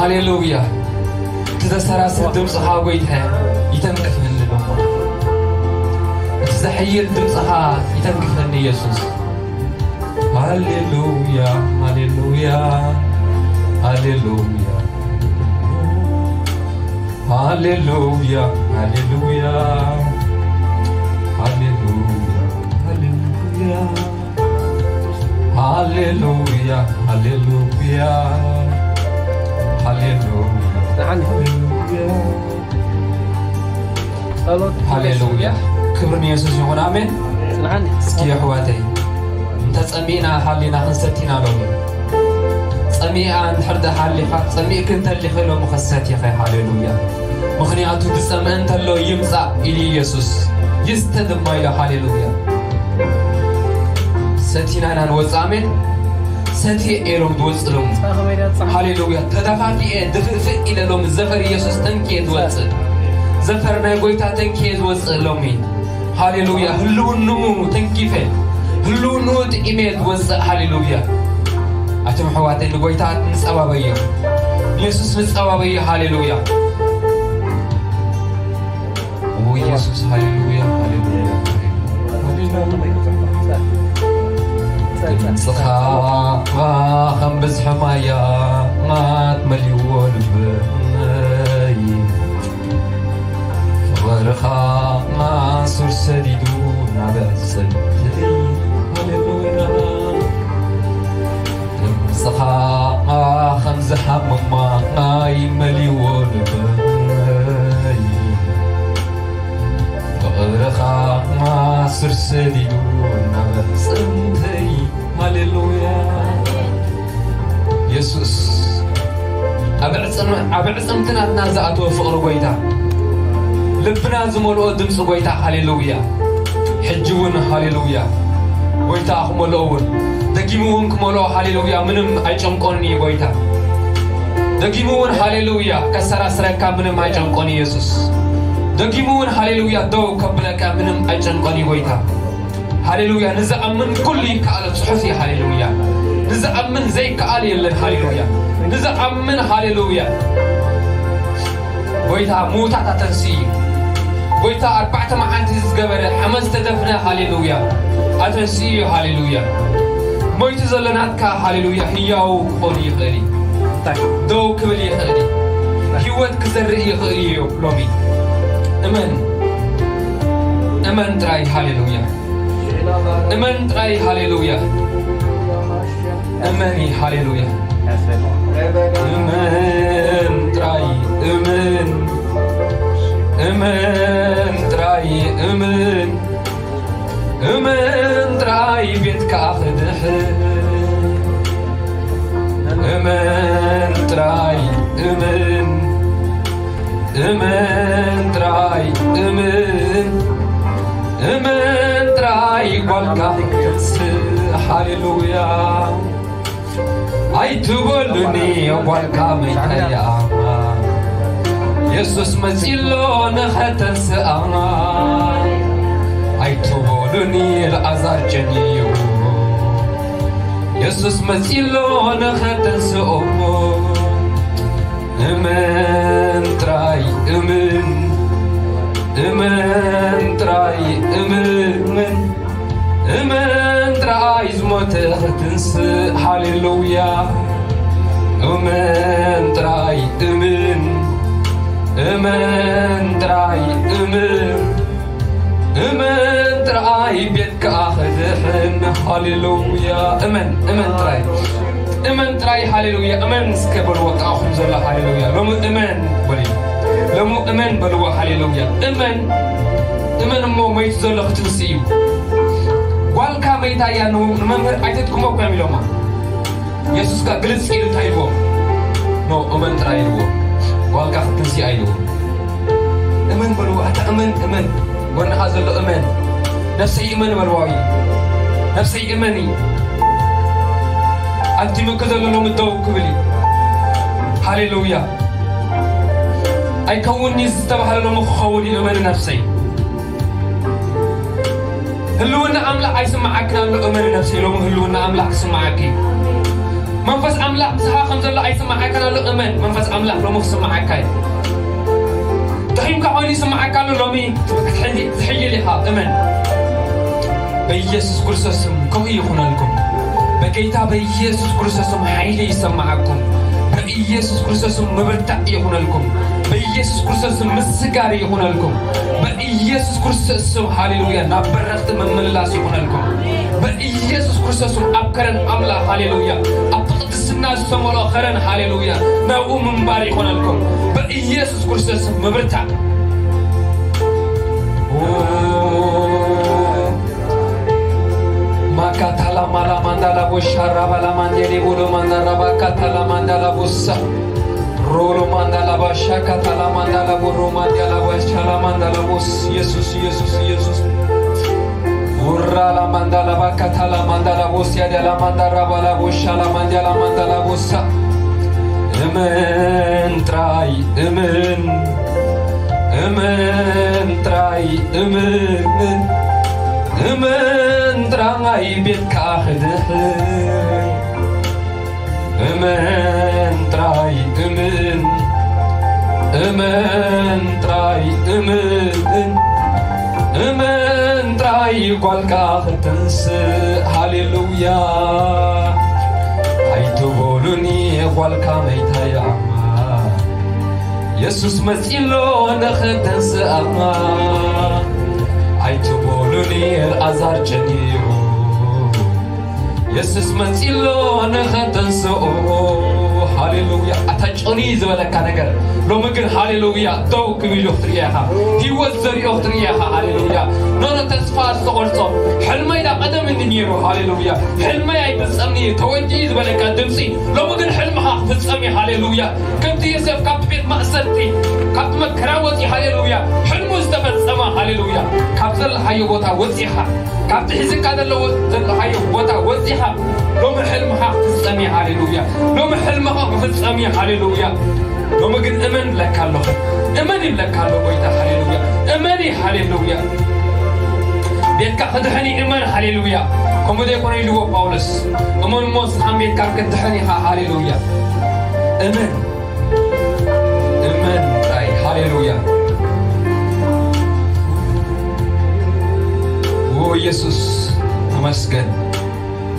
ሃሌሉያ። እቲ ዘሰራስር ድምፅኻ ጎይታ ይተንክፈኒ ሎሞ። እቲ ዘሕይል ድምፅኻ ይተንክፈኒ ኢየሱስ። ሃሌሉያ፣ ሃሌሉያ፣ ሃሌሉያ፣ ሃሌሉያ፣ ሃሌሉያ፣ ሃሌሉያ፣ ሃሌሉያ፣ ሃሌሉያ፣ ሃሌሉያ፣ ሃሌሉያ፣ ደሓን። ሃሌሉያ። ጸሎት ሃሌሉያ። ክብሪ ንየሱስ ይኹን። ኣሜን። ጽንዓኒ። እስኪ ኣሕዋተይ፣ እንተ ጸሚእና ሃሊና ክንሰቲና ሎሚ። ጸሚኣ እንድሕር ደሃሊኻ፣ ጸሚእክ እንተሊኺ ሎሚ ከሰቲኸ። ሃሌሉያ። ምኽንያቱ ዝጸምአ እንተሎ ይምጻእ ኢሉ ኢየሱስ። ይስተ ድማ ኢሎ። ሃሌሉያ። ሰቲና ኢና ንወጽእ። ኣሜን። ሰትየ ኢሎም ዝወጽእ ሎሚ። ሃሌሉያ። ተደፋፊኤ ድፍእፍእ ኢለ ሎሚ ዘፈር ኢየሱስ ተንኪየ ዝወጽእ። ዘፈር ናይ ጎይታ ተንኪየ ዝወጽእ ሎሚ። ሃሌሉያ። ህልውንኡ ተንኪፈ፣ ህልውንኡ ጥዒመ ዝወጽእ። ሃሌሉያ። ኣቱም ኣሕዋተይ ንጎይታ ንጸባበዮ። ንየሱስ ንጸባበዮ። ሃሌሉያ። ኦ ኢየሱስ፣ ሃሌሉያ፣ ሃሌሉያ፣ ሃሌሉያ። ድምፅኻ ከም ብዝሒ ማያት መሊእዎ ልበይ። ፍቕርኻ ሱር ሰዲዱ እናበሰለይ። ሃሌሉያ። ድምፅኻ ከም ዝሃመማ ማይ መሊእዎ ልበይ። ፍቕርኻ ስር ሰዲዱ እናበ ጽምተይ። ሃሌሉያ። የሱስ ኣብ ዕጽም-፣ ኣብ ዕጽምቲ ናትና ዝኣተወ ፍቕሪ ጎይታ፣ ልብና ዝመልኦ ድምፂ ጎይታ። ሃሌሉያ። ሕጂ እውን ሃሌሉያ። ጎይታ ክመልኦ እውን፣ ደጊሙ እውን ክመልኦ። ሃሌሉያ። ምንም ኣይጨንቆን እዩ ጎይታ። ደጊሙ እውን ሃሌሉያ። ከሰራስረካ ምንም ኣይጨንቆን ኢየሱስ። ደጊሙ እውን ሃሌሉያ። ደው ከብለካ ምንም ኣይጨንቆን እዩ ጎይታ። ሃሌሉያ። ንዝኣምን ኩሉ ይከኣሎ ጽሑፍ እዩ። ሃሌሉያ። ንዝኣምን ዘይከኣል የለን። ሃሌሉያ። ንዝኣምን ሃሌሉያ። ጎይታ ምዉታት ኣተንስኡ እዩ። ጎይታ ኣርባዕተ መዓልቲ ዝገበረ ሓመድ ዝተደፍነ፣ ሃሌሉያ፣ ኣተንስኡ እዩ። ሃሌሉያ። ሞይቱ ዘሎ ናትካ፣ ሃሌሉያ፣ ህያው ክኾን ይኽእል እዩ። ደው ክብል ይኽእል እዩ። ህይወት ክዘርእ ይኽእል እዩ። ሎሚ እመን፣ እመን ጥራይ። ሃሌሉያ። እመን ጥራይ። ሃሌሉያ። እመን። ሃሌሉያ። እመን ጥራይ። እመን። እመን ጥራይ። እመን። እመን ጥራይ ቤትካ ክድሕን። እመን ጥራይ። እመን። እመን ጥራይ። እመን። እመን ጥራይ ጓልካ ክትንስእ። ሃሌሉያ። ኣይትበሉኒ ጓልካ መይታ እያ። የሱስ መጺሎ ንኸተንስኣ። ኣይትበሉኒ ኣልዓዛር ጨንዩ። የሱስ መጺሎ ንኸተንስኦ። እመን ጥራይ እመን፣ እመን ጥራይ እመን፣ እመን ጥራይ ዝሞተ ክትንስእ። ሃሌሉያ። እመን ጥራይ እመን፣ እመን ጥራይ እመን፣ እመን ጥራይ ቤት ከኣ ክድሕን። ሃሌሉያ። እመን፣ እመን ጥራይ። እመን ጥራይ። ሃሌሉያ። እመን እስከ በልዎ ከኣኹም ዘሎ። ሃሌሉያ። ሎሚ እመን በሉ። ሎሚ እመን በልዎ። ሃሌሉያ። እመን፣ እመን እሞ መይቱ ዘሎ ክትንስእ እዩ። ጓልካ መይታ እያ፣ ን-፣ ንመምህር ኣይተድክሞ እኮ እዮም ኢሎማ። የሱስ ከኣ ግልጽ ኢሉ እንታይ ኢልዎ? ኖ፣ እመን ጥራይ ኢልዎ። ጓልካ ክትንስእ ኢልዎ። እመን በልዎ። ኣታ እመን፣ እመን። ጎንኻ ዘሎ እመን። ነፍሰይ እመን በልዋ። ነፍሰይ እመኒ። ኣንቲምክ ዘሎ ሎሚ ደው ክብል እዩ። ሃሌሉያ። ኣይከውንኒ ዝተባህለ ሎሚ ክኸውን እዩ። እመኒ ነፍሰይ። ህልውና ኣምላኽ ኣይስምዓክን ኣሎ። እመኒ ነፍሰይ፣ ሎሚ ህልውና ኣምላኽ ክስምዓኪ እዩ። መንፈስ ኣምላኽ ምሳኻ ከም ዘሎ ኣይስምዓካን ኣሎ? እመን። መንፈስ ኣምላኽ ሎሚ ክስምዓካ እዩ። ደኺምካ ኮይኑ ይስምዓካ ኣሎ? ሎሚ ክትሕይል ኢኻ። እመን። በኢየሱስ ክርስቶስ ስም ከምኡ ይኹነልኩም። በጌታ በኢየሱስ ክርስቶስ ስም ሓይሊ ይሰምዓኩም። በኢየሱስ ክርስቶስ ስም ምብርታዕ ይኹነልኩም። በኢየሱስ ክርስቶስ ስም ምስጋር ይኹነልኩም። በኢየሱስ ክርስቶስ ስም፣ ሃሌሉያ፣ ናብ በረኽቲ ምምልላስ ይኹነልኩም። በኢየሱስ ክርስቶስ ስም ኣብ ከረን ኣምላኽ፣ ሃሌሉያ፣ ኣብቲ ቅድስና ዝተመልኦ ከረን፣ ሃሌሉያ፣ ናብኡ ምንባር ይኹነልኩም። በኢየሱስ ክርስቶስ ስም ምብርታዕ። ማካታላ ማላ ማንዳላ ቦሻራ ባላ ማንዴሌ ቦሎ ማንዳራ ባካታላ ማንዳላ ቦሳ ሮሎ ማንዳላ ባሻ ካታላ ማንዳላ ቦሮ ማንዳላ ባሻላ ማንዳላ ቦስ ኢየሱስ ኢየሱስ ኢየሱስ። ውራ ላ ማንዳላ ባካታላ ማንዳላ ቦስ ያዳላ ማንዳራ ባላ ቦሻላ ማንዳላ ማንዳላ ቦሳ። እመን ጥራይ እመን፣ እመን ጥራይ እመን፣ እመን ጥራይ ቤትካ ክድሕን። እመን ጥራይ እመን፣ እመን ጥራይ እመን፣ እመን ጥራይ ጓልካ ክትንስእ። ሃሌሉያ። ኣይትበሉኒ ጓልካ መይታ ይኣማ፣ የሱስ መጺሎ ንኽተንስኣማ። ኣይትበሉኒ ኣልኣዛር ጨኒሩ፣ የሱስ መጺሎ ንኽተንስኦ። ሃሌሉያ። ኣታ ጨኒ ዝበለካ ነገር ሎሚ ግን ሃሌሉያ ደው ክብል ክትርኢ ኢኻ። ህይወት ዘሪኦ ክትርኢ ኢኻ። ሃሌሉያ። ኖኖ ተስፋ ዝተቖርጾ ሕልመይ ዳ ቀደም እንዲ ነይሩ። ሃሌሉያ። ሕልመይ ኣይፍጸምኒ እዩ ተወዲኡ ዝበለካ ድምጺ ሎሚ ግን ሕልምኻ ክፍጸም እዩ። ሃሌሉያ። ከምቲ ዮሴፍ ካብቲ ቤት ማእሰርቲ፣ ካብቲ መከራ ወፂ፣ ሃሌሉያ፣ ሕልሙ ዝተፈጸመ፣ ሃሌሉያ፣ ካብ ዘለኻዮ ቦታ ወፂኻ፣ ካብቲ ሒዝካ ዘለዎ ዘለኻዮ ቦታ ወፂኻ፣ ሎሚ ሕልምኻ ክፍጸም እዩ። ሃሌሉያ። ሎሚ ሕልምኻ ክፍጸም እዩ። ሃሌሉያ። ሎሚ ግን እመን ብለካ ኣለኹ። እመን ይብለካ ኣሎ ጎይታ። ሃሌሉያ። እመን እዩ። ሃሌሉያ። ቤትካ ክድሕን እዩ። እመን። ሃሌሉያ። ከምኡ ዘይኮነ ኢልዎ ጳውሎስ፣ እመን እሞ ንስኻን ቤትካን ክትድሕን ኢኻ። ሃሌሉያ። እመን። እመን ጥራይ። ሃሌሉያ። ኦ ኢየሱስ ተመስገን።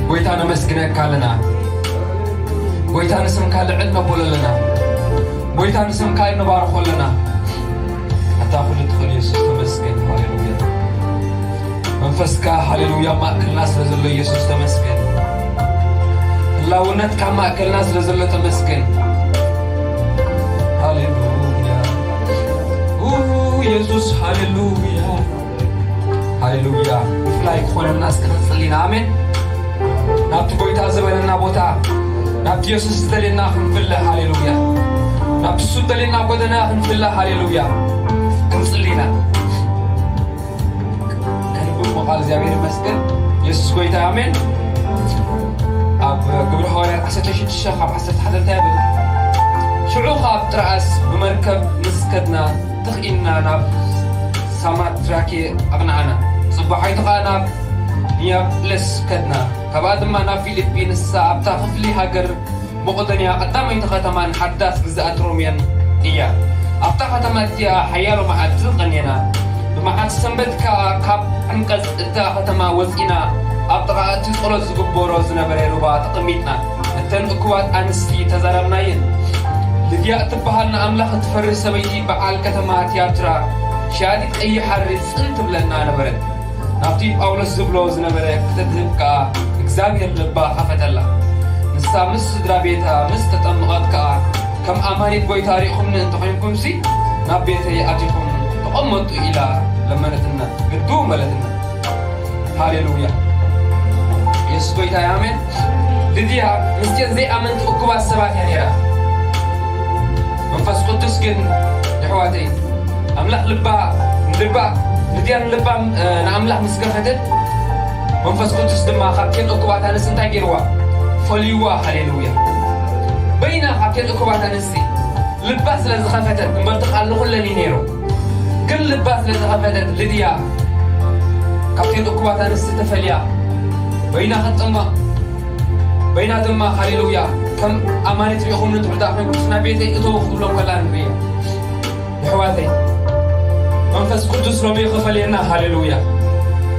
ጎይታ ነመስግነካ ኣለና። ጎይታ ንስምካ ልዕል ነብሎ ኣለና። ጎይታ ንስምካ ንባርኾ ኣለና። ኣታ ኩሉ ትኽእል ኢየሱስ ተመስገን። ሃሌሉያ። መንፈስካ ሃሌሉያ ማእከልና ስለ ዘሎ ኢየሱስ ተመስገን። ህላውነትካ ማእከልና ስለ ዘሎ ተመስገን። ሃሌሉያ። ኡ፣ ኢየሱስ ሃሌሉያ። ሃሌሉያ። ብፍላይ ክኾነና እስኪ ክንጽሊ ኢና። ኣሜን። ናብቲ ጎይታ ዝበለና ቦታ፣ ናብቲ የሱስ ዝደልየና ክንፍለ። ሃሌሉያ። ናብቲ እሱ ዝደልየና ጎደና ክንፍለ። ሃሌሉያ። ክንጽሊ ኢና። ከንብብ ቃል እግዚኣብሔር ይመስገን። የሱስ ጎይታ። ኣሜን። ኣብ ግብሪ ሃዋርያት ዓሰርተ ሽዱሽተ ካብ ዓሰርተ ሓደ እንታይ ይብል? ሽዑ ካብ ጥርኣስ ብመርከብ ምስ ከድና ትኽ ኢልና ናብ ሳማትራኬ ኣቕናዕና። ጽባሒቱ ኸኣ ናብ ኒያፕለስ ከድና። ካብኣ ድማ ናብ ፊሊጲ፣ ንሳ ኣብታ ክፍሊ ሃገር መቄዶንያ ቀዳመይቲ ኸተማን ሓዳስ ግዝኣት ሮሜን እያ። ኣብታ ኸተማ እቲኣ ሓያሎ መዓልቲ ቐንየና። ብመዓልቲ ሰንበት ከኣ ካብ ዓንቀጽ እታ ኸተማ ወጺእና ኣብ ጥቓ እቲ ጸሎት ዝግበሮ ዝነበረ ሩባ ተቐሚጥና። እተን እኩባት ኣንስቲ ተዛረብናየን። ልድያ እትበሃል ንኣምላኽ እትፈርህ ሰበይቲ በዓል ከተማ ትያትራ፣ ሸያጢት ቀይሕ ሓሪ ጽን ትብለና ነበረት። ናብቲ ጳውሎስ ዝብሎ ዝነበረ ክተድህብ ከኣ እግዚኣብሔር ልባ ኸፈተላ። ንሳ ምስ ስድራ ቤታ ምስ ተጠምቐት ከኣ፣ ከም ኣማኒት ጐይታ ርኢኹምኒ እንተ ኾይንኩምሲ፣ ናብ ቤተይ ኣቲኹም ተቐመጡ ኢላ ለመነትና፣ ግድው በለትና። ሃሌሉያ። የሱስ ጐይታ እዩ። ኣሜን። ልድያ ምስቲአን ዘይኣመንቲ እኩባት ሰባት እያ ነይራ። መንፈስ ቅዱስ ግን፣ የሕዋተይ፣ ኣምላኽ ልባ፣ ልባ፣ ልድያ ንልባ፣ እ፣ ንኣምላኽ ምስ ከፈተት፣ መንፈስ ቅዱስ ድማ ካብተን እኩባት ኣንስቲ እንታይ ገይርዋ? ፈልይዋ። ሃሌሉያ። በይና ካብተን እኩባት ኣንስቲ ልባ ስለ ዝኸፈተት፣ እምበር ተቓልኹለን እዩ ነይሩ። ግን ልባ ስለ ዝኸፈተት ልድያ ካብተን እኩባት ኣንስቲ ተፈልያ በይና ክትጥመቕ በይና ድማ፣ ሃሌሉያ፣ ከም ኣማኒት ርኢኹምኒ ትብሉ ደኣ ኮይንኩም፣ ናብ ቤተይ እተዉ ክትብሎም ከላ ንርኢ። የሕዋተይ፣ መንፈስ ቅዱስ ሎሚ ክፈልየና፣ ሃሌሉያ።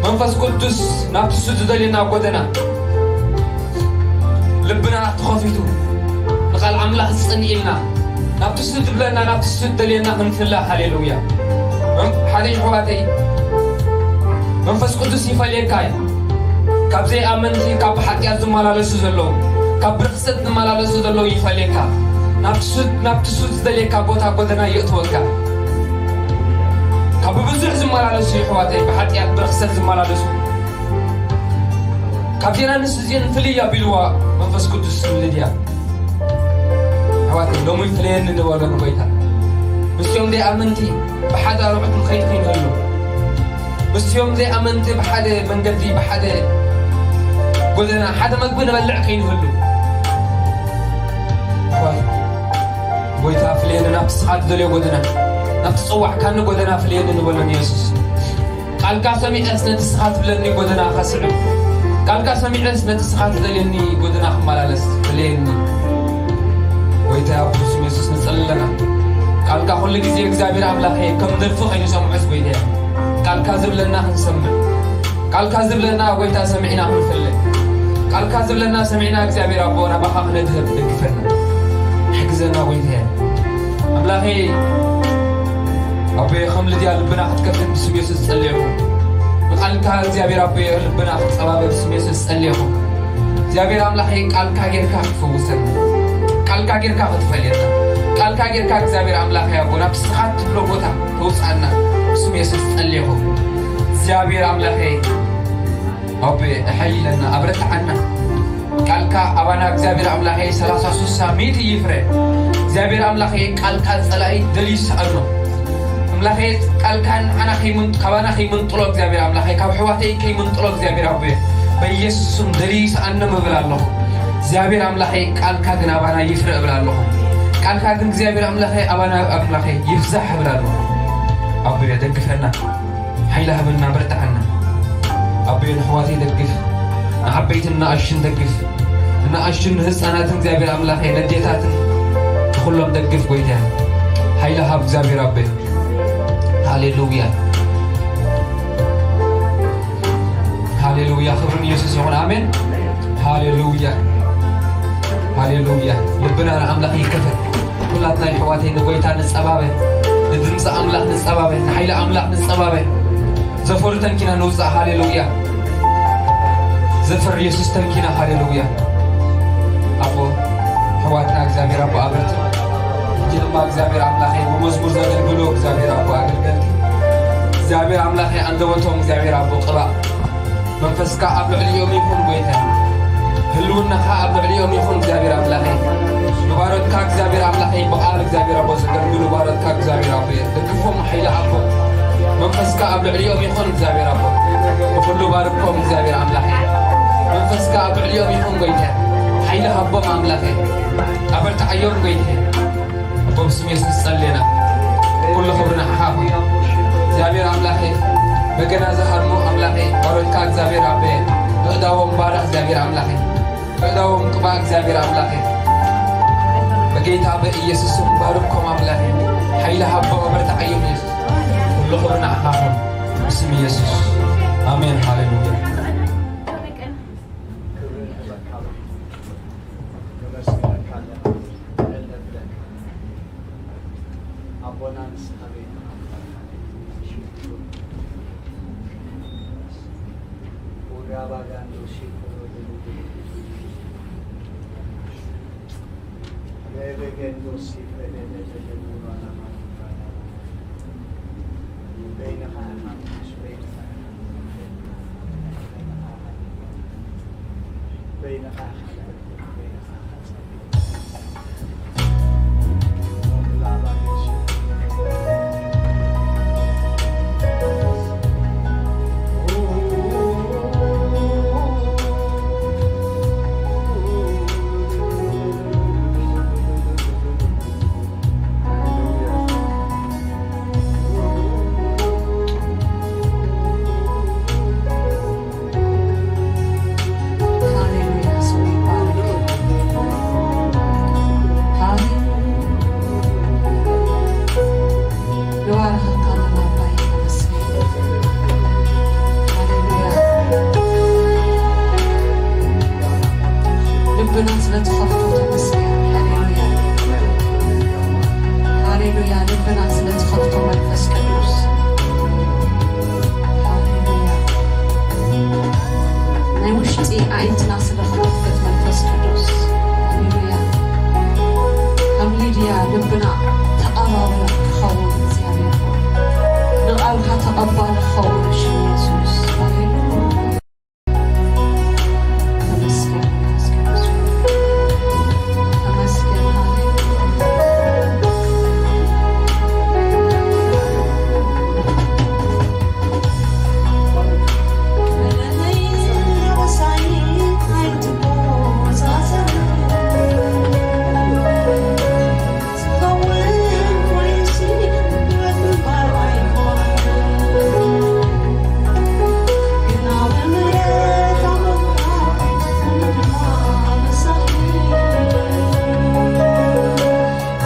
መንፈስ ቅዱስ ናብቲ እሱ ዝደልየና ጎደና ልብና ተኸፊቱ ንቓል ኣምላኽ ዝጸንእ ኢልና፣ ናብቲ እሱ ዝብለና፣ ናብቲ እሱ ዝደልየና ክንፍለ፣ ሃሌሉያ። መን-፣ ሓደ የሕዋተይ፣ መንፈስ ቅዱስ ይፈልየካ እዩ። ካብ ዘይኣመንቲ፣ ካብ ብሓጢኣት ዝመላለሱ ዘለዉ፣ ካብ ብርኽሰት ዝመላለሱ ዘለዉ ይፈልየካ። ናብቲ እሱ፣ ናብቲ እሱ ዝደልየካ ቦታ ጎደና የእትወካ። ካብ ብብዙሕ ዝመላለሱ የሕዋተይ፣ ብሓጢኣት ብርኽሰት ዝመላለሱ፣ ካብ ዜና ንስ እዚአን ፍልይ ኣቢልዋ መንፈስ ቅዱስ ልድያ። ኣሕዋተይ፣ ሎሚ ፍለየኒ ንበሎ ንጎይታ። ምስኦም ዘይኣመንቲ ብሓደ ኣርዑት ንኸይድ ከይንህሉ፣ ምስኦም ዘይኣመንቲ ብሓደ መንገዲ፣ ብሓደ ጎደና፣ ሓደ መግቢ ንበልዕ ከይንህሉ። ኣሕዋተይ፣ ጎይታ ፍለየኒ፣ ናብቲ ስኻ ትደልዮ ጎደና፣ ናብቲ ጸዋዕካኒ ጎደና ፍለየኒ ንበሎ ንየሱስ። ቃልካ ሰሚዐስ ነቲ ስኻ ትብለኒ ጎደና ከስዕብ፣ ቃልካ ሰሚዐስ ነቲ ስኻ ትደልየኒ ጎደና ክመላለስ ፍለየኒ። ጎይታ ኣብ ስም የሱስ ንጸሊ ኣለና። ቃልካ ኩሉ ግዜ እግዚኣብሔር ኣምላኸ ከም ደርፊ ከይንሰምዖስ ጎይታ፣ ቃልካ ዝብለና ክንሰምዕ፣ ቃልካ ዝብለና ጎይታ ሰሚዕና ክንፍለ፣ ቃልካ ዝብለና ሰሚዕና እግዚኣብሔር ኣቦ ናባኻ ክነድህብ ደግፈና፣ ሕግዘና ጎይታ። ኣምላኸይ ኣቦየ፣ ከም ልድያ ልብና ክትከፍት ብስም የሱስ ጸልየኹ። ንቃልካ እግዚኣብሔር ኣቦየ ልብና ክጸባበ ብስም የሱስ ጸልየኹ። እግዚኣብሔር ኣምላኸይ ቃልካ ጌርካ ክትፍውሰና፣ ቃልካ ጌርካ ክትፈልየና፣ ቃልካ ጌርካ እግዚኣብሔር ኣምላኸይ ኣቦ ናብ ስኻ ትብሎ ቦታ ተውጽኣና ብስም የሱስ ጸልየኹ። እግዚኣብሔር ኣምላኸይ ኣቦየ ኣሐይለና፣ ኣብረትዓና። ቃልካ ኣባና እግዚኣብሔር ኣምላኸይ ሰላሳ፣ ስሳ፣ ሚእቲ ይፍረ። እግዚኣብሔር ኣምላኸይ ቃልካ ጸላኢ ደልዩ ይስኣኖ። ኣምላኸይ ቃልካ ንዓና ከይምን-፣ ካባና ከይምንጥሎ እግዚኣብሔር ኣምላኸይ፣ ካብ ኣሕዋተይ ከይምንጥሎ እግዚኣብሔር ኣቦየ፣ በኢየሱስ ስም ደልዩ ይስኣኖ እብል ኣለኹ። እግዚኣብሔር ኣምላኸይ ቃልካ ግን ኣባና ይፍረ እብል ኣለኹ። ቃልካ ግን እግዚኣብሔር ኣምላኸይ ኣባና ኣምላኸይ ይብዛሕ እብል ኣለኹ። ኣቦየ ደግፈና። ሓይሊ ሃበና፣ በርትዓና። ኣቦየ ንኣሕዋተይ ደግፍ፣ ንዓበይትን ንኣሽን ደግፍ፣ ንኣሽን ንህፃናትን እግዚኣብሔር ኣምላኸይ ነዴታትን ንኹሎም ደግፍ ጎይታ። ሓይሊ ሃብ እግዚኣብሔር ኣቦየ። ሃሌሉያ፣ ሃሌሉያ፣ ክብሪ ንየሱስ ይኹን። ኣሜን። ሃሌሉያ፣ ሃሌሉያ። ልብና ንኣምላኽ ይከፈት። ኩላትና የሕዋተይ ንጎይታ ንጸባበ፣ ንድምጺ ኣምላኽ ንጸባበ፣ ንሓይሊ ኣምላኽ ንጸባበ። ዘፈሩ ተንኪና ንውጻእ። ሃሌሉያ። ዘፈር የሱስ ተንኪና። ሃሌሉያ። ኣቦ፣ ኣሕዋትና እግዚኣብሔር ኣቦ ኣበርትዕ። ሕጂ ድማ እግዚኣብሔር ኣምላኸይ ብመዝሙር ዘገልግሉ እግዚኣብሔር ኣቦ ኣገልገልቲ እግዚኣብሔር ኣምላኸይ ኣንደበቶም እግዚኣብሔር ኣቦ ቅባእ መንፈስካ ኣብ ልዕሊኦም ይኹን ጎይታ። ህልውናኻ ኣብ ልዕሊኦም ይኹን እግዚኣብሔር ኣምላኸይ። ንባሮትካ እግዚኣብሔር ኣምላኸይ ብቓል እግዚኣብሔር ኣቦ ዘገልግሉ ባሮትካ እግዚኣብሔር ኣቦ እየ። ደግፎም ሓይሊ ሃቦም። መንፈስካ ኣብ ልዕሊኦም ይኹን እግዚኣብሔር ኣቦ። ብኹሉ ባርኮም እግዚኣብሔር ኣምላኸይ። መንፈስካ ኣብ ልዕሊኦም ይኹን ጎይታ። ሓይሊ ሃቦም ኣምላኸይ። ኣበርትዓዮም ጎይታ። ኣቦ ብስም የሱስ ጸሌና። ኩሉ ክብሪ ንዓኻ ይኹን። እግዚኣብሔር ኣምላኸይ፣ በገና ዝሃርሙ ኣምላኸይ፣ ባሮትካ እግዚኣብሔር ኣቦየ፣ ኣእዳዎም ባርኽ እግዚኣብሔር ኣምላኸይ፣ ኣእዳዎም ቅባእ እግዚኣብሔር ኣምላኸይ፣ በጌታ በኢየሱስ ስም ባርኮም ኣምላኸይ፣ ሓይሊ ሃቦም፣ ኣበርትዓዮም የሱስ። ኩሉ ክብሪ ንዓኻ ይኹን። ብስም የሱስ። ኣሜን። ሃሌሉያ። ነመስግነካ ኣለና፣ ነብለካ። ኣቦና ንስኻ ቤት ልብና ተቐባብሎ ክኸውን እግዚኣብሔር ሆይ፣ ንቓልካ ተቐባሊ ክኸውን ሽም የሱስ። ሃሌሉያ። ተመስገን መንፈስ ቅዱስ ሆይ። ተመስገን። ሃሌሉያ።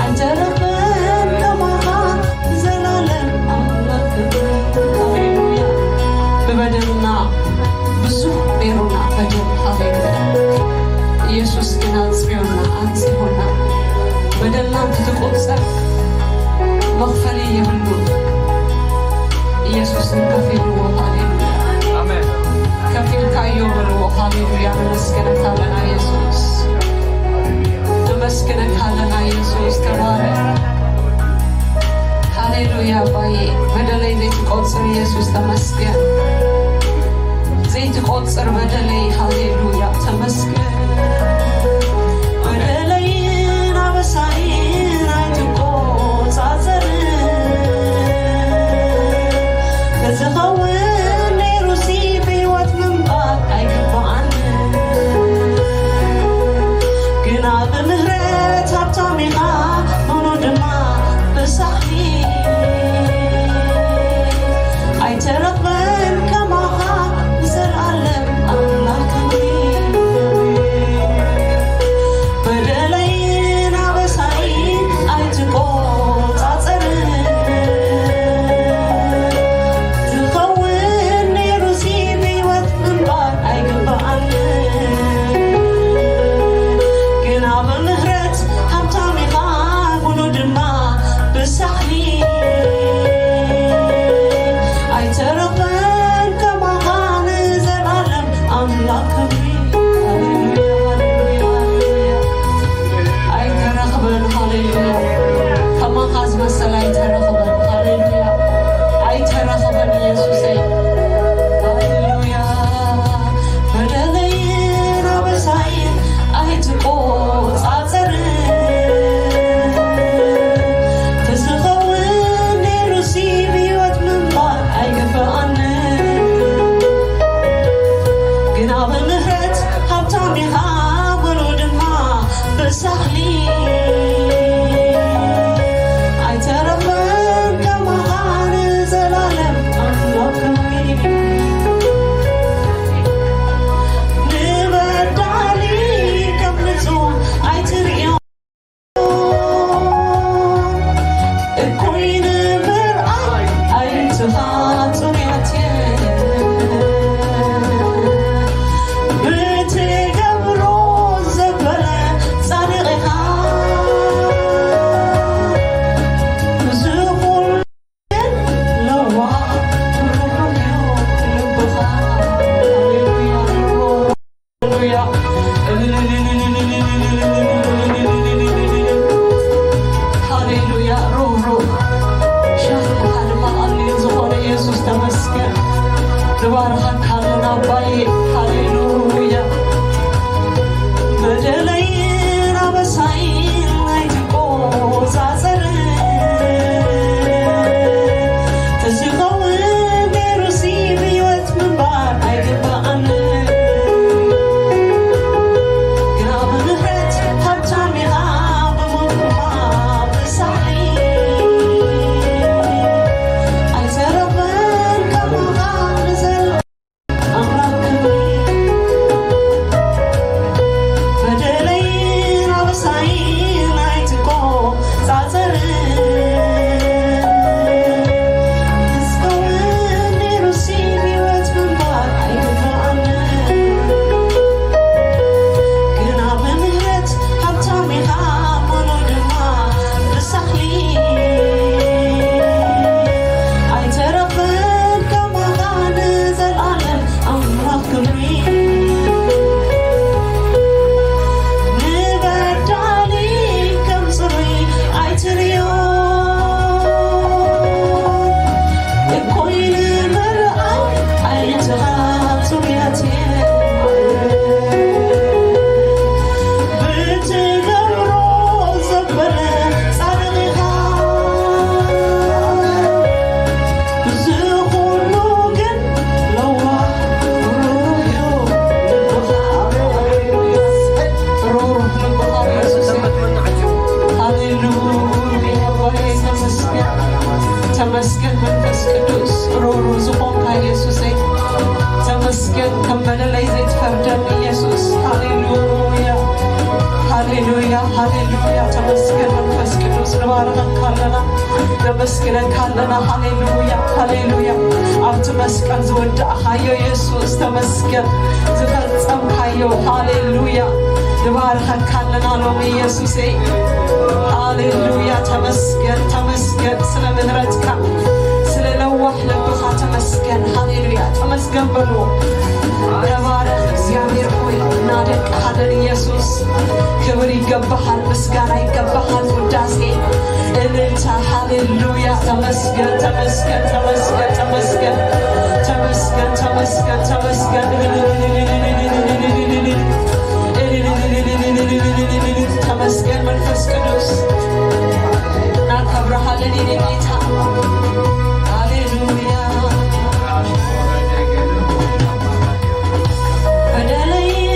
ኣይተረፈን ከማኻ ዘላለም ኣምላኽ ክብሪ። ሃሌሉያ። ብበደልና ብዙሕ ነይሩና በደል። ሃሌሉያ። ኢየሱስ ግን ኣጽርዮና፣ ኣንጺሆና። በደልና እንትትቁጸር መኽፈሊ የብሉን። ኢየሱስ ከፊልዎ። ሃሌሉያ። ኣሜን። ከፊልካዮ በልዎ። ሃሌሉያ። ነመስግነካ ኣለና ኢየሱስ። ነመስግነካ ኣለና ኢየሱስ። ተባረክ። ሃሌሉያ። ኣባዬ በደለይ ዘይትቆጽር ኢየሱስ ተመስገን። ዘይትቆጽር በደለይ። ሃሌሉያ። ተመስገን። በደለይን ኣበሳይን ኣይትቆጻጸርን። ተዝኸውን ነይሩሲ ብህይወት ምንባር ኣይግባኣንን። ግና ብምህረት ሃብታም ኢኻ ነመስግነካ ኣለና። ሃሌሉያ፣ ሃሌሉያ። ኣብቲ መስቀል ዝወዳእካዮ የሱስ ተመስገን። ዝፈጸምካዮ፣ ሃሌሉያ። ንባርኸካ ኣለና ሎሚ የሱሰይ። ሃሌሉያ፣ ተመስገን፣ ተመስገን ስለ ምሕረትካ፣ ስለ ለዋህ ልብኻ ተመስገን። ሃሌሉያ፣ ተመስገን በሉ። ተባረኽ እግዚኣብሔር ሆይ፣ እናደንቅኻለን ኢየሱስ። ክብር ይገባሃል፣ ምስጋና ይገባሃል፣ ውዳሴ፣ እልልታ። ሃሌሉያ። ተመስገን፣ ተመስገን፣ ተመስገን፣ ተመስገን፣ ተመስገን፣ ተመስገን፣ ተመስገን። ተመስገን መንፈስ ቅዱስ፣ እናከብረሃለን የኔ ጌታ። ሃሌሉያ። በደለይን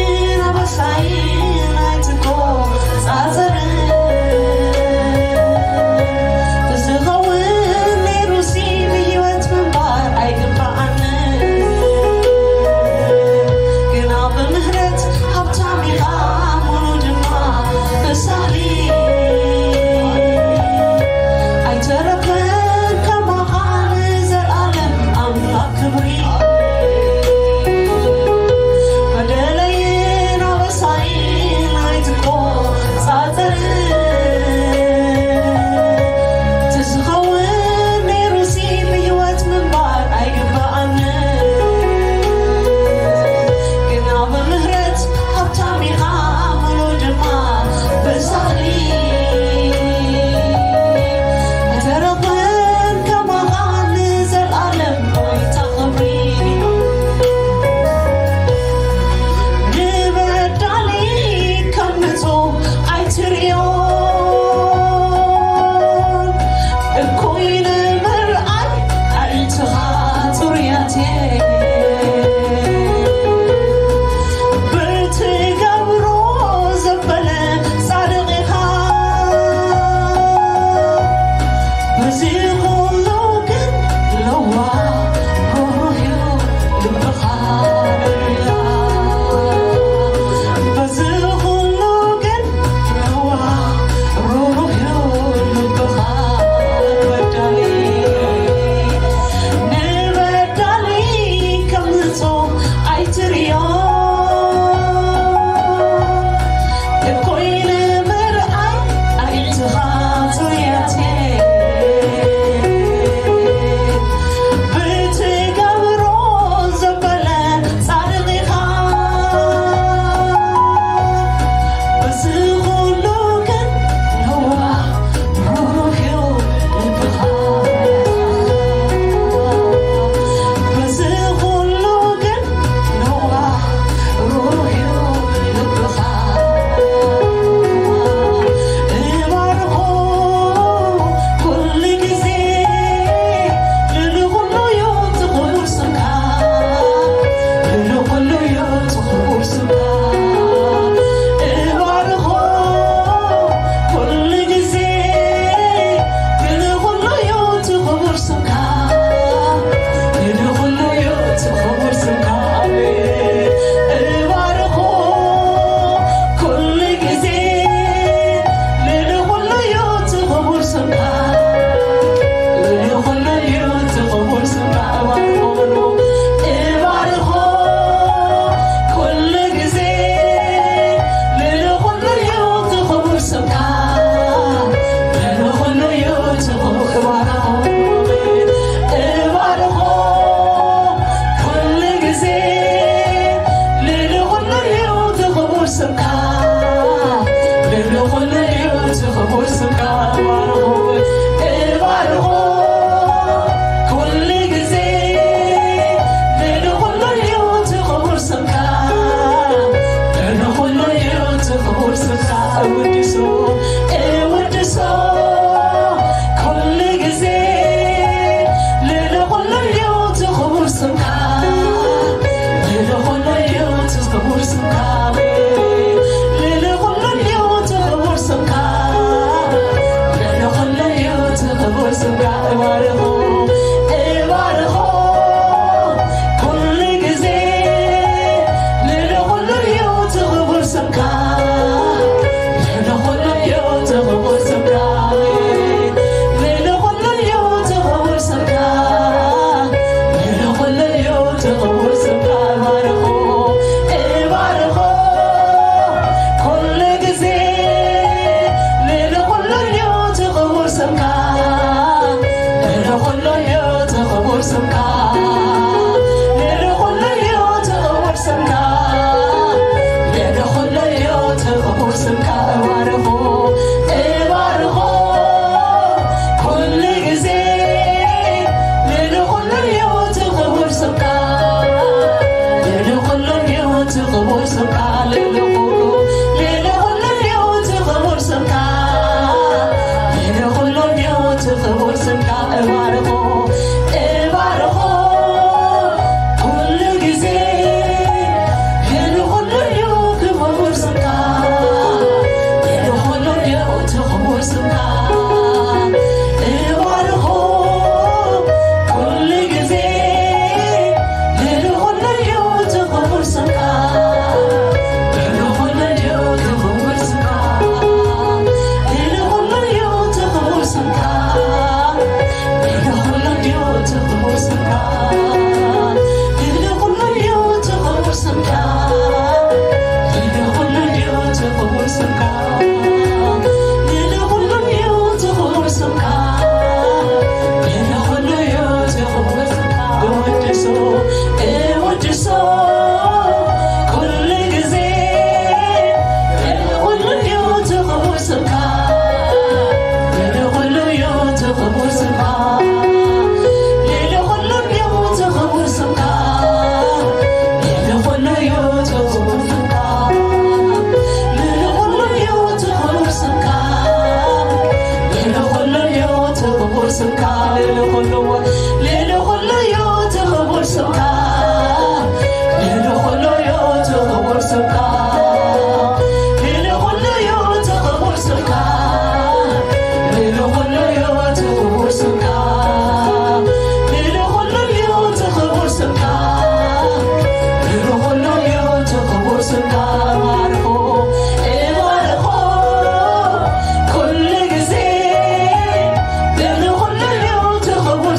ኣበሳይን ኣይትቆጻጸርን፣ ብዝኸውን ነይሩሲ ብህይወት ስምካ፣ ልዕሊ ኩሉ እዩ እቲ ክቡር ስምካ፣ ልዕሊ ኩሉ እዩ እቲ ክቡር ስምካ። እባርኾ፣ እባርኾ፣ ኩሉ ግዜ፣ ልዕሊ ኩሉ እዩ እቲ ክቡር ስምካ፣ ልዕሊ ኩሉ እዩ እቲ ክቡር ስምካ፣ ልዕሊ ኩሉ፣ ልዕሊ ኩሉ እዩ እቲ ክቡር ስምካ፣ ልዕሊ ኩሉ እዩ እቲ ክቡር ስምካ። እባርኾ፣ እባርኾ፣ ኩሉ ግዜ፣ ልዕሊ ኩሉ እዩ ክቡር ስምካ፣ ልዕሊ ኩሉ እዩ እቲ ክቡር ስምካ። እባርኾ፣ ኩሉ ግዜ፣ ልዕሊ ኩሉ እዩ እቲ ክቡር ስምካ፣ ልዕሊ ኩሉ እዩ እቲ ክቡር ስምካ፣ ልዕሊ ኩሉ እዩ እቲ ክቡር ስምካ። ልዕሊ ኩሉ እዩ እቲ ክቡር ስምካ። ልዕሊ ኩሉ እዩ እቲ ክቡር ስምካ። ልዕሊ ኩሉ እዩ እቲ ክቡር ስምካ። ልዕሊ ኩሉ እዩ እቲ ክቡር ስምካ። ልዕሊ ኩሉ እዩ እቲ ክቡር ስምካ። እወድሶ፣ እወድሶ፣ ኩሉ ግዜ። ልዕሊ ኩሉ እዩ እቲ ክቡር ስምካ። ልዕሊ ኩሉ እዩ እቲ ክቡር ስምካ። ልዕሊ ኩሉ እዩ እቲ ክቡር ስምካ። ልዕሊ ኩሉ እዩ እቲ ክቡር ስምካ። ልዕሊ ኩሉ እዩ እቲ ክቡር ስምካ። ልዕሊ ኩሉ እዩ እቲ ክቡር ስምካ። ልዕሊ ኩሉ፣ ልዕሊ ኩሉ እዩ እቲ ክቡር ስምካ። ልዕሊ ኩሉ እዩ እቲ ክቡር ስምካ። ልዕሊ ኩሉ እዩ እቲ ክቡር ስምካ። ልዕሊ ኩሉ እዩ እቲ ክቡር ስምካ። ልዕሊ ኩሉ እዩ እቲ ክቡር ስምካ። ልዕሊ ኩሉ እዩ እቲ ክቡር ስምካ። እባርኾ፣ እባርኾ፣ ኩሉ ግዜ። ልዕሊ ኩሉ እዩ እቲ ክቡር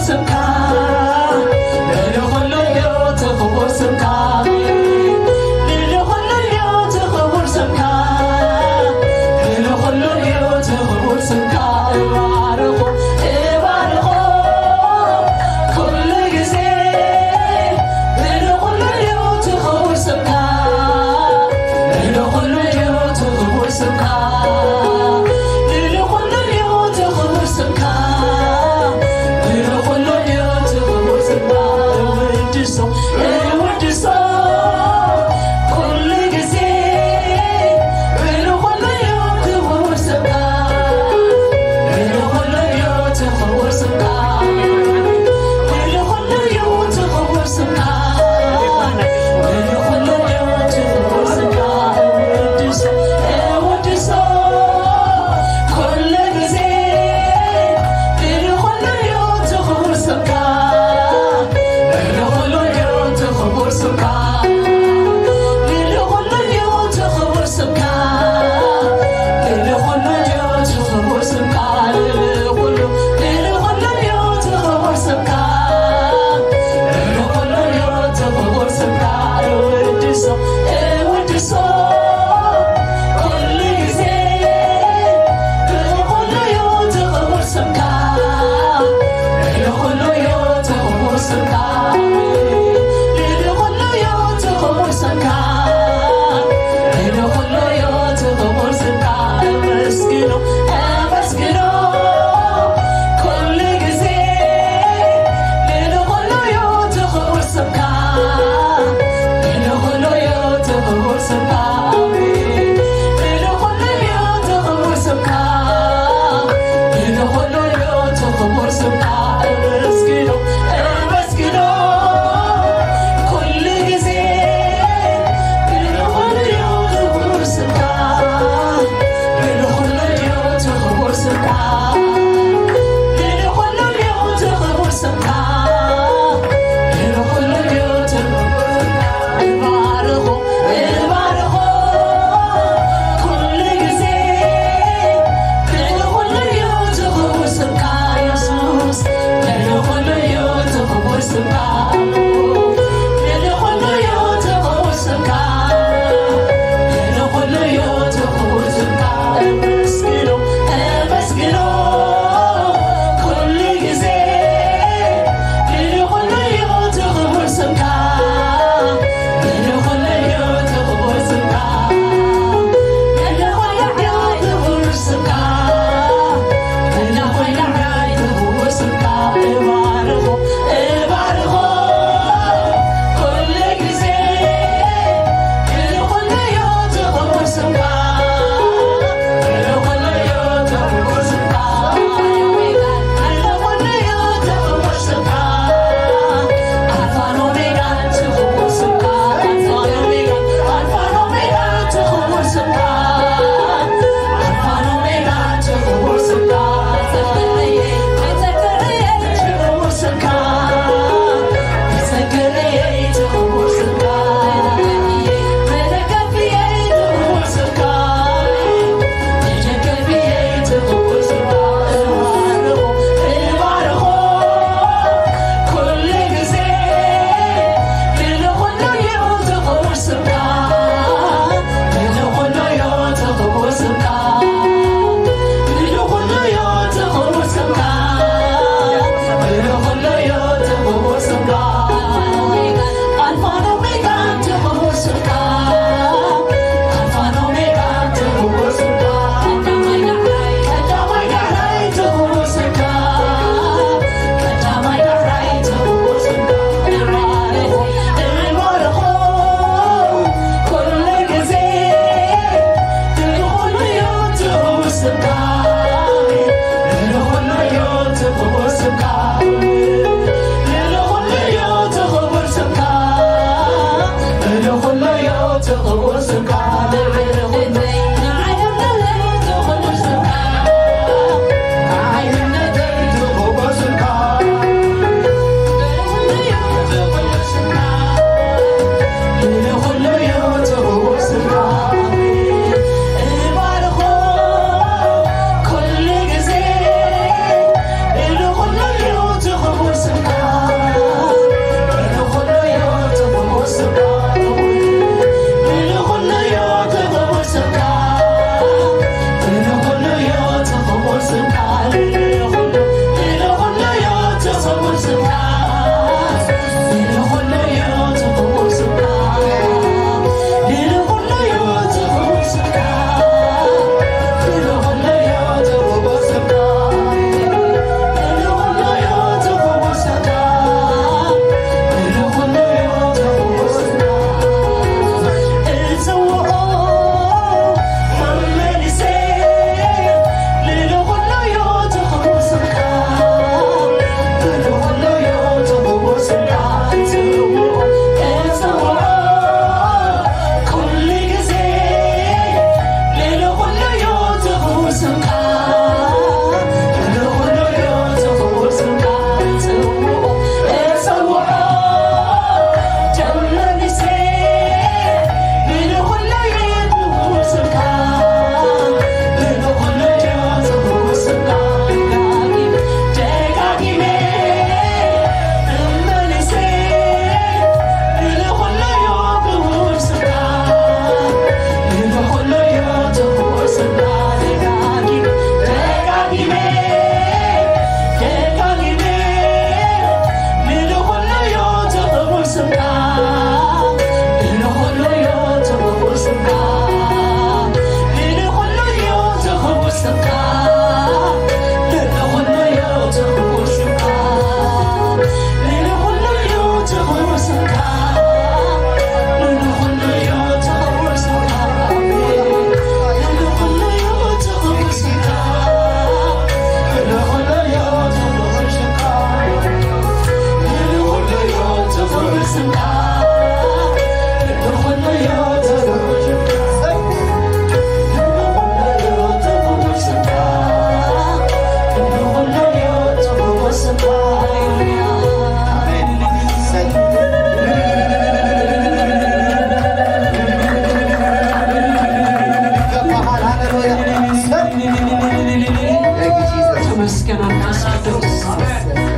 ተመስገን መንፈስ ቅዱስ።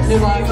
ንባርክ።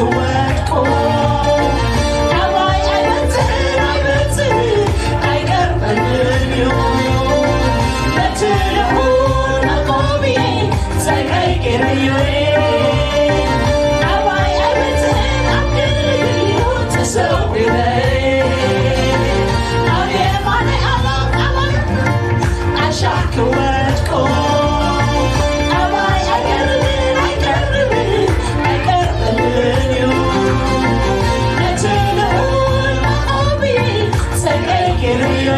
ወድቆ ኣባይ ኣይበጽሕን ኣይበጽሕን ኣይቀርበንን እዩ። ነቲ ልዑል መቆምየ ጸጋይ ገይረዮ። ኣባይ ኣይበጽሕን ኣብ ክንዲ ተሰዊረ። ኣብ የማነይ ኣላም ኣላም ኣሻክ ወድቆ ኣባይ ኣይቀርብን ኣይቀርብን ኣይቀርብን እዩ። ነቲ ልዑል መቆምየ ጸጋይ ገይረዮ።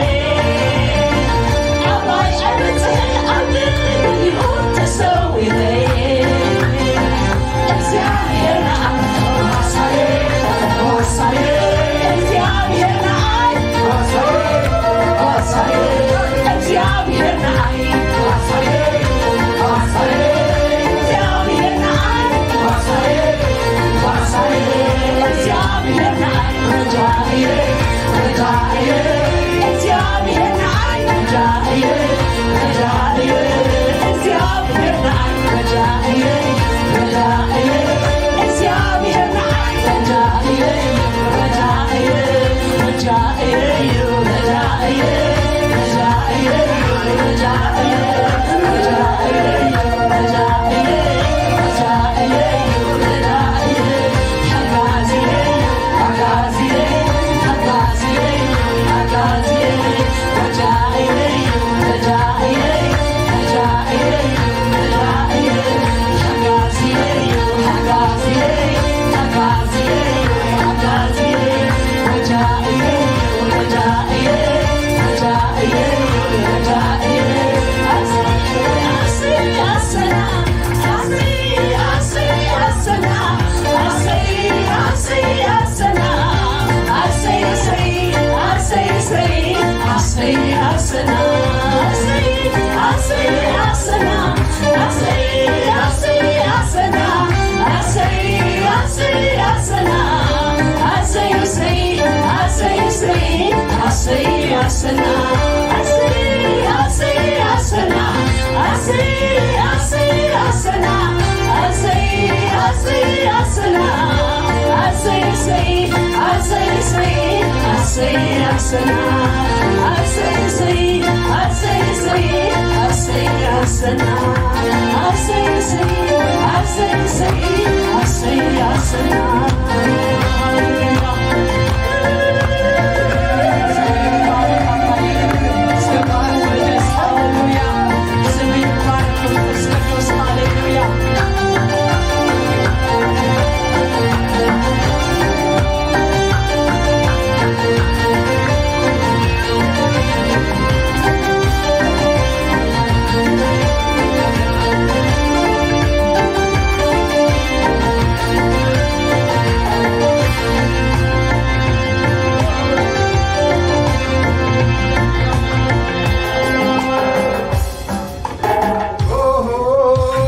ኣባይ ኣይበጽሕን ኣብ ክንዲ ተሰዊረ።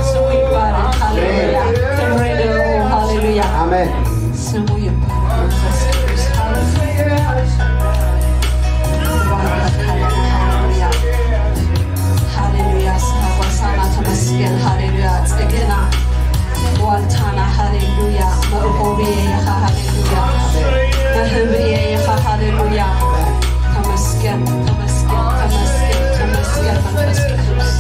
ስሙ ይባረክ። ሃሌሉያ። ክብሪ ንዕኡ። ሃሌሉያ። ኣሜን። ስሙ ይባረክ። መንፈስ ቅዱስ። ሃሌሉያ። ሃሌሉያ። ስኻ ጓሳና ተመስገን። ሃሌሉያ። ጽግና ዋልታና። ሃሌሉያ። መእቆብየ ኢኻ። ሃሌሉያ። መህብየ ኢኻ። ሃሌሉያ። ተመስገን፣ ተመስገን፣ ተመስገን፣ ተመስገን መንፈስ ቅዱስ።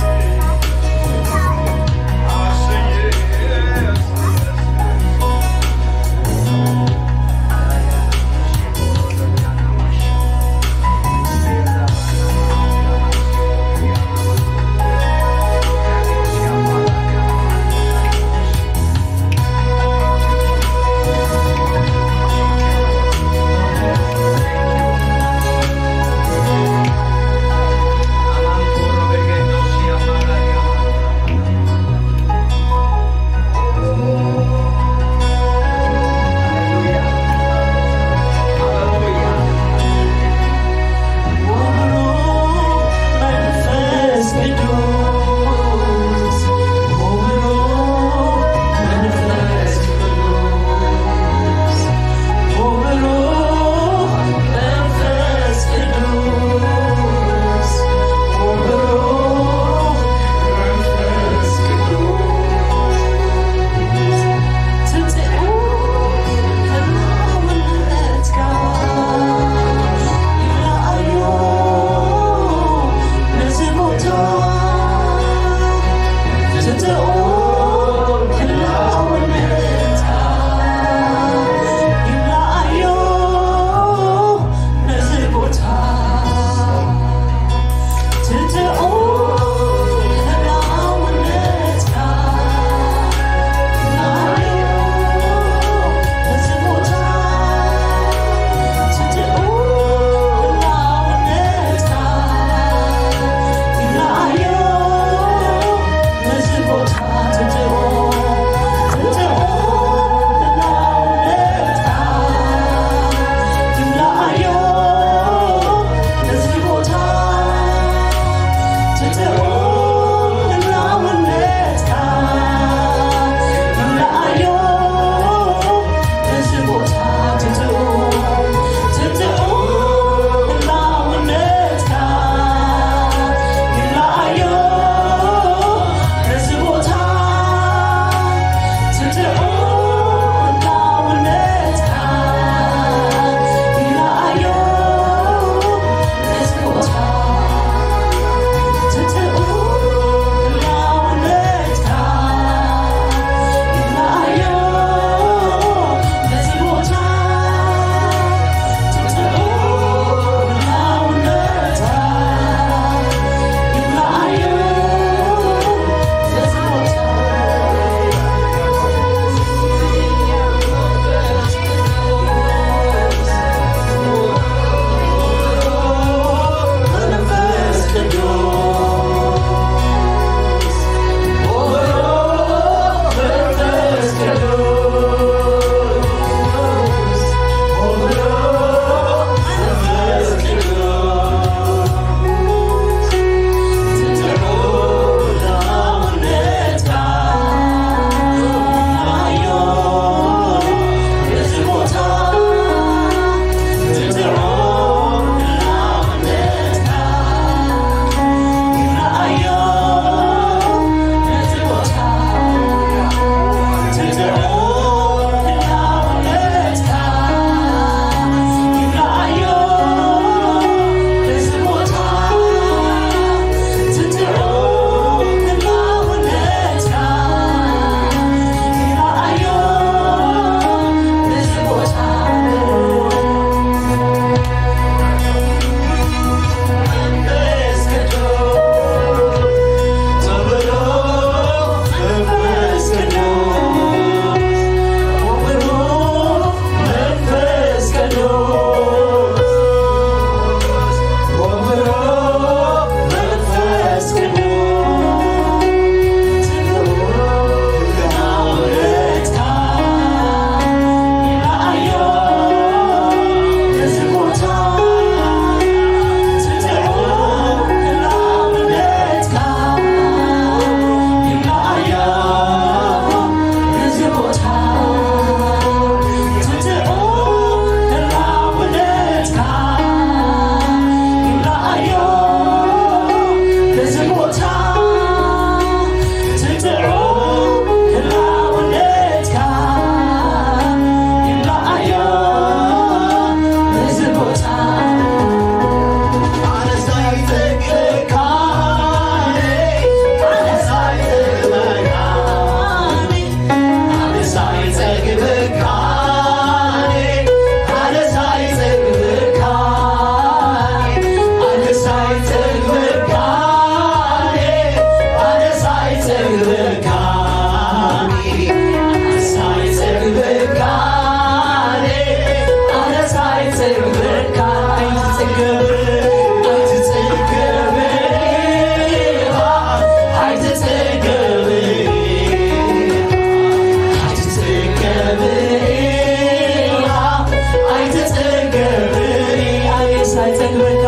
ኣይጸግበካ፣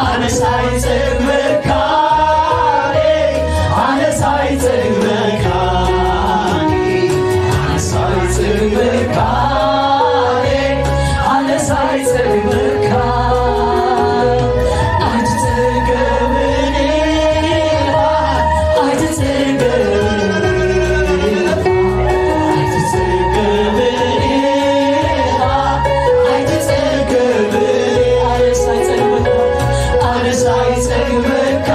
ኣነስ ኣይጸግበካ፣ ኣነስ ኣይጸግበካ፣ ኣነስ ኣይጸግበካ፣ ኣነስ ኣይጸግበካ። ኣይትጸገብን ኢኻ፣ ኣይትጸገብን ኢኻ፣ ኣይትጸገብን ኢኻ፣ ኣይትጸገብን። ኣነስ ኣይጸግበካ፣ ኣነስ ኣይጸግበካ።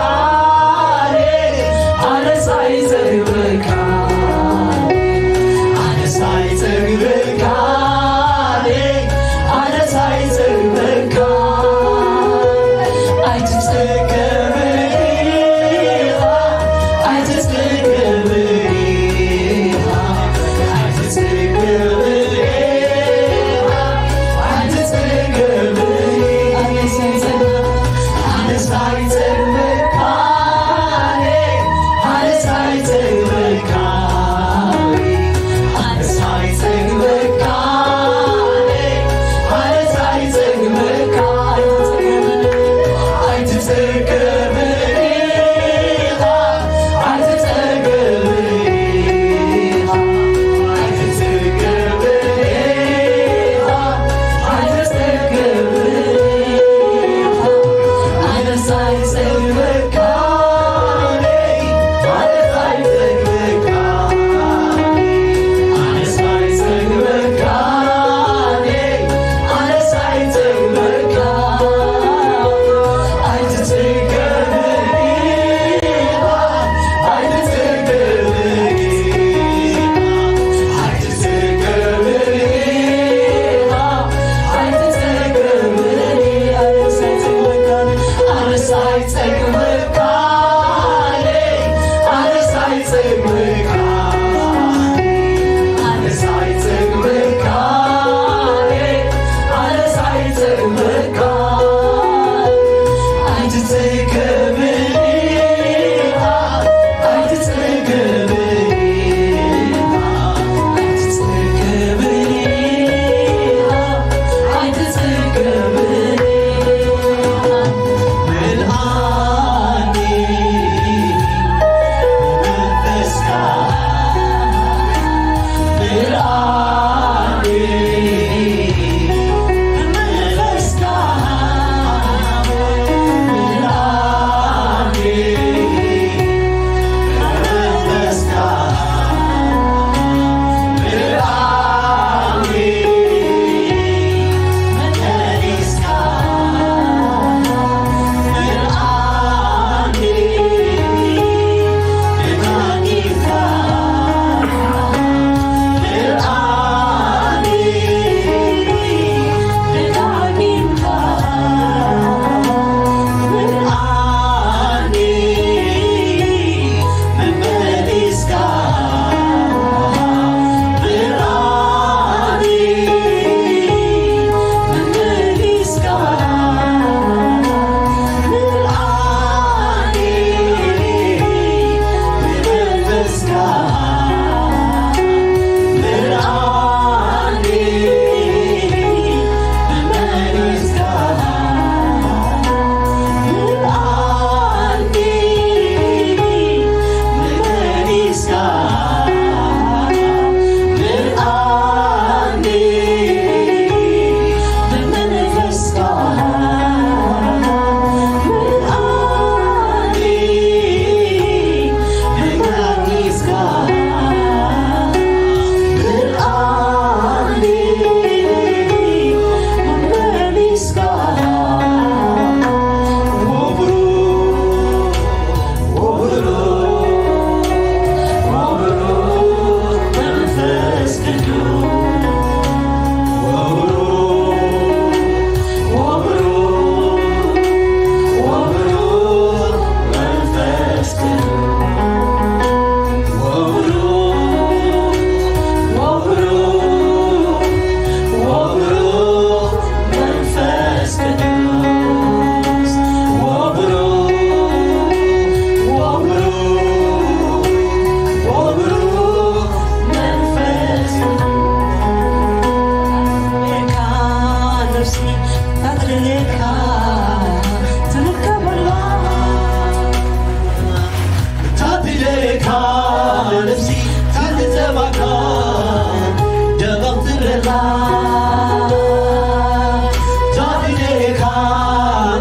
ትደልየካ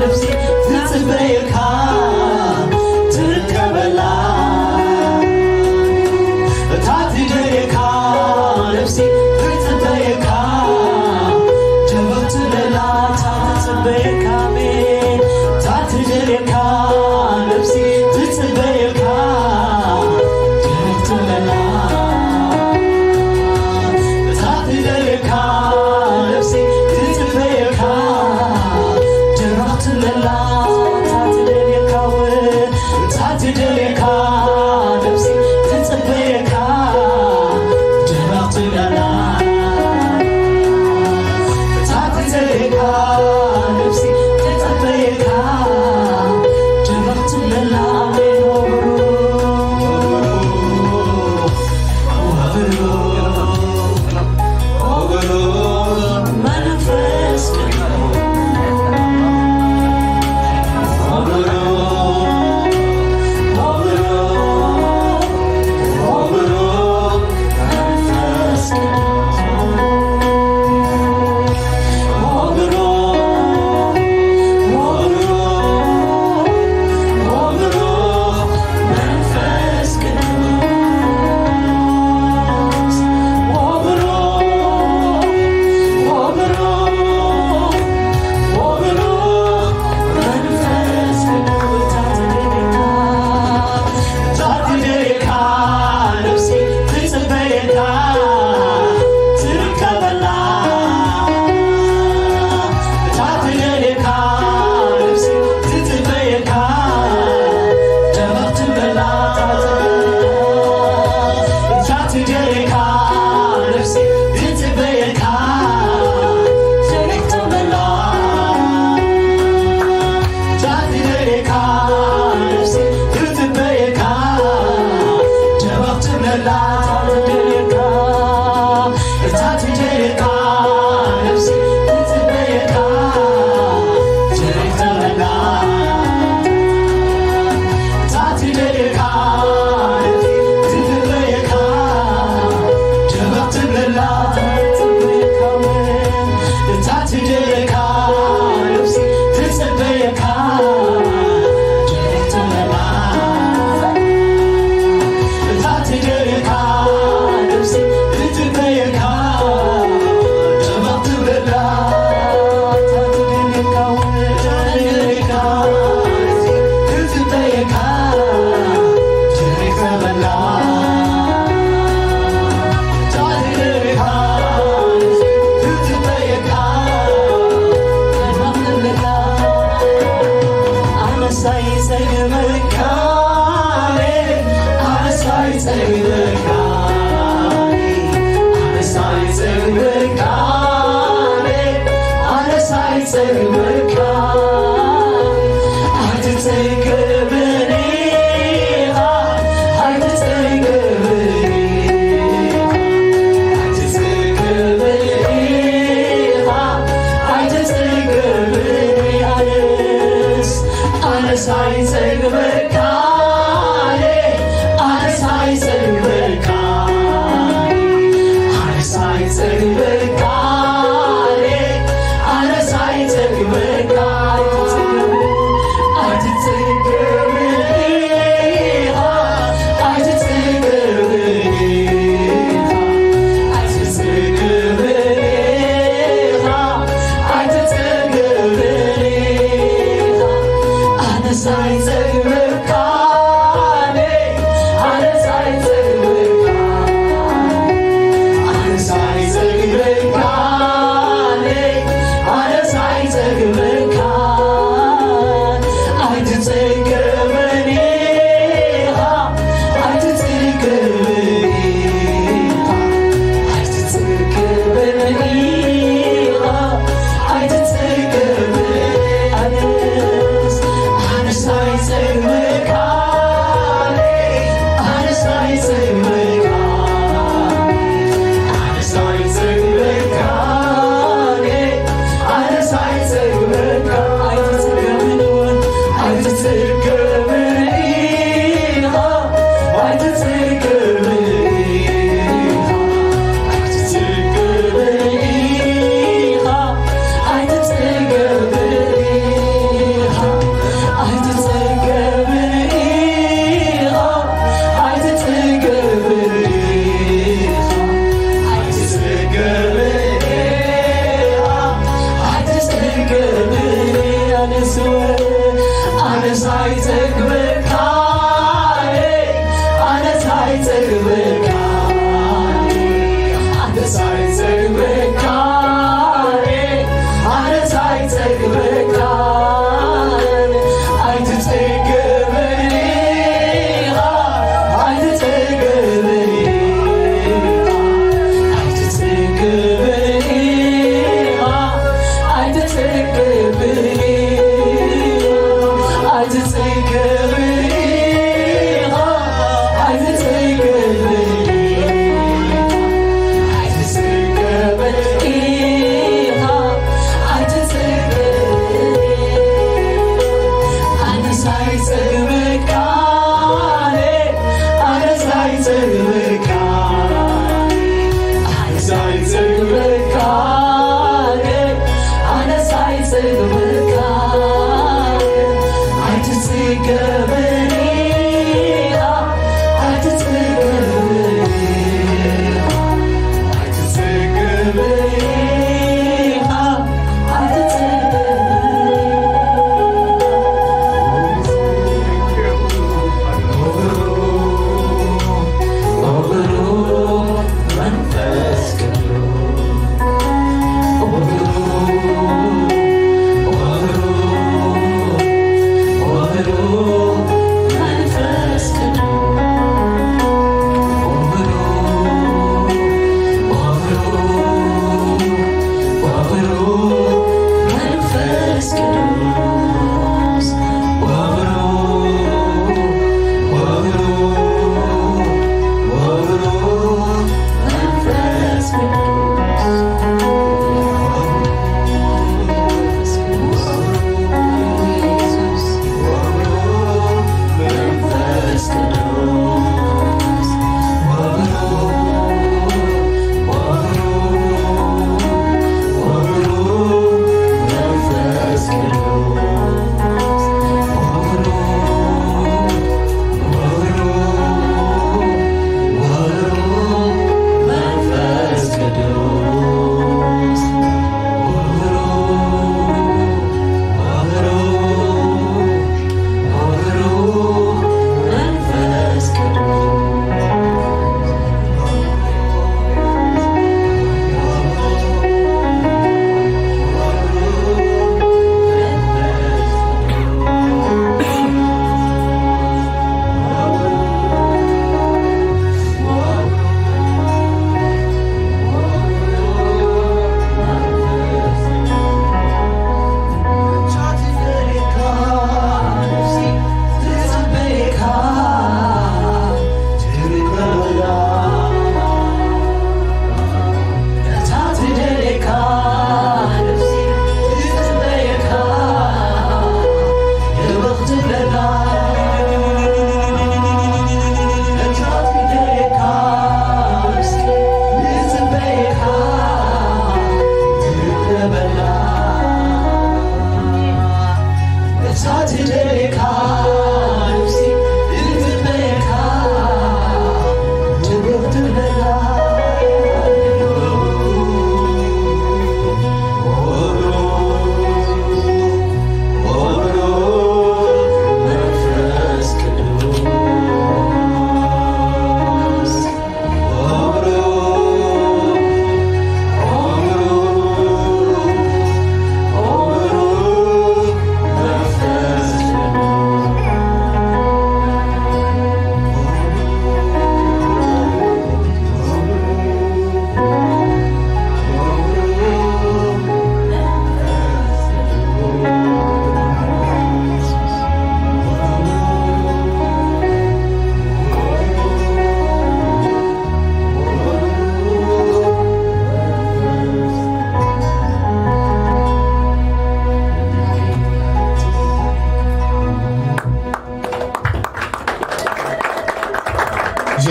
ነፍሲ ትጽበየካ ትርከበላ። እታ ትደልየካ ነፍሲ ትጽበየካ ደበትለላ። እታ ትጽበየካ፣ ኣሜን። እታ ትደልየካ ነፍሲ ትጽበየካ ደበትለላ። እታ ትደልየካ ነፍሲ ትጽበየካ ደረኽቲ መላ። እታ ትደልየካ፣ እታ ትደልየካ ነፍሲ ትጽበየካ ደረኽቲ መላ። እታ ትደልየካ ነፍሲ ትጽበየካ ደረኽቲ መላ። ኣሜን።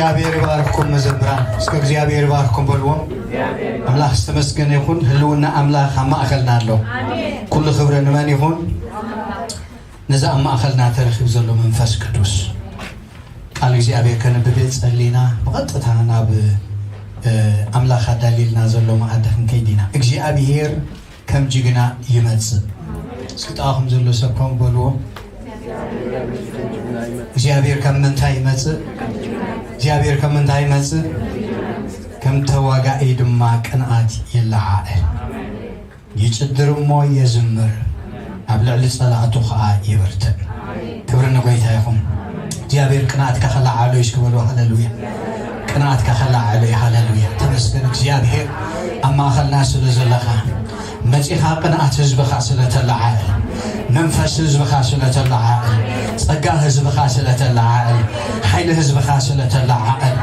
እግዚኣብሔር ይባርኽኩም መዘምራን። እስከ እግዚኣብሔር ይባርኽኩም በልዎም። ኣምላኽ ዝተመስገነ ይኹን። ህልውና ኣምላኽ ኣብ ማእኸልና ኣሎ። ኩሉ ክብሪ ንመን ይኹን? ነዚ ኣብ ማእኸልና ተረኺቡ ዘሎ መንፈስ ቅዱስ። ቃል እግዚኣብሔር ከንብብ ጸሊና ብቐጥታ ናብ፣ እ፣ ኣምላኽ ኣዳልየልና ዘሎ መኣዲ ክንከይድ ኢና። እግዚኣብሔር ከም ጅግና ይመጽእ። እስኪ ጥቓኹም ዘሎ ሰብ ከምኡ በልዎ። እግዚኣብሔር ከም ምንታይ ይመጽእ? እግዚኣብሔር ከም ምንታይ ይመጽእ? ከም ተዋጋኢ ድማ ቅንኣት ይለዓል። ይጭድር እሞ የዝምር፣ ኣብ ልዕሊ ጸላእቱ ኸኣ ይብርትዕ። ክብሪ ንጎይታ ይኹን። እግዚኣብሔር ቅንኣትካ ኸለዓዕሎ እዩ። እስኪ በሉ ሃሌሉያ። ቅንኣትካ ኸለዓዕሎ እዩ። ሃሌሉያ። ተመስገን እግዚኣብሔር ኣብ ማእኸልና ስለ ዘለኻ። መጺኻ ቅንኣት ህዝብኻ ስለ ተለዓዕል፣ መንፈስ ህዝብኻ ስለ ተለዓዕል፣ ጸጋ ህዝብኻ ስለ ተለዓዕል፣ ሓይሊ ህዝብኻ ስለ ተለዓዕል፣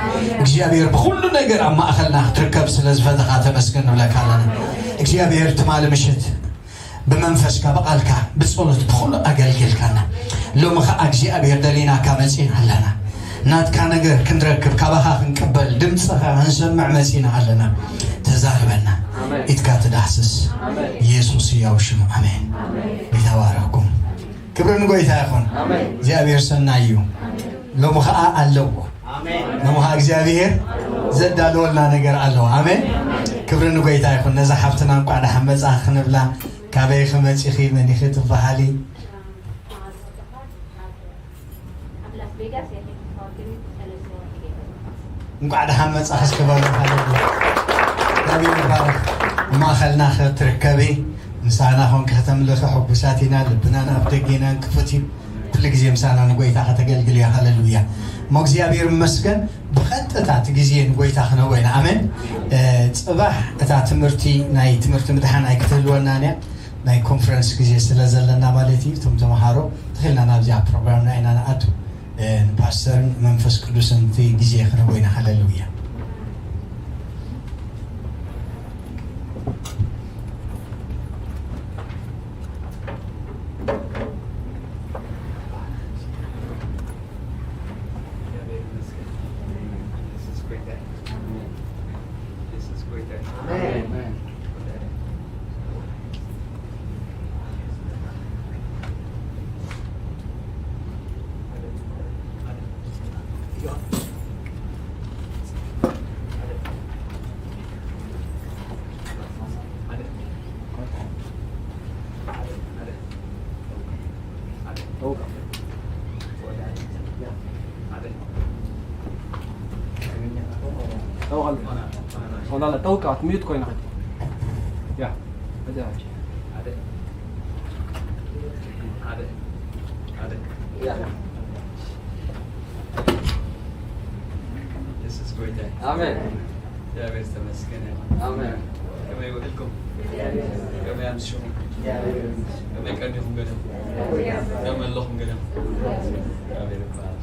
እግዚኣብሔር ብኹሉ ነገር ኣብ ማእኸልና ክትርከብ ስለ ዝፈተኻ ተመስገን ንብለካ ኣለና። እግዚኣብሔር ትማሊ ምሽት ብመንፈስካ፣ ብቓልካ፣ ብጸሎት፣ ብኹሉ ኣገልጊልካና። ሎሚ ኸኣ እግዚኣብሔር ደሊናካ መጺና ኣለና። ናትካ ነገር ክንረክብ፣ ካባኻ ክንቅበል፣ ድምጽኻ ክንሰምዕ መጺና ኣለና። ተዛረበና። ኣሜን። ኢድካ ትዳህስስ። ኣሜን። ኢየሱስ ሕያው ሽም። ኣሜን። ኣሜን። ይተባረኽኩም። ክብሪ ንጎይታ ይኹን። ኣሜን። እግዚኣብሔር ሰናይ እዩ። ሎሚ ኸኣ ኣለዎ። ኣሜን። ሎሚ ኸኣ እግዚኣብሔር ዘዳለወልና ነገር ኣለዎ። ኣሜን። ክብሪ ንጎይታ ይኹን። ነዛ ሓፍትና እንቋዕ ደሓን መጻእኺ ክንብላ፣ ካበይ ኢኺ መጺኺ፣ መን ኢኺ ትበሃሊ? ኣብ ላስ ቬጋስ እየ ከይተፋወርክኒ ሰለስተ ወርሒ ገይረ። እንቋዕ ደሓን መጻእኺ እስኪ በሉ። ሃሌሉያ። እግዚኣብሔር ይባረኽ። ማእኸልና ክትርከቢ፣ ምሳና ኮንኪ ከተምልኺ ሕጉሳት ኢና። ልብናን ኣፍ ደጌናን ክፉት እዩ። ኩሉ ግዜ ምሳና ንጎይታ ከተገልግል እያ። ሃሌሉያ። እሞ እግዚኣብሔር ይመስገን። ብቐጥታ እቲ ግዜ ንጎይታ ክነህቦ ኢና። ኣሜን። እ፣ ጽባሕ እታ ትምህርቲ፣ ናይ ትምህርቲ ምድሓን ኣይክትህልወናን እያ። ናይ ኮንፈረንስ ግዜ ስለ ዘለና ማለት እዩ። እቶም ተምሃሮ ተኺልና ናብዚኣ ፕሮግራምና ኢና ንኣቱ። እ፣ ንፓስተርን መንፈስ ቅዱስን እቲ ግዜ ክነህቦ ኢና። ሃሌሉያ። ጠውቃ፣ ጠውቃ፣ ሚዩት ኮይና ኸዲ። ያ፣ እዛ ሕጂ። የሱስ ጎይታ። ኣሜን። እግዚኣብሔር ዝተመስገነ ይኹን። ኣሜን። ከመይ ውዕልኩም? ከመይ ኣምስኹም? ከመይ ቀኒኹም ገለኹም? ከመይ ኣለኹም ገለኹም? እግዚኣብሔር ይባረክ።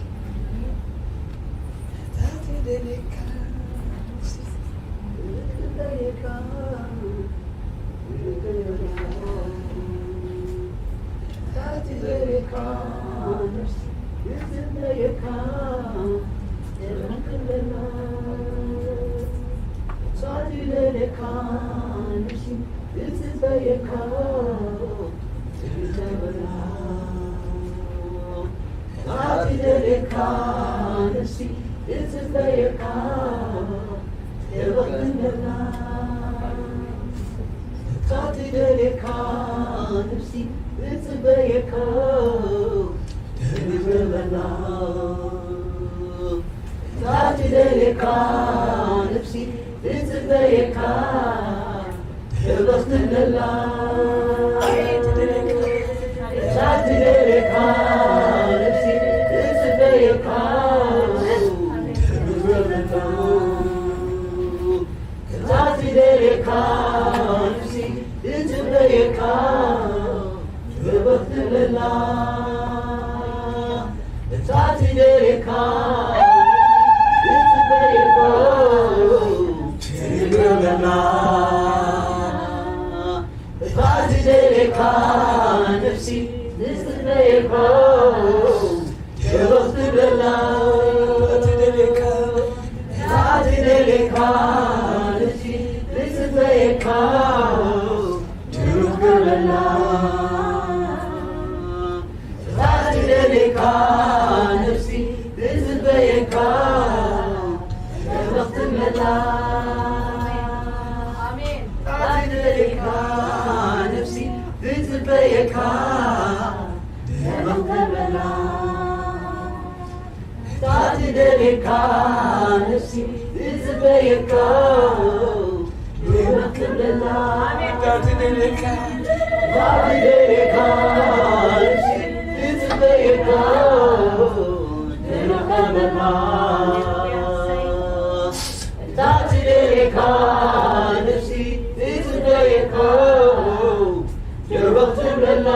ነፍሲ ትጽበየካ፣ የበኽትመላ። ኣሜን። ታትደልየካ ነፍሲ ትጽበየካ፣ የበኽትመላ። ታትደልየካ ነፍሲ ትጽበየካ፣ የበኽትመላ። ታትደልየካ፣ ታትደልየካ ነፍሲ ትጽበየካ፣ የበኽትመላ። ታትደልየካ ነፍሲ ትጽበየካ፣ የበኽትመላ።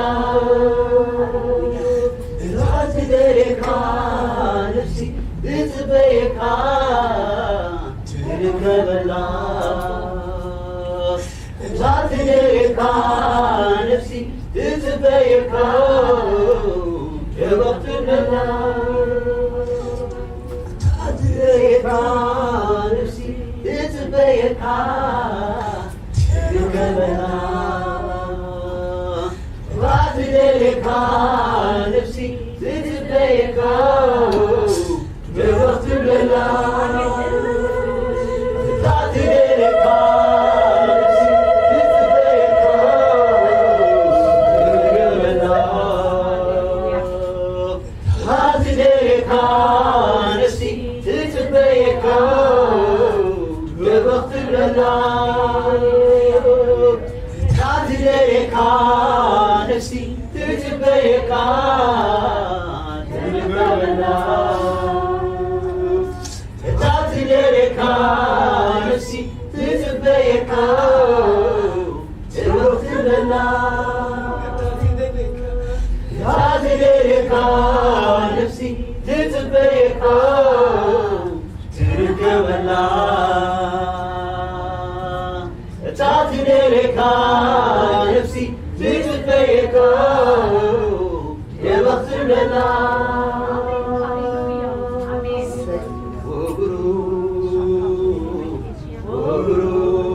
ታትደልየካ ነፍሲ ትጽበየካ፣ ትርከበላ። ታትደልየካ ነፍሲ ትጽበየካ፣ የበኽትመላ። ታትደልየካ ነፍሲ ትጽበየካ፣ ትርከበላ። ታትደልየካ ነፍሲ ትጽበየካ፣ የበኽትመላ። ታትደልየካ ነፍሲ ትጽበየካ፣ ትርከበላ። ታትደልየካ ነፍሲ ትጽበየካ፣ የበኽትመላ። ታትደልየካ ነፍሲ ትጽበየካ፣ ትርከበላ። ታትደልየካ ነፍሲ ትጽበየካ፣ የበኽትመላ። ታትደልየካ ነፍሲ ትጽበየካ፣ ትርከበላ። ታትደልየካ ነፍሲ ትጽበየካ፣ የበኽትመላ። ወብሩኽ፣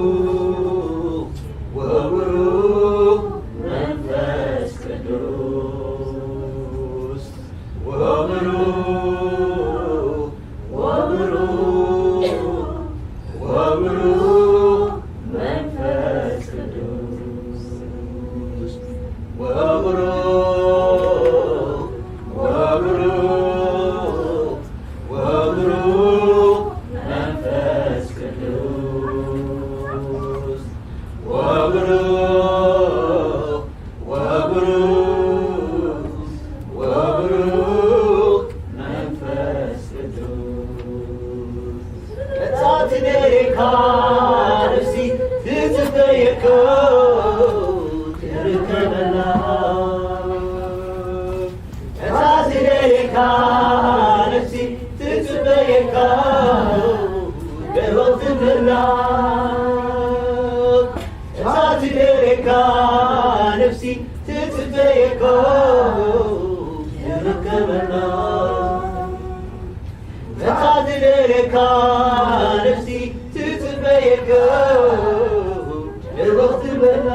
ወብሩኽ፣ ወብሩኽ መንፈስ ቅዱስ፣ ወብሩኽ፣ ወብሩኽ፣ ወብሩኽ መንፈስ ቅዱስ፣ ወብሩኽ፣ ወብሩኽ፣ ወብሩኽ መንፈስ ቅዱስ፣ ወብሩኽ፣ ወብሩኽ፣ ወብሩኽ መንፈስ ቅዱስ። እታ ትደልየካ ነፍሲ ትጽበየካ፣ ትርከበላ። እታ ትደልየካ ነፍሲ ትጽበየካ፣ የበኽትመላ። እታ ትደልየካ ነፍሲ ትጽበየካ፣ ትርከበላ። እታ ትደልየካ ነፍሲ ትጽበየካ፣ የበኽትመላ።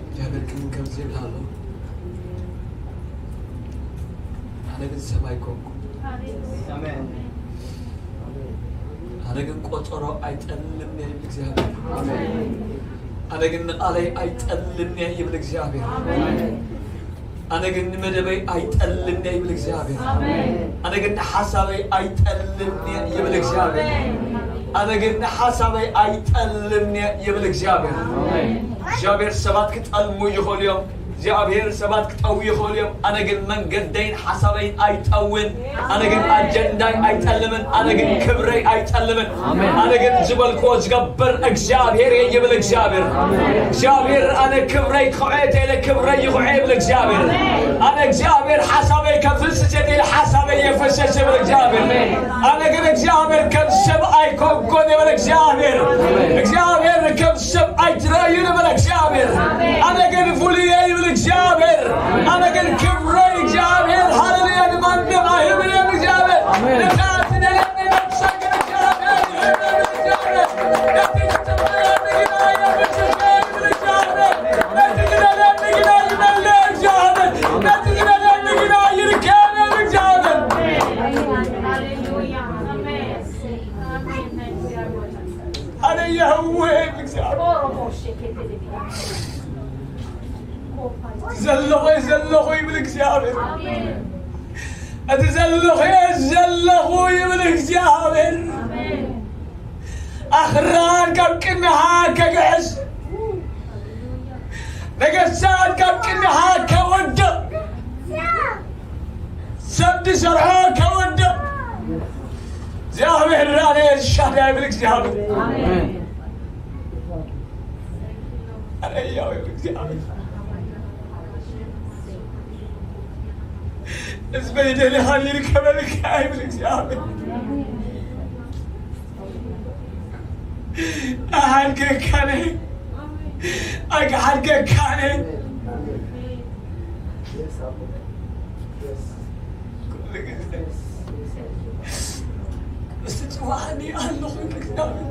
እግዚኣብሔር ግን ከምዚ ይብል ኣሎ፣ ኣነ ግን ሰብ ኣይኮንኩ፣ ኣነ ግን ቆጸሮ ኣይጠልምን እየ ይብል እግዚኣብሔር። ኣነ ግን ንቓለይ ኣይጠልምን እየ ይብል እግዚኣብሔር። ኣነ ግን ንመደበይ ኣይጠልምን እየ ይብል እግዚኣብሔር። ኣነ ግን ንሓሳበይ ኣይጠልምን እየ ይብል እግዚኣብሔር። ኣነ ግን ንሓሳበይ ኣይጠልምን እየ ይብል እግዚኣብሔር። እግዚኣብሔር ሰባት ክጠልሙ ይኽእሉ እዮም። እግዚኣብሔር ሰባት ክጠው ይኽእሉ እዮም። ኣነ ግን መንገደይን ሓሳበይን ኣይጠውን። ኣነ ግን ኣጀንዳይ ኣይጠልምን። ኣነ ግን ክብረይ ኣይጠልምን። ኣነ ግን ዝበልክዎ ዝገብር እግዚኣብሔር እየ ይብል እግዚኣብሔር። እግዚኣብሔር ኣነ ክብረይ ክውዕት ኢለ ክብረይ ይኹዕ ይብል እግዚኣብሔር። ኣነ እግዚኣብሔር ሓሳበይ ከፍስስ እየ ኢለ ሓሳበይ የፈሰስ ይብል እግዚኣብሔር። ኣነ ግን እግዚኣብሔር ከም ሰብ ኣይኮንኩን ይብል እግዚኣብሔር። እግዚኣብሔር ከም ሰብ ኣይትረእዩ ይብል እግዚኣብሔር። ኣነ ግን ፍሉይ እየ ይብል እግዚኣብሔር። ኣነ ግን ክብረይ እግዚኣብሔር ሃሌሉያ ንማንም ኣይህብን ይብል እግዚኣብሔር። ነታ ትደልየኒ ነፍሰይ ግን እግዚኣብሔር ይህብ ይብል እግዚኣብሔር። ነቲ ትጽበየኒ ግና የብስሰ ይብል እግዚኣብሔር። ነቲ ትደልየኒ ግና ይመልእ እግዚኣብሔር። ነቲ ትደልየኒ ግና ይርከብ ይብል እግዚኣብሔር። ኣነ የህዌ ይብል እግዚኣብሔር። ዘለኹ ዘለኹ ይብል እግዚኣብሔር። እቲ ዘለኹ ዘለኹ ይብል እግዚኣብሔር። ኣኽራን ካብ ቅድሚኻ ከግዕዝ፣ ነገስታት ካብ ቅድሚኻ ከወድቕ፣ ሰብ ዝሰርሖ ከወድቕ እግዚኣብሔር ኣነ ኤልሻዳይ ይብል እግዚኣብሔር። ኣነ ህያው ይብል እግዚኣብሔር። ህዝበይ ደሊኻ ይርከበልካ ይብል እግዚኣብሔር። ኣሃልከካነ ኣግሓልከካነ ኩሉ ግዜ ምስ ትጽውዓኒ ኣለኹ እግዚኣብሔር።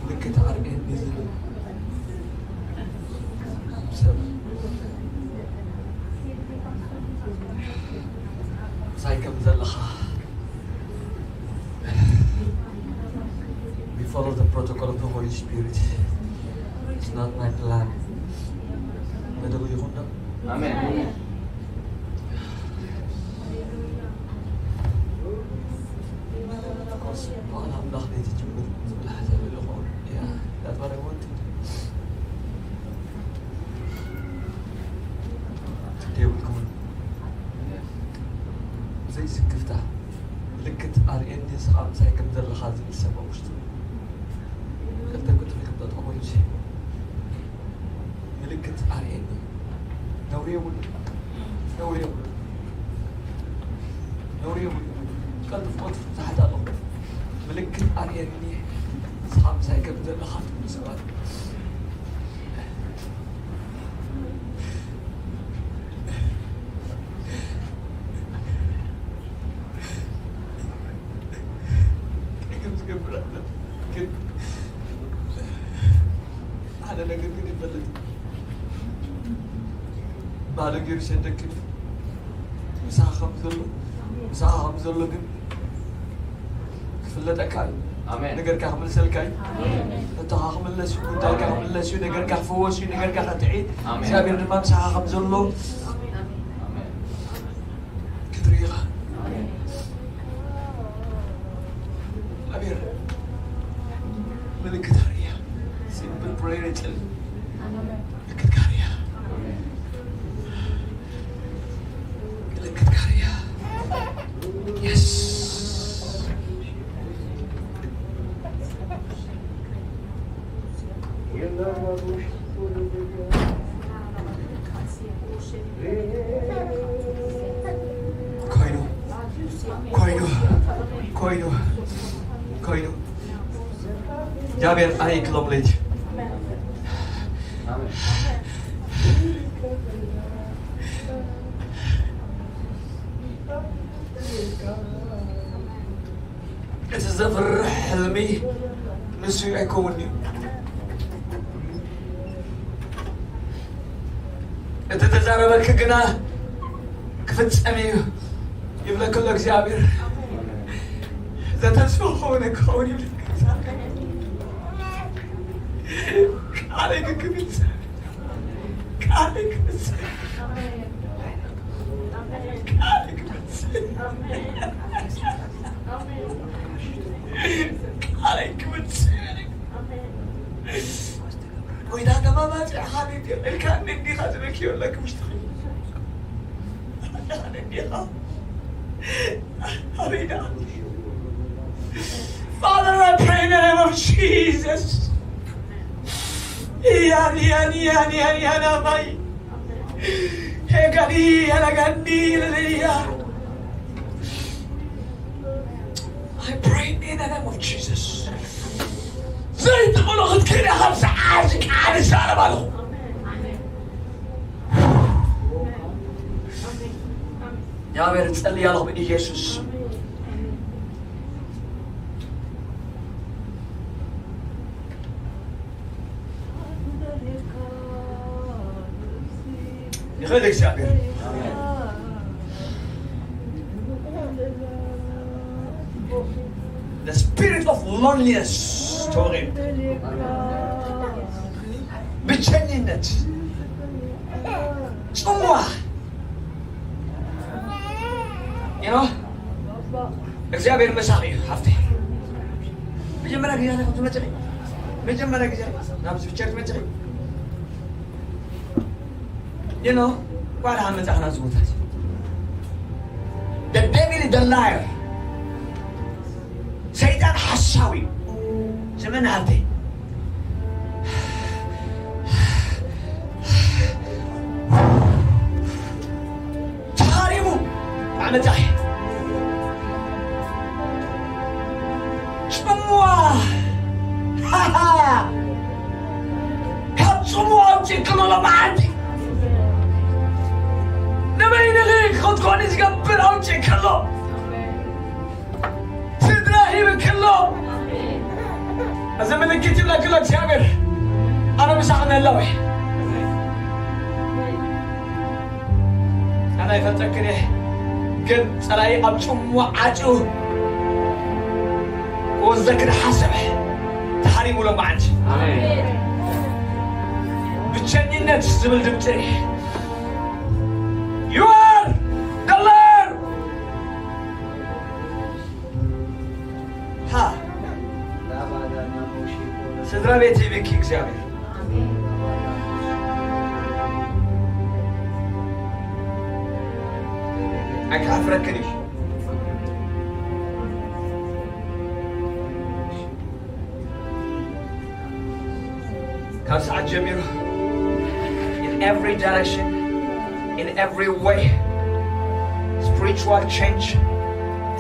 ልክት ኣርኤን ዝብል ሰብ ምሳይ ከም ዘለኻ We follow the protocol of the Holy Spirit. It's not my plan. መደቡ ይኹን ዶ? ኣሜን። Of course፣ በዓል ኣምላኽ ቤት ጅምር ዝብል ሓሳብ ኣለኹ። Yeah, that's what I want. ዘይስክፍታ ምልክት ኣርእየኒ፣ ንስኻ ምሳይ ከም ዘለኻ ዝብል ሰብ ኣብ ውሽጡ ክልተ ቁጽሪ ክጠጥቆ እዩ። ምልክት ኣርእየኒ። ነውሪ የብሉ፣ ነውሪ የብሉ፣ ነውሪ የብሉ። ቀልጥፍ ቀልጥፍ ብዙሓት ኣለኹ። ምልክት ኣርእየኒ፣ ንስኻ ምሳይ ከም ዘለኻ ትብሉ ሰባት። ከም ዝገብር ኣለ። ግን ሓደ ነገር ግን ይፈልጥ። ባዶ ገይሩ ይሰደክን። ምሳኻ ከም ዘሎ፣ ምሳኻ ከም ዘሎ ግን ክፍለጠካ እዩ። ኣሜን። ነገርካ ክምልሰልካ እዩ። ኣሜን። ሕቶኻ ክምለስ እዩ፣ ጉዳይካ ክምለስ እዩ፣ ነገርካ ክፍወስ እዩ፣ ነገርካ ክትዒ። ኣሜን። እግዚኣብሔር ድማ ምሳኻ ከም ዘሎ ኣሜን። ምልክት ኣርእያ። ሲምፕል ፕሬየር የጨል። ምልክት ካርያ። ምልክት ካርያ። የስ። ኮይኑ፣ ኮይኑ፣ ኮይኑ፣ ኮይኑ። እግዚኣብሔር ኣይክሎም ለይቲ። እቲ ዘፍርሕ ሕልሚ ንሱ ኣይከውን እዩ። እቲ ተዛረበኪ ግና ክፍጸም እዩ ይብለኪ ኣሎ እግዚኣብሔር። ዘተስፋ ኾነ ክኸውን ይብለኪ። ቃለይ ክፍጸም፣ ቃለይ ክፍጸም፣ ቃለይ ክፍጸም፣ ቃለይ ክፍጸም። ጎይታ ተማማጺ ሓቢብ ኢልካ እንዲኻ ዝበኪ ኣለኪ ውሽጥኺ። እንዲኻ ኣበይዳ? Father, I pray in the name of Jesus. Yan, yan, yan, yan, yan, abay. Hegani, yan, agandi, leleya. I pray in the name of Jesus. ዘይትኽእሎ ክትክእል ኢኻ። ኣብዚ ዓርሲ ቃል ይዛረብ ኣለኹ። እግዚኣብሔር እጸልይ ኣለኹ ብኢየሱስ። ይኽእል እግዚኣብሔር። The spirit of loneliness ተወቒሉ፣ ብቸኝነት፣ ጽምዋ። You know? እግዚኣብሔር መሳኺ እዩ። ሃፍቲ መጀመርያ ግዜ ዲኻ ትመጽእ? መጀመርያ ግዜ ናብዚ ቸርች መጽእ? You know? ኳል ሃመጻ ኻና ዝቦታት። The devil is the liar. ሰይጣን ሓሳዊ እዩ። ስምዕኒ ሃብተይ። ተኻሪቡ ዓመጻ እዩ። ጽምዋ። ሃሃ። ካብ ጽምዋ ኣውጺእ ከሎ ሎማዓንቲ። ንበይንኺ ክትኮኒ ዝገብር ኣውጺእ ከሎ። ስድራ ሂብክሎ። እዚ ምልክት ይብለክሎ እግዚኣብሔር። ኣነ ምሳኺ ነለዊ። ኣነ ኣይፈልጠክን እየ፣ ግን ጸላኢ ኣብ ጽምዋ ዓጽዩ ክወስደክን ሓሰበ። ተሃሪሙ ሎም መዓልቲ። ኣሜን። ብቸኝነት ዝብል ድምፂ። You are the Lord። ሃ። ስድራ ቤት ይብኪ እግዚኣብሔር። ኣይክሓፍረክን እዩ። ካብ ሰዓት ጀሚሩ in every direction, in every way, spiritual change,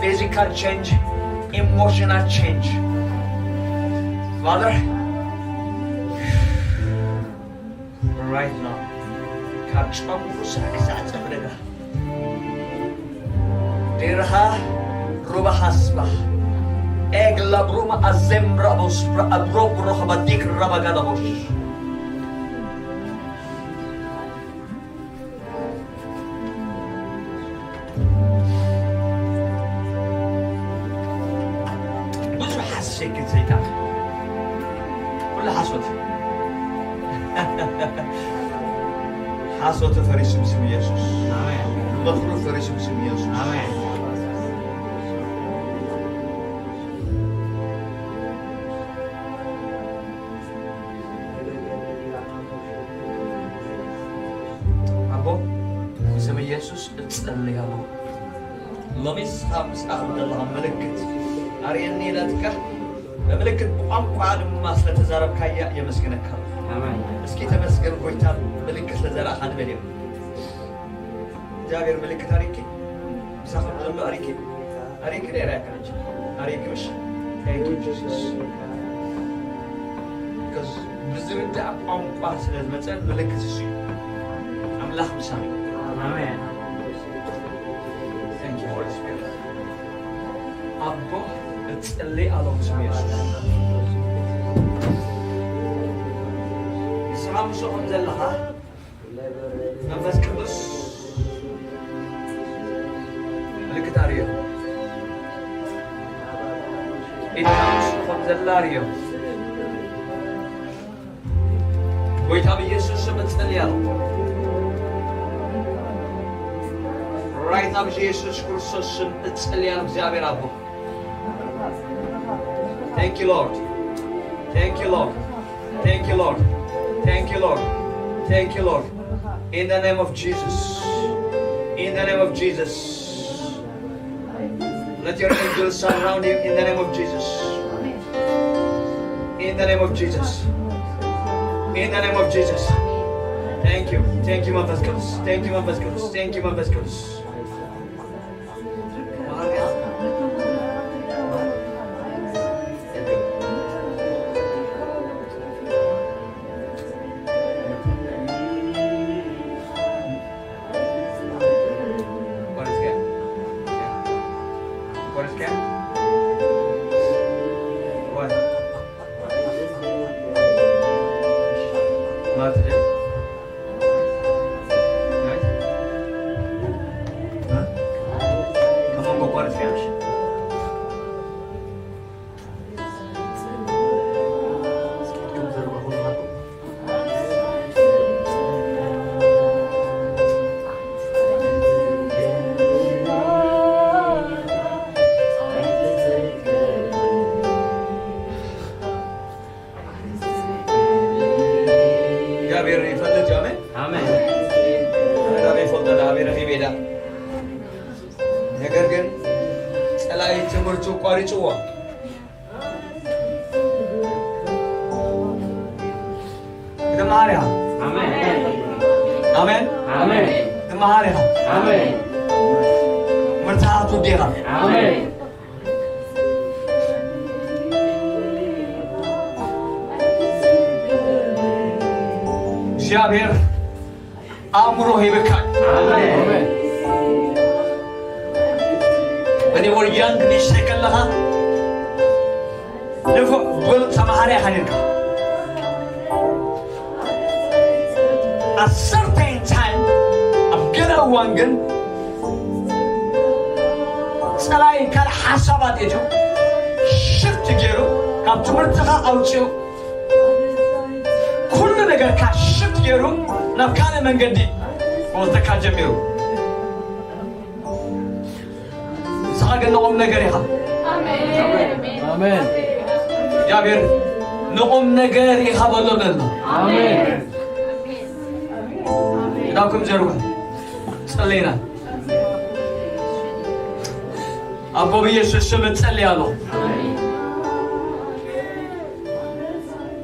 physical change, emotional change. Father, right now, ካብ ጨጉሩ ሳዕ ክሳዕ ጸጉሪ እግራ። ዲርሃ ሩባ ሃስባ። ኤግላ ብሩማ ኣዘምራ ቦስፕራ ኣብሮ ብሮኸ ባዲክ ራባ ጋዳ ቦሽ። ብዙሕ ሓሰት ሸክል ሰይጣን። ኩሉ ሓሶት። ሓሶት ፈሪሱ ብስም ኢየሱስ። ኣሜን። መኽሩ ፈሪሱ ብስም ኢየሱስ። ኣሜን። ብኢየሱስ እጸልይ ኣለኹ። ሎሚ ንስኻ ምስኣ ከም ዘለኻ ምልክት ኣርእየኒ ኢላትካ፣ ብምልክት ብቋንቋ ድማ ስለተዛረብካያ የመስግነካ። ኣሜን። እስኪ ተመስገን ጎይታ፣ ምልክት ስለዘራእኻ ንበል። እግዚኣብሔር ምልክት ኣሪኪ፣ ምሳኻ ዘሎ ኣሪኪ፣ ኣሪኪ ነይራ እያ ከነች፣ ኣሪኪ ምሽ? Thank you Jesus። Because ብዝርዳእ ቋንቋ ስለ ዝመጸ ምልክት እሱ እዩ። ኣምላኽ ምሳና እዩ። ኣሜን። Thank you Holy Spirit። ኣቦ እጽልይ ኣለኹ ብስም የሱስ። ንስኻ ምስኡ ከም ዘለኻ መንፈስ ቅዱስ ምልክት ኣርእዮ። ኢድካ ምስኡ ከም ዘላ ኣርእዮ። ጎይታ ብኢየሱስ ስም እጸልይ ኣለኹ። Right now ብኢየሱስ ክርስቶስ ስም እጸልይ ኣለኹ እግዚኣብሔር ኣቦ። Thank you Lord. Thank you Lord. Thank you Lord. Thank you Lord. Thank you Lord. In the name of Jesus. In the name of Jesus. Let your angels surround him in the name of Jesus. In the name of Jesus. In the name of Jesus. Thank you. Thank you መንፈስ ቅዱስ። Thank you መንፈስ ቅዱስ። Thank you መንፈስ ቅዱስ። What is that? What is that? What? Not today. Nice. Huh? Come on, go, what is that? እግዚኣብሔር ይፈልጥ እዩ። ኣሜን። ኣሜን። ኣነ ናበይ ይፈልጦ? ናበይ ረኺበ ኢላ። ነገር ግን ጸላኢ ትምህርቱ ቋሪጽዎ። ክትመሃር ኢኻ። ኣሜን። ኣሜን። ኣሜን። ክትመሃር ኢኻ። ኣሜን። ትምህርትኻ ክትውዲ ኢኻ። ኣሜን። እግዚኣብሔር ኣእምሮ ሂብካ። ኣሜን። When you were young ንእሽተይ ከለኻ ንፉዕ ብሉጽ ተማሃራይ ኢኻ ነርካ። At certain time ኣብ ገለ እዋን ግን ጸላኢ ካልእ ሓሳባት እትዩ ሽፍት ገይሩ ካብ ትምህርትኻ ኣውጺኡ ኩሉ ነገርካ ሽፍት ገይሩ ናብ ካልእ መንገዲ ክወስደካ ጀሚሩ። ንስኻ ግን ንቑም ነገር ኢኻ። ኣሜን። እግዚኣብሔር ንቑም ነገር ኢኻ በሎ ነና። ኣሜን። ኢዳኩም ዘርጉ። ጸለይና። ኣቦ ብኢየሱስ ስም እጸልይ ኣለኹ።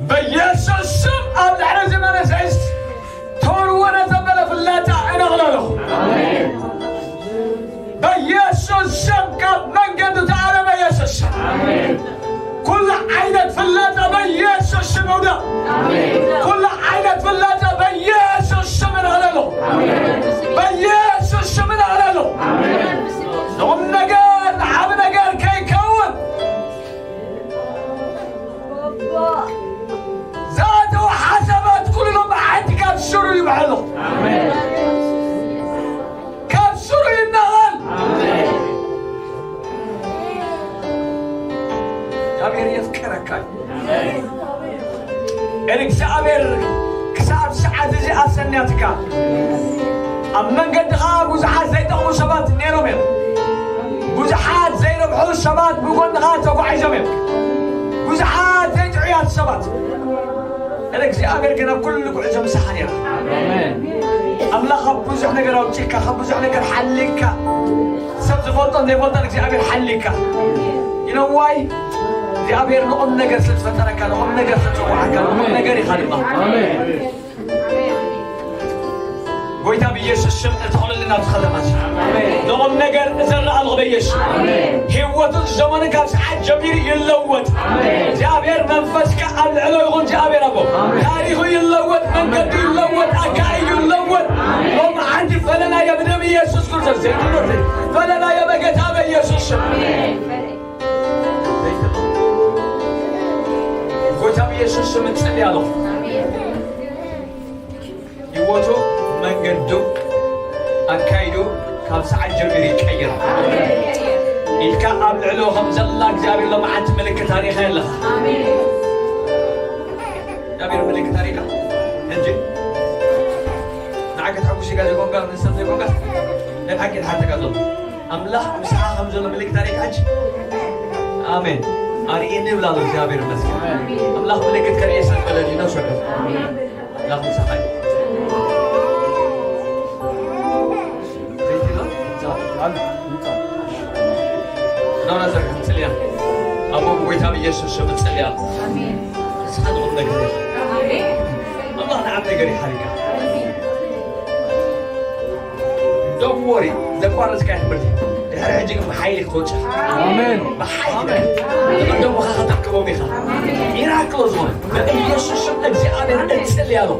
በኢየሱስ ስም ኣብ ልዕሊ እዚ መንእሰይስ ተወርወረ ዘበለ ፍላጻ እነቕለሎ። በኢየሱስ ስም ካብ መንገዱ ተኣለ በኢየሱስ ስም። ኩሉ ዓይነት ፍላጻ በኢየሱስ ስም ይውደቕ። ኩሉ ዓይነት ፍላጻ በኢየሱስ ስም እነቕለሎ። በኢየሱስ ስም እነቕለሎ። ንቑም ነገር ንዓቢ ነገር ከይከውን ዘእተወ ሓሳባት ኩሉ ሎም ብሓንቲ ካብ ስሩ ይብዐሉ። ካብ ስሩ ይነቐል። እግዚኣብሔር የፍቅረካ። እግዚኣብሔር ክሳብ ሰዓት እዚኣ ሰንያትካ። ኣብ መንገድኻ ብዙሓት ዘይጠቕሙ ሰባት ነይሮም እዮም። ብዙሓት ዘይረብሑ ሰባት ብጎንኻ ተጓዒዞም እዮም። ብዙሓት ዘይጥዑያት ሰባት። እግዚኣብሔር ግን ኣብ ኩሉ ጉዕዞ ምሳኻ ነይራ። ኣሜን። ኣምላኽ ካብ ብዙሕ ነገር ኣውፂእካ፣ ካብ ብዙሕ ነገር ሓሊካ፣ ሰብ ዝፈልጦን ዘይፈልጦን እግዚኣብሔር ሓሊካ። You know why? እግዚኣብሔር ንቑም ነገር ስለ ዝፈጠረካ፣ ንቑም ነገር ስለ ዝፀዋዓካ፣ ንቑም ነገር ኢኻ ድማ። ጎይታ ብኢየሱስ ስም እተኽለልና ኣብዚ ከተማ እዚ ንቑም ነገር እዘርእ ኣለኹ በኢየሱስ። ህይወቱን ዘመኑን ካብ ሰዓት ጀሚሩ ይለወጥ። እግዚኣብሔር መንፈስካ ኣብ ልዕሎ ይኹን። እግዚኣብሔር ኣቦ ታሪኹ ይለወጥ፣ መንገዱ ይለወጥ፣ ኣካይዱ ይለወጥ። ሎሚ ሓንቲ ፈለናዮ ብደም ኢየሱስ ክርስቶስ ዘይትመርት ፈለናዮ በጌታ በኢየሱስ ስም። ጎይታ ብኢየሱስ ስም እጸልይ ኣለኹ። ህይወቱ መንገዱ ኣካይዱ ካብ ሰዓት ጀሚሩ ይቀይር ኢልካ ኣብ ልዕሎ ከም ዘላ እግዚኣብሔር ሎማዓንቲ ምልክት ኣሪእኻ ኣለኻ። እግዚኣብሔር ምልክት ኣሪእካ ሕጂ ንዓከ ተሐጉስ ኢካ ዘይኮንካ ንሰብ ዘይኮንካ ናይ ብሓቂ ሓተካ ዘሎ ኣምላኽ ምሳኻ ከም ዘሎ ምልክት ኣሪእካ ሕጂ ኣሜን ኣርእየኒ ይብላ ኣሎ። እግዚኣብሔር ይመስገን። ኣምላኽ ምልክት ከርእየ ሰብ በለኒ ነው ሸከ ኣምላኽ ምሳኻ እዩ። ዘይትላ ናውና ዘርግሕ ጽልያ ኣቦ ጎይታ ብኢየሱስ ስም ጽልያ እስኻ ትኹን ነገር ኣምላኽ ንዓብ ነገር ይሓሪካ Don't worry ዘቋረጽካዮ ትምህርቲ ድሕሪ ሕጂ ግን ብሓይሊ ክትወጽእ ኣሜን። ብሓይሊ ተቐደሙኻ ከተርክቦም ኢኻ። ሚራክሎ ዝኾነ በኢየሱስ ስም እግዚኣብሔር እጽልያሎ።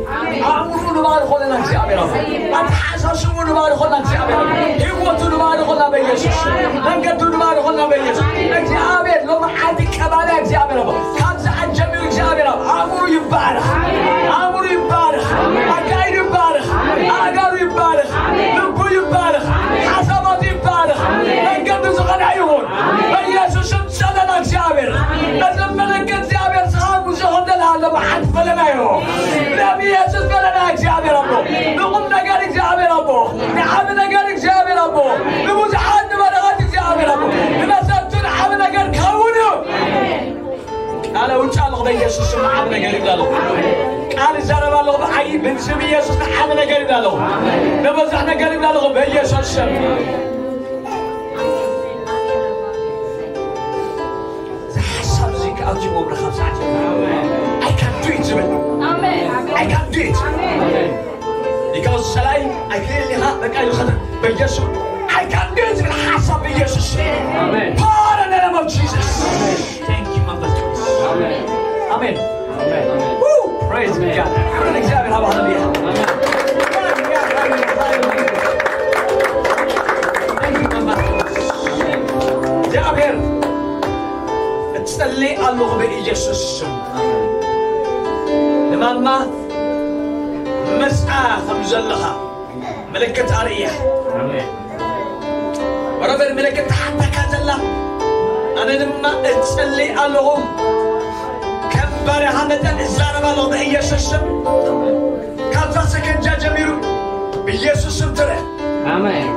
ኣእምሮ ንባርኾልና እግዚኣብሔር ኣቦ ኣተሓሳስቡ ንባርኾልና እግዚኣብሔር ኣቦ ህይወቱ ንባርኾልና በኢየሱስ ስም መንገዱ ንባርኾልና በኢየሱስ እግዚኣብሔር ሎሚ ዓዲ ቀባላ እግዚኣብሔር ኣቦ ካብ ሰዓት ጀሚሩ እግዚኣብሔር ኣቦ ኣእምሮ ይባረኽ። ኣእምሮ ይባረኽ። ኣካይዱ ይባረኽ። ኣእጋሩ ይባረኽ። ልቡ ይባረኽ። ሓሳባቱ ይባረኽ። መንገዱ ዝቐንዐ ይኹን። በኢየሱስ ስም ጸለና እግዚኣብሔር። እዚ ምልክት እግዚኣብሔር ስኻ ጉዞ ኸብደና ኣሎ ብሓንቲ በለናዮ። ብደም ኢየሱስ በለና እግዚኣብሔር ኣቦ። ንቑም ነገር እግዚኣብሔር ኣቦ። ንዓቢ ነገር እግዚኣብሔር ኣቦ። ንብዙሓት ንበረኸት እግዚኣብሔር ኣቦ። ንመሰቱ ንዓቢ ነገር ክኸውን እዩ። ቃል ኣውጽእ ኣለኹ በኢየሱስ ስም ንዓቢ ነገር ይብላ ኣለኹ። ቃል ይዛረብ ኣለኹ ብዓይ ብስም ኢየሱስ ንዓቢ ነገር ይብላ ኣለኹ። ንብዙሕ ነገር ይብላ ኣለኹ በኢየሱስ ስም። እዚ ሓሳብ እዚ ክኣትዎ ብረኻብ ሰዓት I can do it ዝብል I can do it because ሰላይ ኣይክልል ኢኻ በቃ ይኸተ በኢየሱስ I can do it ዝብል ሓሳብ በኢየሱስ Power in the name of Jesus. Thank you መንፈስ ቅዱስ። ኣሜን። Woo! Praise be God. ክብር ለእግዚአብሔር። ሃሌሉያ። Thank you መንፈስ ቅዱስ። እግዚኣብሔር እጸልይ ኣለኹ በኢየሱስ ስም። ንማማ ምስኣ ከም ዘለኻ ምልክት ኣርእያ። ኣሜን። ወረበር ምልክት ተሓተካ ዘላ ኣነ ድማ እጽሊ ኣለኹ። ከም ባርያኻ መጠን እዛረብ ኣለኹ ብኢየሱስ ስም። ካብዛ ሰከንጃ ጀሚሩ ብኢየሱስ ስም ትርአ። ኣሜን።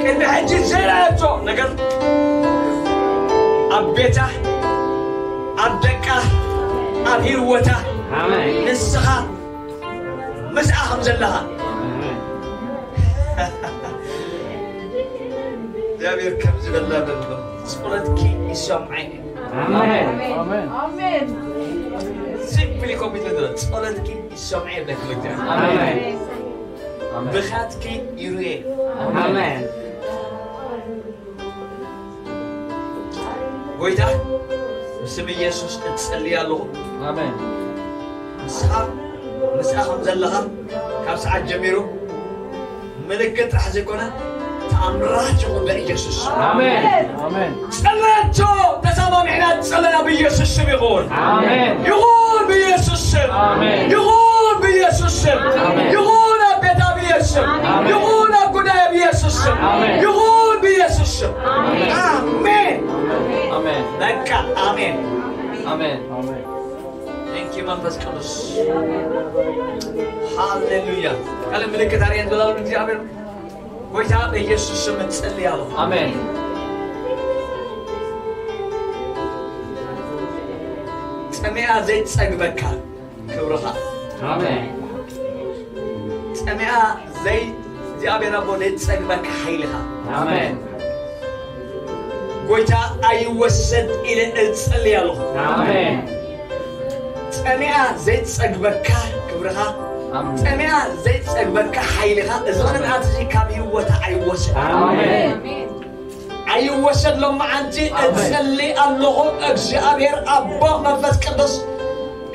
ቅድሚ ሕጂ ዘይረኣየቶ ነገር ኣብ ቤታ፣ ኣብ ደቃ፣ ኣብ ህይወታ ኣሜን። ንስኻ ምስኣ ከም ዘለኻ ኣሜን። እግዚኣብሔር ከም ዝበላ ዘሎ ጸሎትኪ ይሰምዐ። ኣሜን። ኣሜን። ሲምፕሊ ኮሚትመንት ጸሎትኪ ይሰምዐ ይብለኪ እግዚኣብሔር። ኣሜን። ብኻትኪ ይሩየ። ኣሜን። ጎይታ ብስም ኢየሱስ እጸልይ ኣለኹ። ኣሜን። ንስኻ ምስኣ ከም ዘለኻ ካብ ሰዓት ጀሚሩ ምልክት ጥራሕ ዘይኮነ ተኣምራት ይኹን በኢየሱስ። ኣሜን። ኣሜን። ጸለቶ ተሰማሚዕና ጸለና ብኢየሱስ ስም ይኹን። ኣሜን። ይኹን ብኢየሱስ ስም። ኣሜን። ይኹን ብኢየሱስ ስም። ኣሜን። ይኹን ኣብ ቤታ ብኢየሱስ ስም። ኣሜን። ይኹን ኣብ ጉዳይ ብኢየሱስ ስም። ኣሜን። ይኹን ብኢየሱስ ስም። ኣሜን። ኣሜን። ኣሜን። በቃ ኣሜን። ኣሜን። Thank you መንፈስ ቅዱስ። ሃሌሉያ። ካለ ምልክት ኣርየን ዘላለም እግዚኣብሔር ጎይታ በኢየሱስ ስም እጸልያለሁ። ኣሜን። ጸሚኣ ዘይትጸግበካ ክብርኻ። ኣሜን። ጸሚኣ ዘይ እግዚኣብሔር ኣቦ ዘይጸግበካ ሓይልኻ ኣሜን። ጎይታ ኣይወሰድ ኢለ እጸልይ ኣለኹ። ኣሜን። ጸሚኣ ዘይጸግበካ ክብርኻ ኣሜን። ጸሚኣ ዘይጸግበካ ሓይልኻ እዚ ኣሜን። ቅንኣት እዚ ካብ ህይወታ ኣይወሰድ። ኣሜን። ኣይወሰድ ሎመዓንቲ ኣሜን። እጸሊ ኣለኹ እግዚኣብሔር ኣቦ መንፈስ ቅዱስ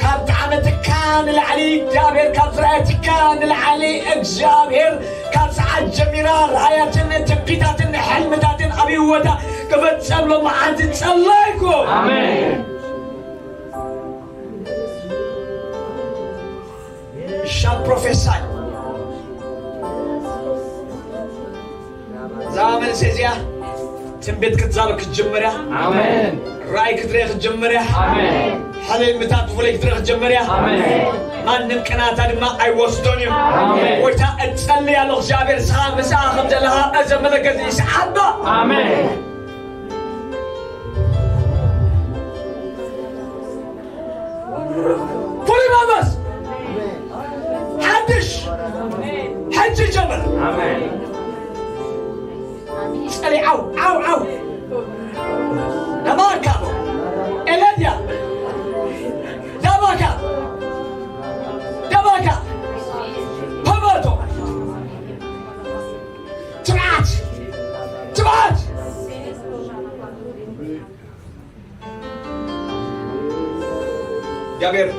ካብ ጣዕመትካ ንላዕሊ እግዚኣብሔር ካብ ዝረኣየትካ ንላዕሊ እግዚኣብሔር ካብ ሰዓት ጀሚራ ራእያትን ትንቢታትን ሕልምታትን ኣብ ህይወታ ክፈጸም ሎመዓንቲ ጸለይኩ ኣሜን። Shall prophesy እዛ መንእሰይ እዚኣ ትንቢት ክትዛረብ ክትጅምር እያ ኣሜን። ራእይ ክትርኢ ክትጅምር እያ ኣሜን። ሕልምታት ብፍሉይ ክትርኢ ክትጅምር እያ ኣሜን። ማንም ቅናታ ድማ ኣይወስዶን እዩ ኣሜን። ጎይታ እጸልይ ኣለኹ እግዚኣብሔር ስኻ ምስኣ ከም ዘለኻ እዘመለከት ይስሓባ ኣሜን። ፍሉይ መንፈስ ሓድሽ ሕጂ ጀምር ኣሜን። ጸሊ ዓው ዓው ዓው ደማካ ኤለድያ ደማካ ደማካ ፐበቶ ትብዓት ትብዓት እግዚኣብሔር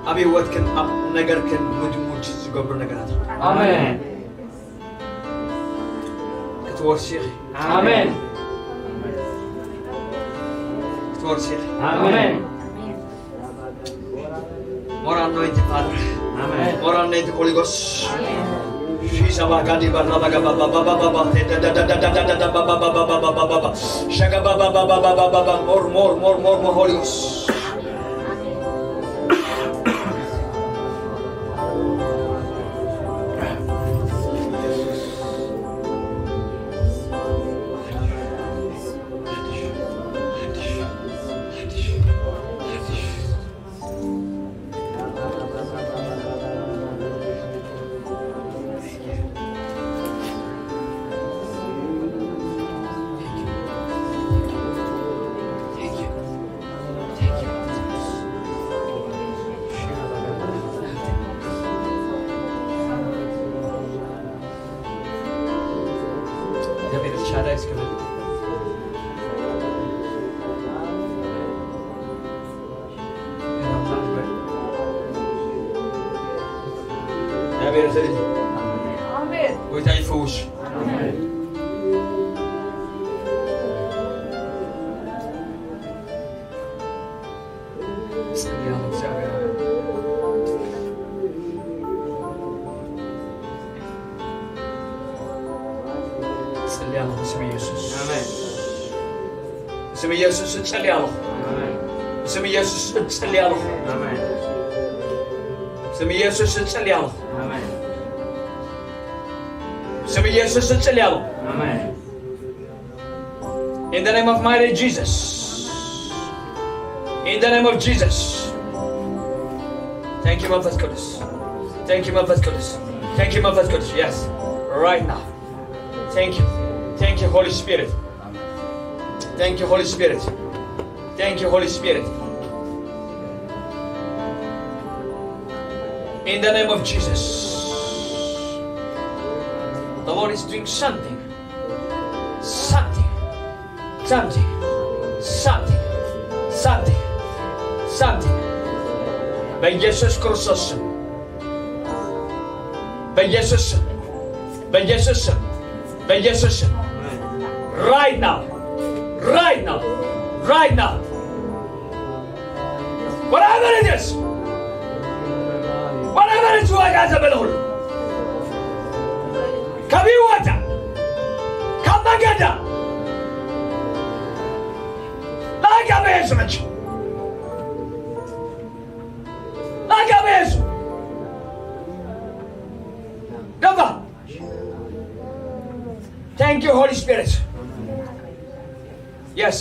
ኣብ ህይወትክን ኣብ ነገርክን ሙድሙድ ዝገብሩ ነገራት ኣሜን። ክትወርሲ ኢኺ ኣሜን። ክትወርሲ ኢኺ ኣሜን። More anointing, Father. Amen. More anointing, Holy Ghost. Shisha bagadi barra baga ba ba ba ba ba ba. Shaka ba ba ba ba ba ba ba ba. More, more, more, more, more, Holy Ghost. ጽልያ ብስም ኢየሱስ። ኣሜን። ብስም ኢየሱስ እጽልይ ኣለኹ። ኣሜን። ብስም ኢየሱስ እጽልይ ኣለኹ። ኣሜን። ብስም ኢየሱስ እጽልይ ኣለኹ። ኣሜን። ብስም ኢየሱስ እጽልይ ኣለኹ። ኣሜን። In the name of mighty Jesus. In the name of Jesus. Thank you መንፈስ ቅዱስ። Thank you መንፈስ ቅዱስ። Thank you መንፈስ ቅዱስ። Yes. Right now. Thank you. Thank you, Holy Spirit. Thank you, Holy Spirit. Thank you, Holy Spirit. In the name of Jesus, the Lord is doing something. Something. Something. Something. Something. Something. በኢየሱስ ክርስቶስ ስም። በኢየሱስ ስም። በኢየሱስ ስም። በኢየሱስ ስም። Right now. Right now. Right now. Whatever it is. Whatever it is ዋጋ ዘበለ ሁሉ ካብ ህይወታ ካብ መንገዳ ላጋ በየሱ መች ላጋ በየሱ ደፋ Thank you, Holy Spirit. Yes.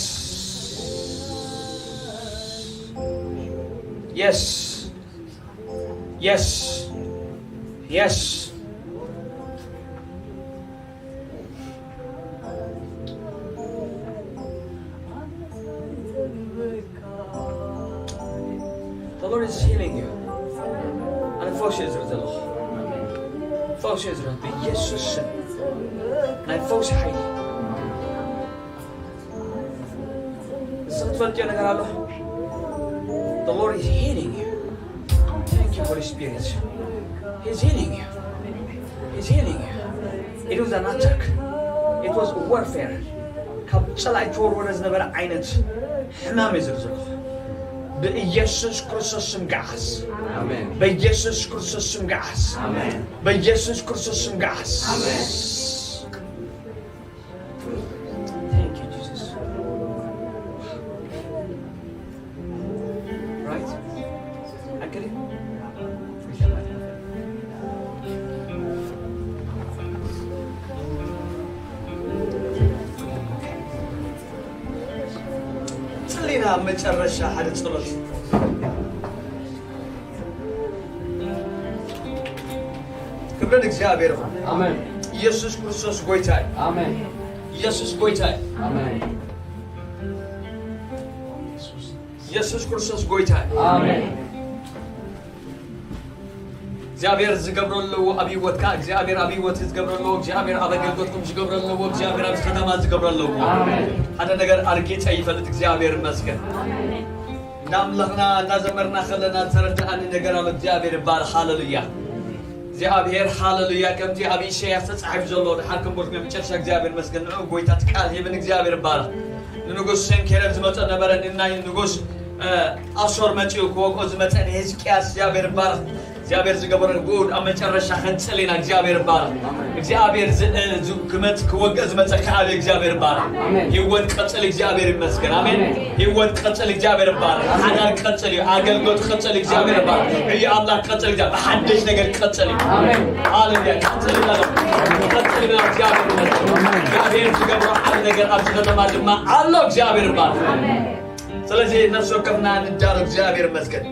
Yes. Yes. Yes. The Lord is healing you. ኣነ ፈውሲ እየ ዝርኢ ዘለኹ። ፈውሲ እየ ዝርኢ ብኢየሱስ ስም። ናይ ፈውሲ ሓይሊ። ንስኺ ትፈልጥዮ ነገር ኣሎ? The Lord is healing you. Thank you, Holy Spirit. He's healing you. He's healing you. It was an attack. It was warfare. ካብ ጸላኢ ተወርወረ ዝነበረ ዓይነት ሕማም እዩ ዝርዝርኩ። ብኢየሱስ ክርስቶስ ስም ገዓስ። ኣሜን። በኢየሱስ ክርስቶስ ስም ገዓስ። ኣሜን። በኢየሱስ ክርስቶስ ስም ገዓስ። ኣሜን። Thank you, Jesus. Right? I get it. ጸሊና ኣብ መጨረሻ ሓደ ጸሎት። ክብሪ ንእግዚኣብሔር ይኹን። ኣሜን። ኢየሱስ ክርስቶስ ጎይታ እዩ። ኣሜን። ኢየሱስ ጎይታ እዩ። ኣሜን። ኢየሱስ ክርስቶስ ጎይታ እዩ። ኣሜን። እግዚኣብሔር ዝገብሮ ኣለዎ ኣብ ህይወትካ፣ እግዚኣብሔር ኣብ ህይወት ዝገብሮ ኣለዎ፣ እግዚኣብሔር ኣብ ኣገልግሎትኩም ዝገብሮ ኣለዎ፣ እግዚኣብሔር ኣብዚ ከተማ ዝገብሮ ኣለዎ። ኣሜን። ሓደ ነገር ኣርጌጸ ይፈልጥ። እግዚኣብሔር ይመስገን። እንዳ ኣምለኽና እንዳዘመርና ከለና ዝተረዳኣኒ ነገር ኣሎ። እግዚኣብሔር ይባረኽ። ሃለሉያ። እግዚኣብሔር ሃለሉያ። ከምቲ ኣብ ኢሳያስ ተጻሒፉ ዘሎ ድሓር ክንበልኩም መጨረሻ እግዚኣብሔር ይመስገን። ንዑ ጎይታ እቲ ቃል ሂብን እግዚኣብሔር ይባረኽ። ንንጉስ ሰንኬረብ ዝመጸ ነበረ፣ ንናይ ንጉስ፣ እ፣ ኣሶር መጺኡ ክወግኦ ዝመጸ ንሕዝቅያስ እግዚኣብሔር ይባረኽ። እግዚኣብሔር ዝገበሮ ብኡ ኣብ መጨረሻ ክንጽል ኢና። እግዚኣብሔር ይባረኽ። እግዚኣብሔር ዝ-፣ እ፣ ዝ-፣ ክመጽ-፣ ክወግእ ዝመጸ ከኣብ እግዚኣብሔር ይባረኽ። ኣሜን። ህይወት ቀጽል፣ እግዚኣብሔር ይመስገን። ኣሜን። ኣሜን። ህይወት ቀጽል፣ እግዚኣብሔር ይባረኽ። ሓዳር ቀጽል እዩ። ኣገልግሎት ቀጽል፣ እግዚኣብሔር ይባረኽ። እዩ ኣምላኽ ቀጽል፣ እግዚኣብሔር ብሓድሽ ነገር ቀጽል እዩ። ኣሜን። ሃሌሉያ። ቀጽል ይባረኽ። ቀጽል ይባረኽ። እግዚኣብሔር ይመስገን። ኣሜን። እግዚኣብሔር ዝገብሮ ዓቢ ነገር ኣብዚ ከተማ ድማ ኣሎ። እግዚኣብሔር ይባረኽ። ኣሜን። ስለዚ ነፍሲ ወከፍና ንዳሎ። እግዚኣብሔር ይመስገን።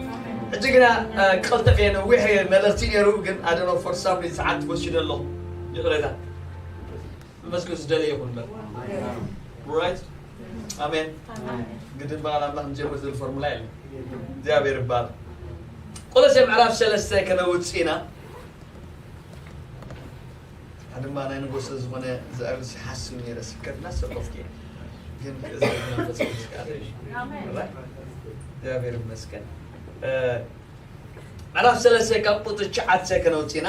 ሕጂ ግና፣ እ፣ ቀልጠፍ እየ፣ ነዊሕ እየ መልእኽቲ ነይሩ፣ ግን ኣደኖ ፎር ሳም ሪዝን ሰዓት ወሲደ ኣለኹ። ይቕሬታ። መንፈስ ቅዱስ ደለየ ይኹን እምበር። ራይት? ኣሜን። ኣሜን። ግድን በዓል ኣምላኽ ንጀምር ዝብል ፎርሙላ የለን። እግዚኣብሔር ይባረክ። ቆሎሴ ምዕራፍ ሰለስተ ከነውጽእ ኢና። ድማ ናይ ንጎሰ ዝኾነ ዘዕብስ ሓስብ ነይረ ስብከትና ሰቆፍኪ። ግን ክእዘዝ መንፈስ ቅዱስ ከኣ ተይሽ። ኣሜን። ራይት? እግዚኣብሔር ይመስገን። እ፣ ምዕራፍ ሰለስተ ካብ ቁጽሪ ትሽዓተ ከነውጽእ ኢና።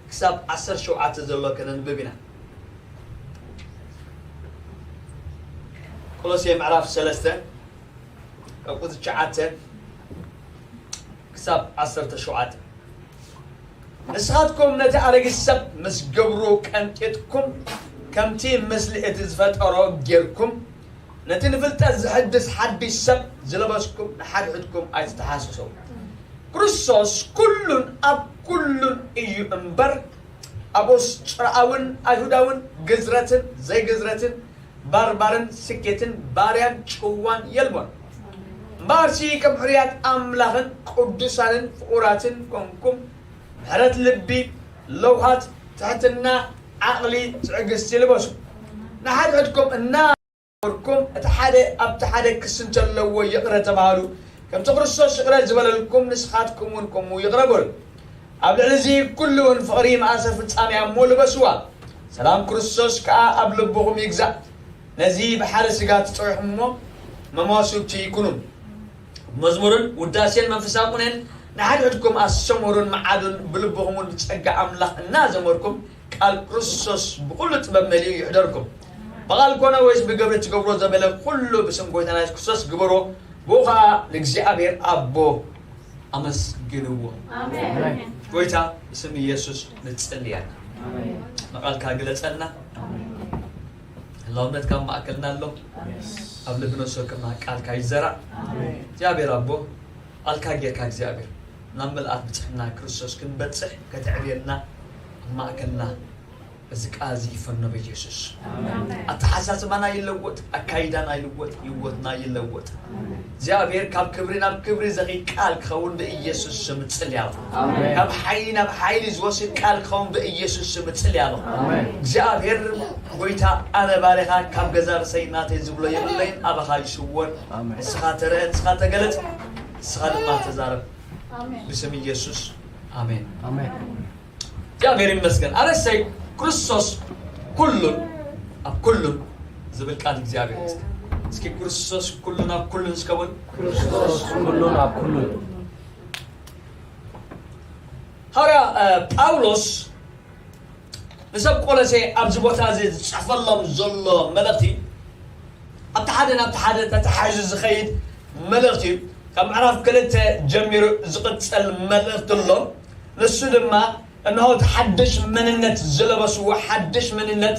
ክሳብ ዓሰርተ ሸውዓተ ዘሎ ከነንብብ ኢና። ቆሎሴ ምዕራፍ ሰለስተ ካብ ቁጽሪ ትሽዓተ ክሳብ ዓሰርተ ሸውዓተ። ንስኻትኩም ነቲ ኣረጊት ሰብ ምስ ግብሩ ቀንጢጥኩም፣ ከምቲ ምስሊ እቲ ዝፈጠሮ ጌርኩም፣ ነቲ ንፍልጠት ዝሕድስ ሓድሽ ሰብ ዝለበስኩም ንሓድሕድኩም ኣይትተሓሰሰው። ክርስቶስ ኩሉን ኣብ ኩሉን እዩ እምበር፣ ኣብ ኦስትራኣውን ኣይሁዳውን፣ ግዝረትን ዘይግዝረትን፣ ባርባርን ስኬትን፣ ባርያን ጭዋን የልቦን። እምበኣርሲ ከም ሕሩያት ኣምላኽን ቅዱሳንን ፍቑራትን ኮንኩም፣ ምሕረት ልቢ፣ ለውሃት፣ ትሕትና፣ ዓቕሊ፣ ትዕግስቲ ልበሱ። ንሓድሕድኩም እናመርኩም፣ እቲ ሓደ ኣብቲ ሓደ ክሲ እንተለዎ ይቕረ ተባሃሉ። ከምቲ ክርስቶስ ይቕረ ዝበለልኩም፣ ንስኻትኩም እውን ከምኡ ይቕረ በሉ። ኣብ ልዕሊ እዚ ኩሉ እውን ፍቕሪ መኣሰር ፍጻሜያ እሞ ልበስዋ። ሰላም ክርስቶስ ከኣ ኣብ ልብኹም ይግዛእ። ነዚ ብሓደ ስጋ ትጸውዕኹም እሞ መማስውቲ ኩኑ። መዝሙርን ውዳሴን መንፈሳዊ ቅኔን ንሓድሕድኩም ኣስተምህሩን መዓዱን፣ ብልብኹም እውን ብጸጋ ኣምላኽ እናዘመርኩም፣ ቃል ክርስቶስ ብኹሉ ጥበብ መሊኡ ይሕደርኩም። ብቓል ኮነ ወይስ ብግብሪ ትገብሮ ዘበለ ኩሉ ብስም ጎይታና የሱስ ክርስቶስ ግበሮ፣ ብኡ ኸኣ ንእግዚኣብሔር ኣቦ ኣመስግንዎ። ኣሜን። ጎይታ ብስም ኢየሱስ ንጽልይ ኣለና። ኣሜን። ንቓልካ ግለጸልና። ህላውነትካ ኣብ ማእከልና ኣሎ። ኣብ ልቢ ነፍሲ ወከፍና ቃልካ ይዘራእ። ኣሜን። እግዚኣብሔር ኣቦ፣ ቃልካ ጌርካ እግዚኣብሔር ናብ ምልኣት ብጽሕና ክርስቶስ ክንበጽሕ ከተዕብየና ኣብ ማእከልና እዚ ቃል እዚ ይፈኖ በኢየሱስ። ኣተሓሳስባና ይለወጥ፣ ኣካይዳና ይለወጥ፣ ህይወትና ይለወጥ። እግዚኣብሔር ካብ ክብሪ ናብ ክብሪ ዘኺድ ቃል ክኸውን ብኢየሱስ ስም እጽሊ ኣለኹ። ካብ ሓይሊ ናብ ሓይሊ ዝወስድ ቃል ክኸውን ብኢየሱስ ስም እጽሊ ኣለኹ። እግዚኣብሔር ጎይታ፣ ኣነ ባሪኻ ካብ ገዛ ርእሰይ ናተይ ዝብሎ የብለይን፣ ኣባኻ ይስወር። ንስኻ ተረአ፣ ንስኻ ተገለጽ፣ ንስኻ ድማ ተዛረብ። ብስም ኢየሱስ ኣሜን። እግዚኣብሔር ይመስገን። ኣረሰይ ክርስቶስ ኩሉን ኣብ ኩሉን ዝብል ቃል እግዚኣብሔር ይመስገን። እስኪ ክርስቶስ ኩሉን ኣብ ኩሉን እስከ በሉ። ክርስቶስ ኩሉን ኣብ ኩሉን። ሃዋርያ ጳውሎስ ንሰብ ቆሎሴ ኣብዚ ቦታ እዚ ዝጽሕፈሎም ዘሎ መልእኽቲ ኣብቲ ሓደ ናብቲ ሓደ ተተሓሒዙ ዝኸይድ መልእኽቲ እዩ። ካብ ምዕራፍ ክልተ ጀሚሩ ዝቕጸል መልእኽቲ ኣሎ። ንሱ ድማ እንሆ እቲ ሓድሽ መንነት ዝለበስዎ ሓድሽ መንነት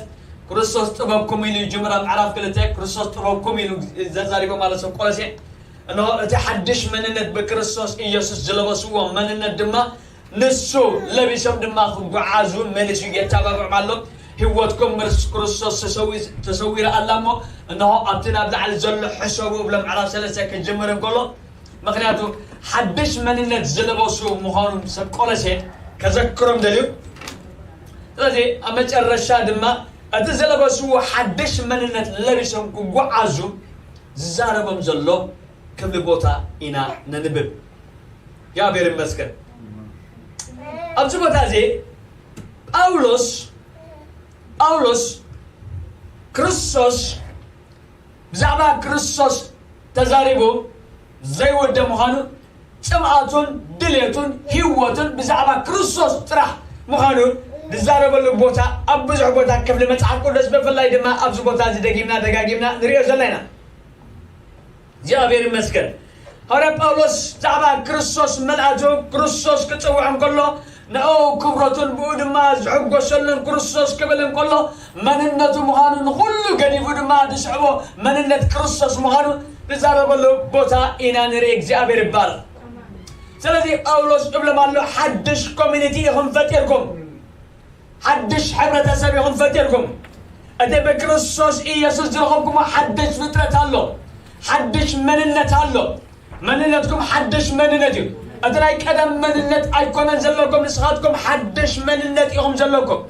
ክርስቶስ ጥበብኩም ኢሉ ይጅምር። ኣብ ምዕራፍ ክልተ ክርስቶስ ጥበብኩም ኢሉ ዘዛሪቦ ማለት ሰብ ቆሎሴ እንሆ እቲ ሓድሽ መንነት ብክርስቶስ ኢየሱስ ዝለበስዎ መንነት ድማ ንሱ ለቢሶም ድማ ክጓዓዙ መሊሱ የተባብዖም ኣሎ። ህይወትኩም ምስ ክርስቶስ ተሰዊ- ተሰዊራ ኣላ እሞ እንሆ ኣብቲ ናብ ላዕሊ ዘሎ ሕሰቡ ብሎ ምዕራፍ ሰለስተ ክጅምር እንከሎ ምክንያቱ ሓድሽ መንነት ዝለበሱ ምዃኑ ሰብ ቆሎሴ ከዘክሮም ደልዩ። ስለዚ ኣብ መጨረሻ ድማ እቲ ዝለበስዎ ሓድሽ መንነት ለቢሶም ክጓዓዙ ዝዛረቦም ዘሎ ክፍሊ ቦታ ኢና ነንብብ። እግዚኣብሔር ይመስገን። ኣብዚ ቦታ እዚ ጳውሎስ ጳውሎስ ክርስቶስ ብዛዕባ ክርስቶስ ተዛሪቡ ዘይወደ ምዃኑ ጽምኣቱን ድሌቱን ህይወቱን ብዛዕባ ክርስቶስ ጥራሕ ምዃኑ ዝዛረበሉ ቦታ ኣብ ብዙሕ ቦታ ክፍሊ መጽሓፍ ቅዱስ ብፍላይ ድማ ኣብዚ ቦታ እዚ ደጊምና ደጋጊምና ንሪኦ ዘለና ኢና። እግዚኣብሔር ይመስገን። ሃዋርያ ጳውሎስ ብዛዕባ ክርስቶስ መልኣቱ ክርስቶስ ክጽውዖም ከሎ ንኡ ክብረቱን ብኡ ድማ ዝሕጎሰሉን ክርስቶስ ክብል እንከሎ መንነቱ ምዃኑ ንኹሉ ገዲፉ ድማ ዝስዕቦ መንነት ክርስቶስ ምዃኑ ዝዛረበሉ ቦታ ኢና ንርኢ። እግዚኣብሔር ይባረክ። ስለዚ ጳውሎስ እብሎም ኣሎ ሓድሽ ኮሚኒቲ ኢኹም ፈጢርኩም ሓድሽ ሕብረተሰብ ኢኹም ፈጢርኩም። እቲ ብክርስቶስ ኢየሱስ ዝረኸብኩሞ ሓድሽ ፍጥረት ኣሎ፣ ሓድሽ መንነት ኣሎ። መንነትኩም ሓድሽ መንነት እዩ። እቲ ናይ ቀደም መንነት ኣይኮነን ዘለኩም፣ ንስኻትኩም ሓድሽ መንነት ኢኹም ዘለኩም።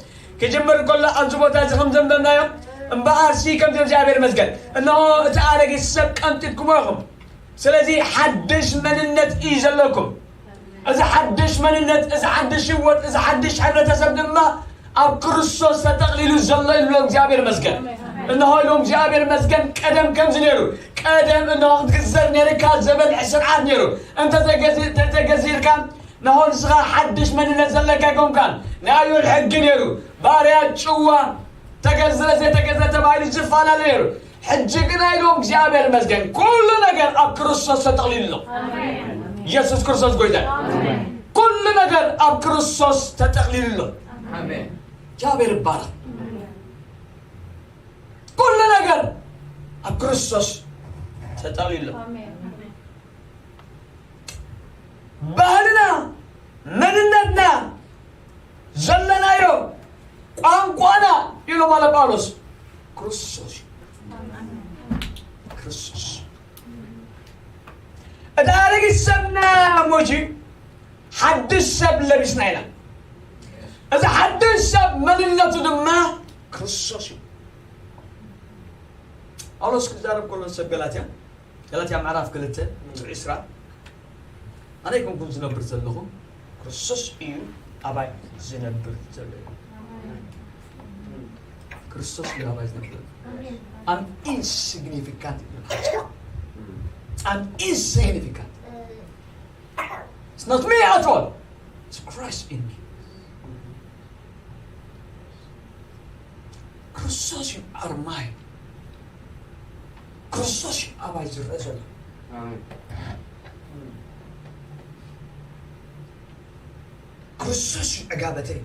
ክጅምር ከሎ ኣብዚ ቦታ እዚ ከም ዘንበብናዮ እምበኣርሲ ከምዚ እግዚኣብሔር ይመስገን። እነሆ እቲ ኣረጊት ሰብ ቀንጢጥኩሞ ኢኹም። ስለዚ ሓድሽ መንነት እዩ ዘለኩም። እዚ ሓድሽ መንነት፣ እዚ ሓድሽ ህይወት፣ እዚ ሓድሽ ሕብረተሰብ ድማ ኣብ ክርስቶስ ተጠቕሊሉ ዘሎ እዩ። እግዚኣብሔር ይመስገን። እንሆ ኢሎም እግዚኣብሔር ይመስገን። ቀደም ከምዚ ነይሩ። ቀደም እንሆ ክትግዘር ነይርካ ዘበልዕ ስርዓት ነይሩ። እንተተገዚእካ ንሆ ንስኻ ሓድሽ መንነት ዘለካ ኣይኮንካን። ናይ ኣይሁድ ሕጊ ነይሩ። ባርያ፣ ጭዋ፣ ተገዝረ ዘይተገዝረ ተባሂሉ ዝፈላለ ነይሩ። ሕጂ ግን ኢሎም እግዚኣብሔር ይመስገን ኩሉ ነገር ኣብ ክርስቶስ ተጠቕሊሉ ኣሎ። ኢየሱስ ክርስቶስ ጎይታ እዩ። ኩሉ ነገር ኣብ ክርስቶስ ተጠቕሊሉ ኣሎ። እግዚኣብሔር ይባረክ። ኩሉ ነገር ኣብ ክርስቶስ ተጠቕሊሉ ኣሎ። ባህልና፣ መንነትና፣ ዘለናዮ ቋንቋና ኢሎም ኣሎ ጳውሎስ። ክርስቶስ እዩ። ክርስቶስ እቲ ኣረጊት ሰብና ሞጂ ሓድሽ ሰብ ለቢስና ኢና። እዚ ሓድሽ ሰብ መንነቱ ድማ ክርስቶስ እዩ። ጳውሎስ ክዛረብ ከሎ ሰብ ገላትያ ገላትያ ምዕራፍ ክልተ ቁፅሪ ዕስራ ኣነ ኣይኮንኩን ዝነብር ዘለኹ ክርስቶስ እዩ ኣባይ ዝነብር ዘሎ እዩ። ክርስቶስ እዩ ኣባይ ዝነብር። I'm insignificant ይብል። I'm insignificant. It's not me at all. It's Christ in me. ክርስቶስ እዩ ኣርማይ። ክርስቶስ እዩ ኣባይ ዝረአ ዘሎ። ክርስቶስ እዩ ዕጋበተይ።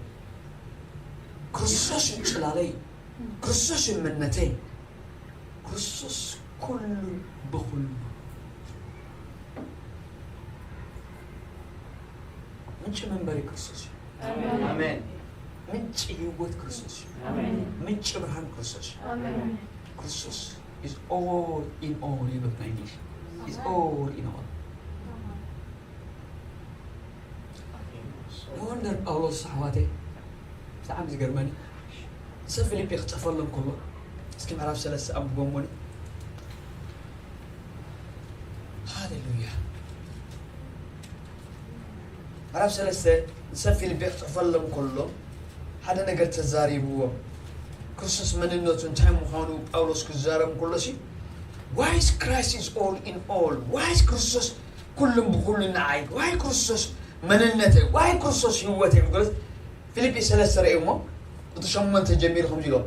ክርስቶስ እዩ ጽላለይ። ክርስቶስ እዩ መንነተይ። ክርስቶስ ኩሉ ብኹሉ። ምንጪ መንበሪ ክርስቶስ እዩ። ኣሜን። ምንጪ ህይወት ክርስቶስ እዩ። ምንጪ ብርሃን ክርስቶስ እዩ። ክርስቶስ is all in all ይብል ናይ እንግሊሽ። Is all in all። No wonder ጳውሎስ ኣሕዋተይ፣ ብጣዕሚ ዝገርመኒ፣ ሰብ ፊልጲ ክጽሕፈሎም ከሎ፣ እስኪ ምዕራፍ ሰለስተ ኣንብቦምኒ። ሃሌሉያ። ምዕራፍ ሰለስተ ንሰብ ፊልጲ ክጽሕፈሎም ከሎ፣ ሓደ ነገር ተዛሪብዎም። ክርስቶስ መንነቱ እንታይ ምዃኑ ጳውሎስ ክዛረብ ከሎ ሲ፣ why is Christ is all in all? Why is ክርስቶስ ኩሉም ብኩሉ ንዓይ? Why ክርስቶስ መንነተይ? Why ክርስቶስ ህይወተይ? ብገለጽ ፊልጲ ሰለስተ ርእዩ እሞ፣ ቁጽሪ ሸሞንተ ጀሚሩ ከምዚ ኢሎም።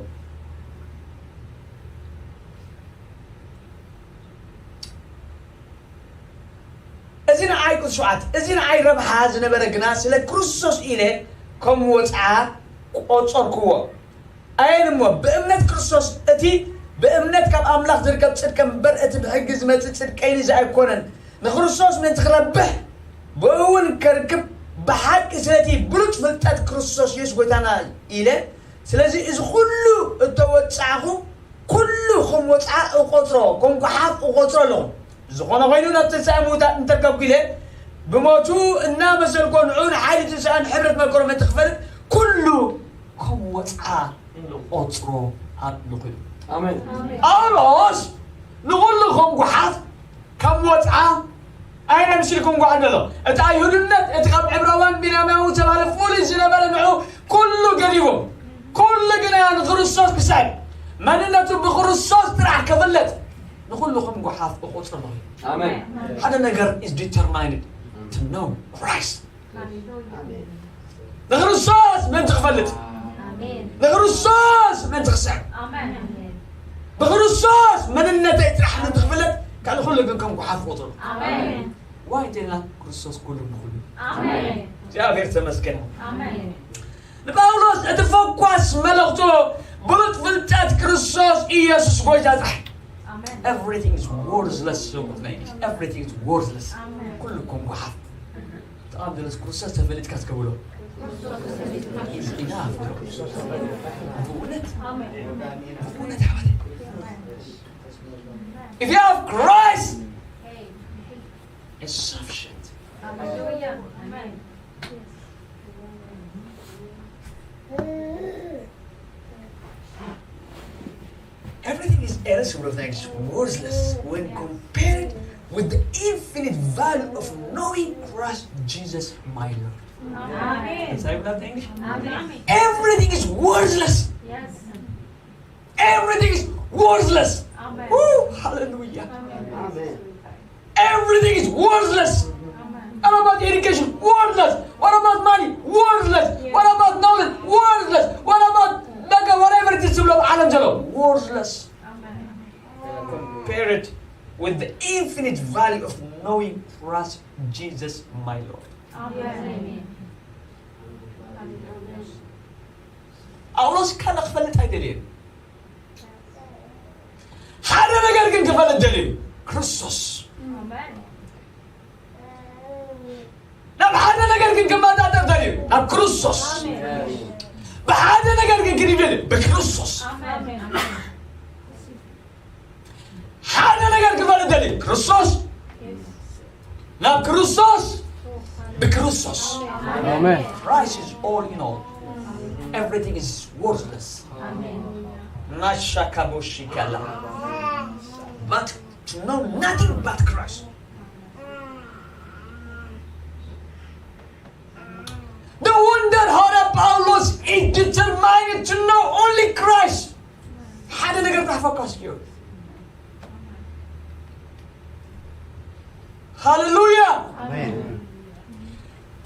እዚ ንዓይ ቁጽሪ ሸውዓተ፣ እዚ ንዓይ ረብሓ ዝነበረ ግና ስለ ክርስቶስ ኢለ ከም ወጽዓ ቆጸርክዎ። ኣየን እሞ ብእምነት ክርስቶስ፣ እቲ ብእምነት ካብ ኣምላኽ ዝርከብ ጽድቂ እምበር እቲ ብሕጊ ዝመጽእ ጽድቂ እዚ ኣይኮነን። ንክርስቶስ ምእንቲ ክረብሕ ብእኡ እውን ከርክብ ብሓቂ ስለቲ ብሉጽ ፍልጠት ክርስቶስ የሱስ ጎይታና ኢለ። ስለዚ እዚ ኩሉ እተወጻዕኹ ኩሉ ከም ወጽዓ እቆጽሮ፣ ከም ጓሓፍ እቆጽሮ ኣለኹ። ዝኾነ ኮይኑ ናብ ትንሳኤ ምዉታት እንተርከብኩ ኢለ ብሞቱ እናመሰልኮ ንዑ ንሓይሊ ትንሳኤን ሕብረት መከሮ ምእንቲ ክፈልጥ ኩሉ ከም ወጽዓ እቆጽሮ ኣለኹ። ኣሜን። ጳውሎስ ንኹሉ ከም ጓሓፍ ከም ወጽዓ ኣይነ ምሲልኩም ጓሓፍ ዘሎ። እቲ ኣይሁድነት፣ እቲ ካብ ዕብራውያን ቢንያማዊ ዝተባህለ ፍሉይ ዝነበረ ንዑ ኩሉ ገዲፉ፣ ኩሉ ግና ንክርስቶስ ክስዕብ፣ መንነቱ ብክርስቶስ ጥራሕ ክፍለጥ ንኹሉ ከም ጓሓፍ እቆጽሮ ኣለኹ። ኣሜን። ሓደ ነገር is determined to know Christ። ንክርስቶስ ምእንቲ ክፈልጥ፣ ንክርስቶስ ምእንቲ ክስዕብ፣ ብክርስቶስ መንነተይ ጥራሕ ምእንቲ ክፍለጥ፣ ካልእ ኩሉ ግን ከም ጓሓፍ ቆጽሮ። ዋይ እንተልና ክርስቶስ ኩሉ ንኹሉ። እግዚኣብሔር ተመስገን። ንጳውሎስ እቲ ፈኳስ መልእኽቱ ብሉጽ ፍልጠት ክርስቶስ ኢየሱስ ጎይታ ጥራሕ። Everything is worthless። Everything is worthless። ኩሉ ከም ጓሓፍ። ተቓም ደለስ ክርስቶስ ተፈሊጥካ እስከ ብሎ። Is enough ብሎ። ብእውነት፣ ብእውነት ኣሕዋተይ። If you have Christ, it's sufficient. Everything is else of things worthless when compared with the infinite value of knowing Christ Jesus my Lord. Amen. Is that what I'm saying? Amen. Everything is worthless. Yes. Everything is worthless. Amen. Woo! Hallelujah. Amen. Everything is worthless. Amen. What about education? Worthless. What about money? Worthless. Yes. What about knowledge? Worthless. What about በቃ whatever it is ብሎ ዓለም ዘሎ worthless. Amen. Compare it with the infinite value of knowing Christ Jesus my Lord. Amen. ጳውሎስ ካልእ ክፈልጥ ኣይደልየን። ሓደ ነገር ግን ክፈልጥ ደልዩ፣ ክርስቶስ። ናብ ሓደ ነገር ግን ክመጣጠር ደልዩ፣ ናብ ክርስቶስ። ብሓደ ነገር ግን ክድብል፣ ብክርስቶስ። ሓደ ነገር ክፈልጥ ደልዩ፣ ክርስቶስ። ናብ ክርስቶስ፣ ብክርስቶስ። Amen. Christ is all in all. Everything is worthless. ናሻካቦሺካላ። But to know nothing but Christ. No wonder ሐዋርያ ጳውሎስ is determined to know only Christ. ሓደ ነገር ጥራሕ ፈካስ እዩ። ሃሌሉያ።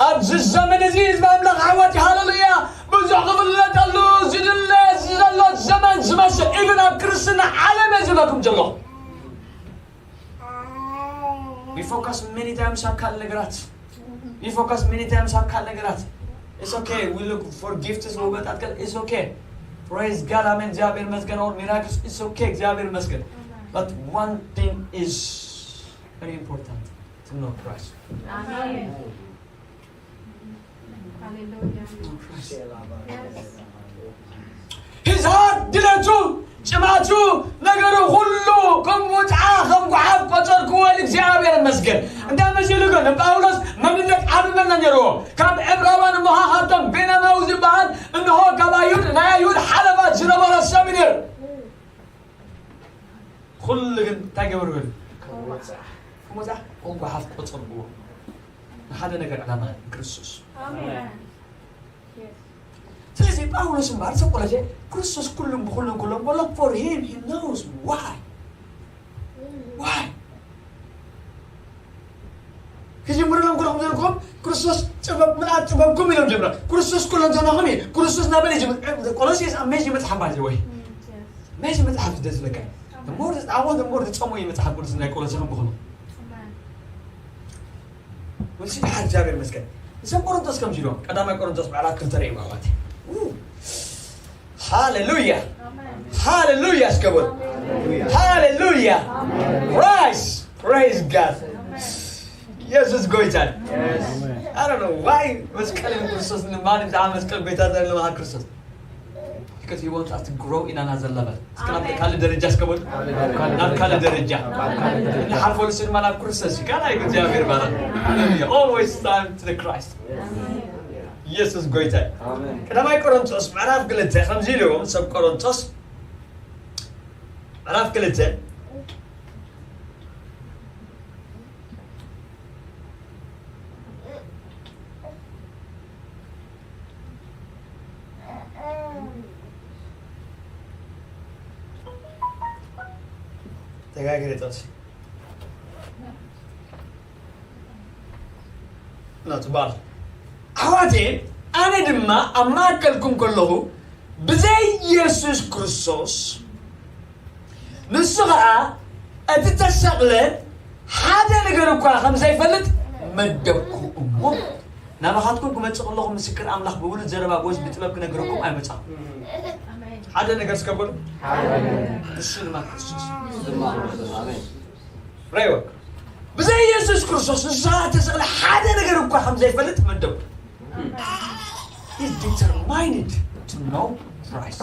ኣብዚ ዘመን እዚ ህዝቢ ኣምላኽ ኣሕዋት፣ ሃሌሉያ፣ ብዙሕ ክፍለጠሉ ዝድለ ዘሎ ዘመን ዝመስል፣ ኢቭን ኣብ ክርስትና ዓለም እየ ዝብለኩም ዘለኹ። We focus many times ኣብ ካልእ ነገራት። We focus many times ኣብ ካልእ ነገራት። It's okay. We look for gifts ወበጣት ከ it's okay. Praise God. ኣሜን። እግዚኣብሔር ይመስገን። Or miracles it's okay. እግዚኣብሔር ይመስገን። But one thing is very important to know Christ. ኣሜን። ሂዛር ድለቱ፣ ጭማቱ፣ ነገሩ ኩሉ ከም ሙትዓ፣ ከም ጓሓፍ ቆጸርክዎ። እግዚኣብሔር ይመስገን። እንታይ መሲሉ ግን ንጳውሎስ መንነት ዓቢ መንነት ነይርዎ። ካብ ዕብራውያን እሞ ኻብቶም ቤናማዊ ዝበሃል፣ እንሆ ካብ ኣይሁድ፣ ናይ ኣይሁድ ሓለፋት ዝነበረ ሰብ እዩ ነይሩ። ኩሉ ግን እንታይ ገበርዎ? ከም ሙትዓ፣ ከም ጓሓፍ ቆጸርክዎ። ንሓደ ነገር ዕላማ፣ ንክርስቶስ። ስለዚ ጳውሎስ እምበኣር ሰብ ቆሎሴ ክርስቶስ ኩሉን ብኹሉን ኩሎም ከሎ፣ for him, he knows why. Why? ክጅምርሎም ከለኹም ዘልኩም ክርስቶስ ጥበብ፣ ምልኣት ጥበብኩም ኢሎም ጀምራ። ክርስቶስ ኩሎም ዘናኹም እዩ። ክርስቶስ ናበለ ይጅምር። ቆሎሴ is amazing መጽሓፍ ባይ ወይ። Amazing መጽሓፍ ደስ ዝለካ። The more ዝጻወ፣ the more ዝጸሙ እዩ መጽሓፍ ቅዱስ ናይ ቆሎሴ ከም ብኹሉ። ወልሲ ድሓር እግዚኣብሔር ይመስገን። ንሰብ ቆሮንቶስ ከምዚ ኢሎም፣ ቀዳማይ ቆሮንቶስ ምዕራፍ ክልተ ርእይዎ ኣሕዋት። ሃሌሉያ። ሃሌሉያ እስከ በሉ። ሃሌሉያ። Christ. Praise God. የሱስ ጎይታ። I don't know why መስቀል ክርስቶስ ንማን ብዛዕባ መስቀል ጎይታ ዘለማ ክርስቶስ። Because he wants us to grow in another level. እስከ ናብ ካልእ ደረጃ እስከ በሉ። ናብ ካልእ ደረጃ። ንሓልፈሉ ስንማ ናብ ክርስቶስ እዩ። ካልኣይ እግዚኣብሔር ባራ። Hallelujah. Always time to the Christ. ኢየሱስ ጎይታ እዩ። ቀዳማይ ቆሮንቶስ ምዕራፍ ክልተ ከምዚ ኢልዎም ሰብ ቆሮንቶስ ምዕራፍ ክልተ ተጋግረ ጥቕሲ ናቱ ባል ኣሕዋቴ፣ ኣነ ድማ ኣብ ማእከልኩም ከለኹ ብዘይ የሱስ ክርስቶስ ንሱ ኸኣ እቲ ተሰቕለ ሓደ ነገር እኳ ከም ዘይፈልጥ መደብኩ እሞ ናባኻትኩም ክመጽእ ከለኹ ምስክር ኣምላኽ ብብሉጽ ዘረባ ወይስ ብጥበብ ክነግረኩም ኣይመጻኹ። ሓደ ነገር እስከ በሉ። ንሱ ድማ ክርስቶስ። ረይወ ብዘይ የሱስ ክርስቶስ ንሱ ኸኣ ተሰቕለ ሓደ ነገር እኳ ከም ዘይፈልጥ መደብኩ። He's determined to know Christ.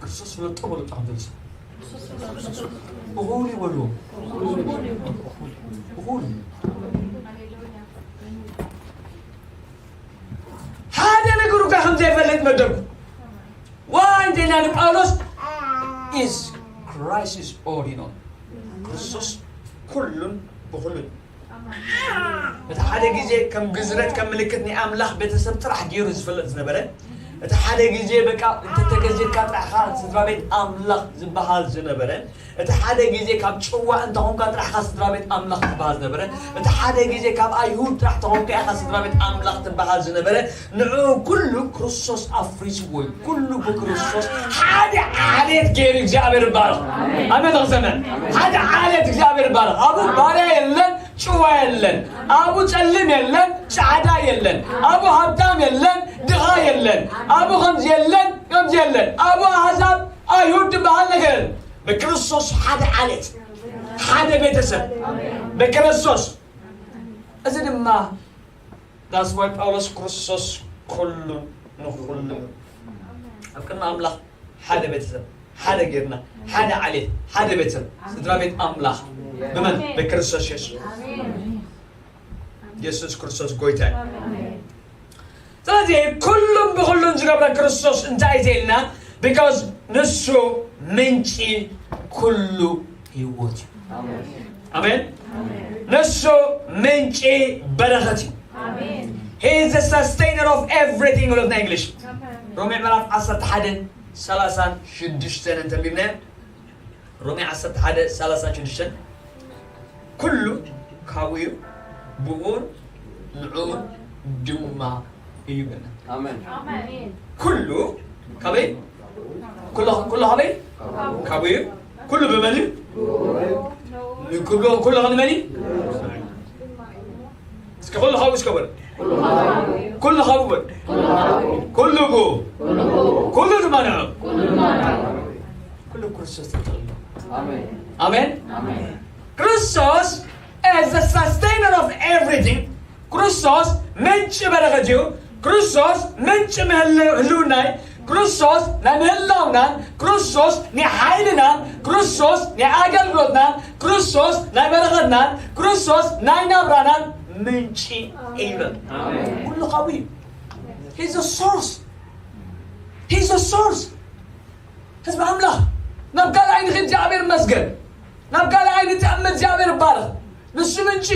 ክርስቶስ ፍለጦ በሉ። ጣም ደርሶ እኹል ይበሉ። እኹል ሓደ ነገሩ ጋር ከም ዘይፈልጥ መደብኩ። ዋይ እንተና ንጳውሎስ is Christ is all in all። ክርስቶስ ኩሉን ብኹሉን። እቲ ሓደ ግዜ ከም ግዝረት፣ ከም ምልክት ናይ ኣምላኽ ቤተሰብ ጥራሕ ገይሩ ዝፍለጥ ዝነበረ፣ እቲ ሓደ ግዜ በቃ እንተተገዚእካ ጥራሕኻ ስድራ ቤት ኣምላኽ ዝበሃል ዝነበረ፣ እቲ ሓደ ግዜ ካብ ጭዋ እንተኾንካ ጥራሕኻ ስድራ ቤት ኣምላኽ ዝበሃል ዝነበረ፣ እቲ ሓደ ግዜ ካብ ኣይሁድ ጥራሕ ተኾንካ ኢኻ ስድራ ቤት ኣምላኽ ትበሃል ዝነበረ፣ ንዕኡ ኩሉ ክርስቶስ ኣፍሪስዎ እዩ። ኩሉ ብክርስቶስ ሓደ ዓሌት ገይሩ እግዚኣብሔር ይባረኽ። ኣሜን። ንኽሰምዕ ሓደ ዓሌት እግዚኣብሔር ይባረኽ። ኣብኡ ባርያ የለን፣ ጭዋ የለን። ኣብኡ ጸሊም የለን፣ ጻዕዳ የለን። ኣብኡ ሃብታም የለን፣ ድኻ የለን። ኣብኡ ከምዚ የለን፣ ከምዚ የለን። ኣብኡ ኣሕዛብ ኣይሁድ ዝበሃል ነገር የለን። ብክርስቶስ ሓደ ዓሌት፣ ሓደ ቤተሰብ ብክርስቶስ። እዚ ድማ that's why ጳውሎስ ክርስቶስ ኩሉ ንኹሉ ኣብ ቅድሚ ኣምላኽ ሓደ ቤተሰብ ሓደ ጌርና ሓደ ዓሌት ሓደ ቤተሰብ ስድራ ቤት ኣምላኽ ብመን ብክርስቶስ የሱስ። የሱስ ክርስቶስ ጎይታ እዩ። ስለዚህ ኩሉም ብኩሉን ዝገብረ ክርስቶስ እንታይ እዩ ኢልና? Because ንሱ ምንጪ ኩሉ ህይወት እዩ። ኣሜን። ንሱ ምንጪ በረኸት እዩ። He is the sustainer of everything። ሎትና እንግሊሽ ሮሜ ምዕራፍ ዓሰርተ ሓደ ሰላሳን ሽዱሽተን እንተንቢብናዮ ሮሜ ዓሰርተ ሓደ ሰላሳን ሽዱሽተን ኩሉ ካብኡ እዩ፣ ብኡን ንዕኡን ድማ እዩ በለ። ኣሜን። ኩሉ ካበይ? ኩሉ፣ ኩሉ ካበይ? ካብኡ እዩ። ኩሉ ብመን እዩ? ኩሉ፣ ኩሉ ንመን እዩ? እስከ ኩሉ ካብኡ እስከ በል። ኩሉ ካብኡ በል። ኩሉ ብኡ። ኩሉ ድማ ንዑ። ኩሉ ክርስቶስ ተጠቕልሉ። ኣሜን። ኣሜን። ክርስቶስ as the sustainer of everything፣ ክርስቶስ ምንጪ በረኸት እዩ። ክርስቶስ ምንጪ ምህል-፣ ህልውና እዩ። ክርስቶስ ናይ ምህላውናን፣ ክርስቶስ ናይ ሓይልናን፣ ክርስቶስ ናይ ኣገልግሎትናን፣ ክርስቶስ ናይ በረኸትናን፣ ክርስቶስ ናይ ናብራናን ምንጪ እዩ። ኣሜን። ኩሉ ካብኡ እዩ። He's the source. He's the source. ህዝቢ ኣምላኽ፣ ናብ ካልእ ኣይንኺድ፣ እግዚኣብሔር ይመስገን። ናብ ካልእ ኣይንጠምት፣ እግዚኣብሔር ይባረኽ። ንሱ ምንጪ።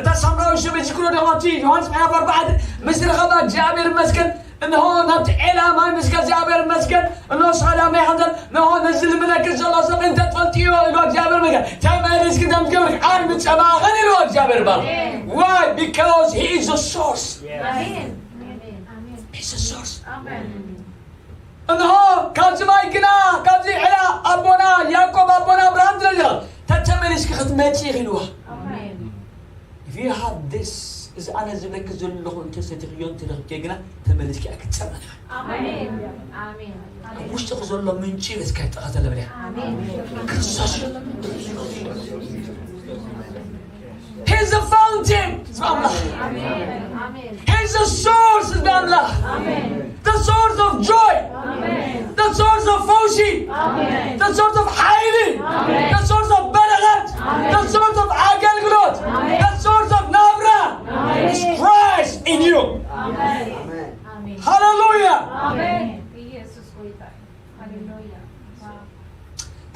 እታ ሳምራዊ ሽመ ጅግሮ ደማቲ ዮሃንስ ምዕራፍ ኣርባዕተ ምስ ረኸባ እግዚኣብሔር ይመስገን። እንሆ ናብቲ ዔላ ማይ ምስ እግዚኣብሔር ይመስገን። እንሆ ሳዳ ማይ ሓንተን፣ እንሆ ነዚ ልምነክ ዘሎ ሰብ እንተ ትፈልጥዮ ኢሉ እግዚኣብሔር ይመስገን። ተመሊስኪ ከም ትገብሪ ኣይምጸማኽን ኢሉ እግዚኣብሔር ይባረኽ። Why? Because he is the source. Amen. He's the source. Amen. እንሆ ካብዚ ማይ ግና፣ ካብዚ ዕላ ኣቦና ያዕቆብ፣ ኣቦና ኣብርሃም ዝለለ፣ ተተመሊስኪ ክትመጺ ኢኺ ኢልዋ። ኣሜን። If you have this፣ እዚ ኣነ ዝብለኪ ዘለኹ እንተ ሰቲኽዮ እንተ ረኽብኪ ግና ተመሊስኪ ኣይክትጸምእን ኢኻ። ኣሜን። ኣሜን። ኣብ ውሽጥኺ ዘሎ ምንጪ በስካ ይጠቐሰ ለበለ። ኣሜን። ክርስቶስ። He's the fountain. ህዝቢ ኣምላኽ። ኣሜን። ኣሜን። He's the source. ህዝቢ ኣምላኽ። ኣሜን። The source of joy. ኣሜን። The source of ፈውሲ። ኣሜን። The source of ሓይሊ። ኣሜን። The source of በረኸት። ኣሜን። The source of ኣገልግሎት። ኣሜን። The source of ናብራ። ኣሜን። Is Christ in you. ኣሜን። ኣሜን። ሃሌሉያ። ኣሜን። ኢየሱስ ጎይታ እዩ። ሃሌሉያ።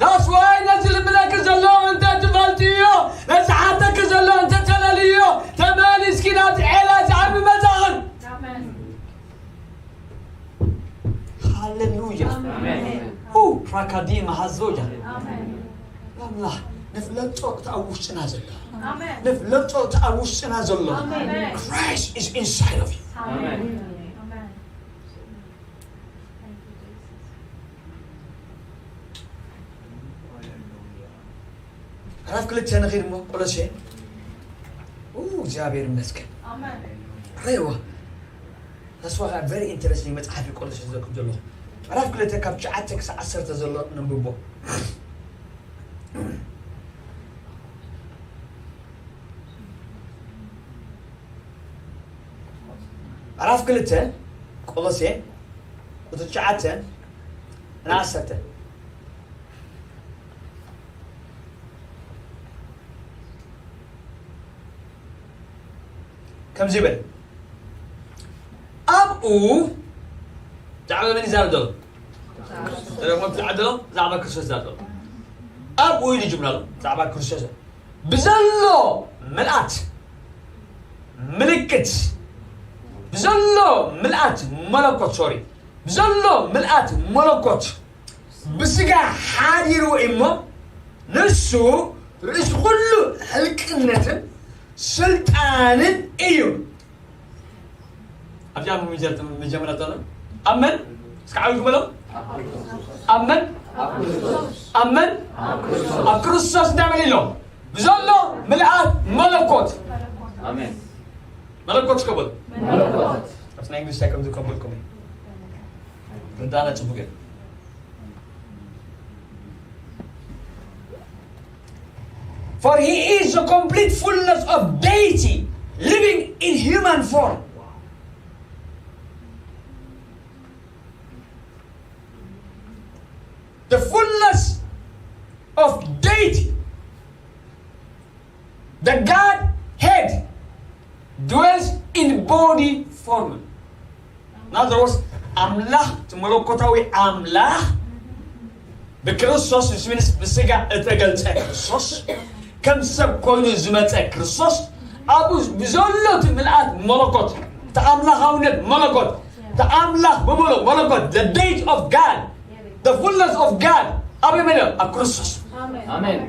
That's why ነዚ ልብለኪ ዘሎ እንተ ትፈልጥዮ፣ ነዚ ሓተኪ ዘሎ እንተ ተለልዮ፣ ተመሊስኪ ናብቲ ዔላ ዝዓቢ መጻኽን። ኣሜን። ሃሌሉያ። ኣሜን። ኡ፣ ፕራካዲ መሃዞያ። ኣሜን። ኣምላኽ፣ ንፍለጦ እቲ ኣብ ውሽጥና ዘሎ። ኣሜን። ንፍለጦ እቲ ኣብ ውሽጥና ዘሎ። ኣሜን። Christ is inside of you. ኣሜን። ኣሜን። ምዕራፍ ክልተ ንኺድ እሞ ቆሎሴ። ኡ፣ እግዚኣብሔር ይመስገን። ኣሜን። ረይዋ። ተስፋ ኸዓ very interesting መጽሓፍ እዩ ቆሎሴ ዝዘኩም ዘሎ። ምዕራፍ ክልተ ካብ ትሽዓተ ክሳብ ዓሰርተ ዘሎ ነንብቦ። ምዕራፍ ክልተ ቆሎሴ ቁጽሪ ትሽዓተ ንዓሰርተ። ከምዚ ይብል፣ ኣብኡ ብዛዕባ መን ይዛረብ ዘሎ? ተደግሞ ብዛዕባ ዘሎ፣ ብዛዕባ ክርስቶስ ይዛረብ ዘሎ። ኣብኡ ኢሉ ይጅምራሉ፣ ብዛዕባ ክርስቶስ። ብዘሎ ምልኣት ምልክት፣ ብዘሎ ምልኣት መለኮት፣ ሶሪ፣ ብዘሎ ምልኣት መለኮት ብስጋ ሓዲሩ እሞ፣ ንሱ ርእሲ ኩሉ ሕልቅነትን ስልጣንን እዩ። ኣብዚኣ መጀመርታ፣ መጀመርታ ዘሎ ኣመን፣ እስከ ዓው ክበሎ። ኣመን፣ ኣመን፣ ኣብ ክርስቶስ እንታይ መን ኣሎ? ብዘሎ ምልኣት መለኮት። ኣሜን። መለኮት እስከ በሉ። መለኮት። ኣብቲ ናይ እንግሊዝ እንታይ ከም ዝከበልኩም እዩ። ርዳና ጽቡቅ እዩ። For he is the complete fullness of deity, living in human form. The fullness of deity. The Godhead dwells in body form. In other words, ኣምላኽ፣ እቲ መለኮታዊ ኣምላኽ ብክርስቶስ ምስ፣ ምስ ብስጋ እተገልጸ ክርስቶስ፣ ከም ሰብ ኮይኑ ዝመጸ ክርስቶስ፣ ኣብኡ ብዘሎ እቲ ምልኣት መለኮት፣ እቲ ኣምላኻውነት መለኮት፣ እቲ ኣምላኽ ብምሉእ መለኮት፣ the deity of God, the fullness of God፣ ኣበይ መለ? ኣብ ክርስቶስ። ኣሜን።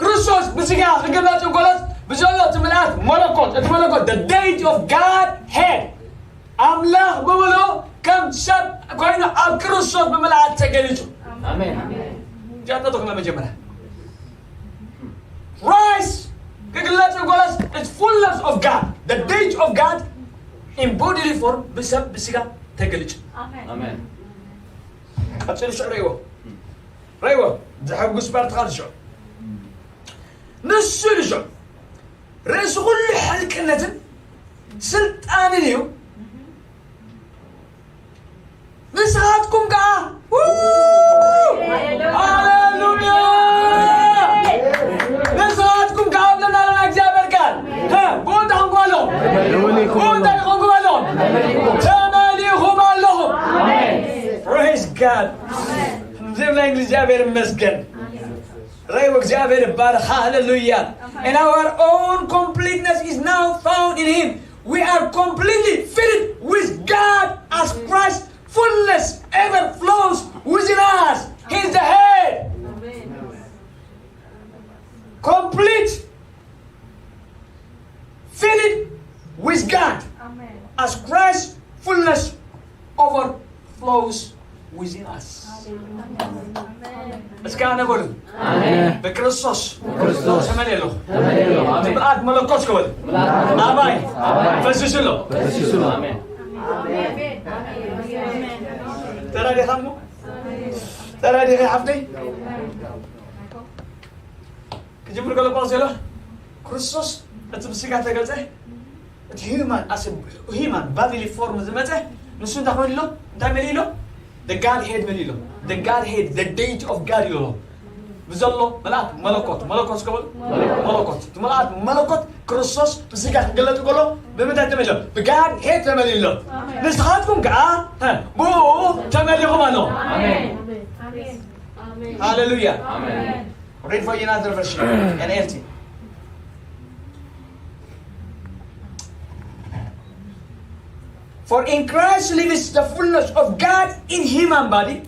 ክርስቶስ ብስጋ ክግለጽ እንከሎስ ብዘሎ እቲ ምልኣት መለኮት፣ እቲ መለኮት፣ the deity of God head፣ ኣምላኽ ብምሉእ ከም ሰብ ኮይኑ ኣብ ክርስቶስ ብምልኣት ተገሊጹ። ኣሜን። እዚኣ ተተኽለ መጀመርያ። Christ ክግለጽ እንከሎስ it's fullness of God, the deity of God in bodily form፣ ብሰብ ብስጋ ተገሊጹ። ኣሜን። ኣሜን። ቀጽሉ ሽዑ ረእይዎ። ረእይዎ። ዘሐጉስ ፓርት ኻል ሽዑ። ንሱ ኢሉ ሽዑ። ርእሲ ኩሉ ሕልቅነትን ስልጣንን እዩ። ንስኻትኩም ከኣ፣ ው! ሃሌሉያ! ንስኻትኩም ከኣ ብለና ኣለና እግዚኣብሔር ቃል። ሀ፣ ብኡ እንታይ ኾንኩም ኣለኹም? ብኡ እንታይ ኾንኩም ኣለኹም? ተመሊኹም ኣለኹም። Praise God። ዝብለ እግዚኣብሔር ይመስገን። ራእይ እግዚኣብሔር ይባረክ። ሃሌሉያ። In our own completeness is now found in him. We are completely filled with God as Christ fullness ever flows within us. He is the head. Complete, filled with God as Christ fullness overflows within us. እስከ ኣነ በሉ። ብክርስቶስ ተመልኤ ኣለኹ። ምልኣት መለኮት ከበል ኣባይ ፈሲሱ ኣሎ። ተረዲኻ እሞ? ተረዲኻ ሓፍተይ? ክጅምር ከሎ ጳውሎስ ዘሎ ክርስቶስ እቲ ብስጋ ተገልጸ፣ እቲ human፣ as a human bodily form ዝመጸ፣ ንሱ እንታይ ኮይኑ ኣሎ? እንታይ መሊኡ ኣሎ? The Godhead መሊኡ ኣሎ። The Godhead, the deity of God ይብሎ። ብዘሎ ምልኣት መለኮት፣ መለኮት እስከ በሉ። መለኮት። እቲ ምልኣት መለኮት ክርስቶስ ብስጋ ክግለጥ ከሎ ብምንታይ ተመሊኡ ኣሎ? ብ Godhead ተመሊኡ ኣሎ። ንስኻትኩም ከኣ፣ ሀ፣ ብኡ ተመሊኹም ኣሎ። ሃሌሉያ። Read for you another version, N L T. For in Christ lives the fullness of God in human body.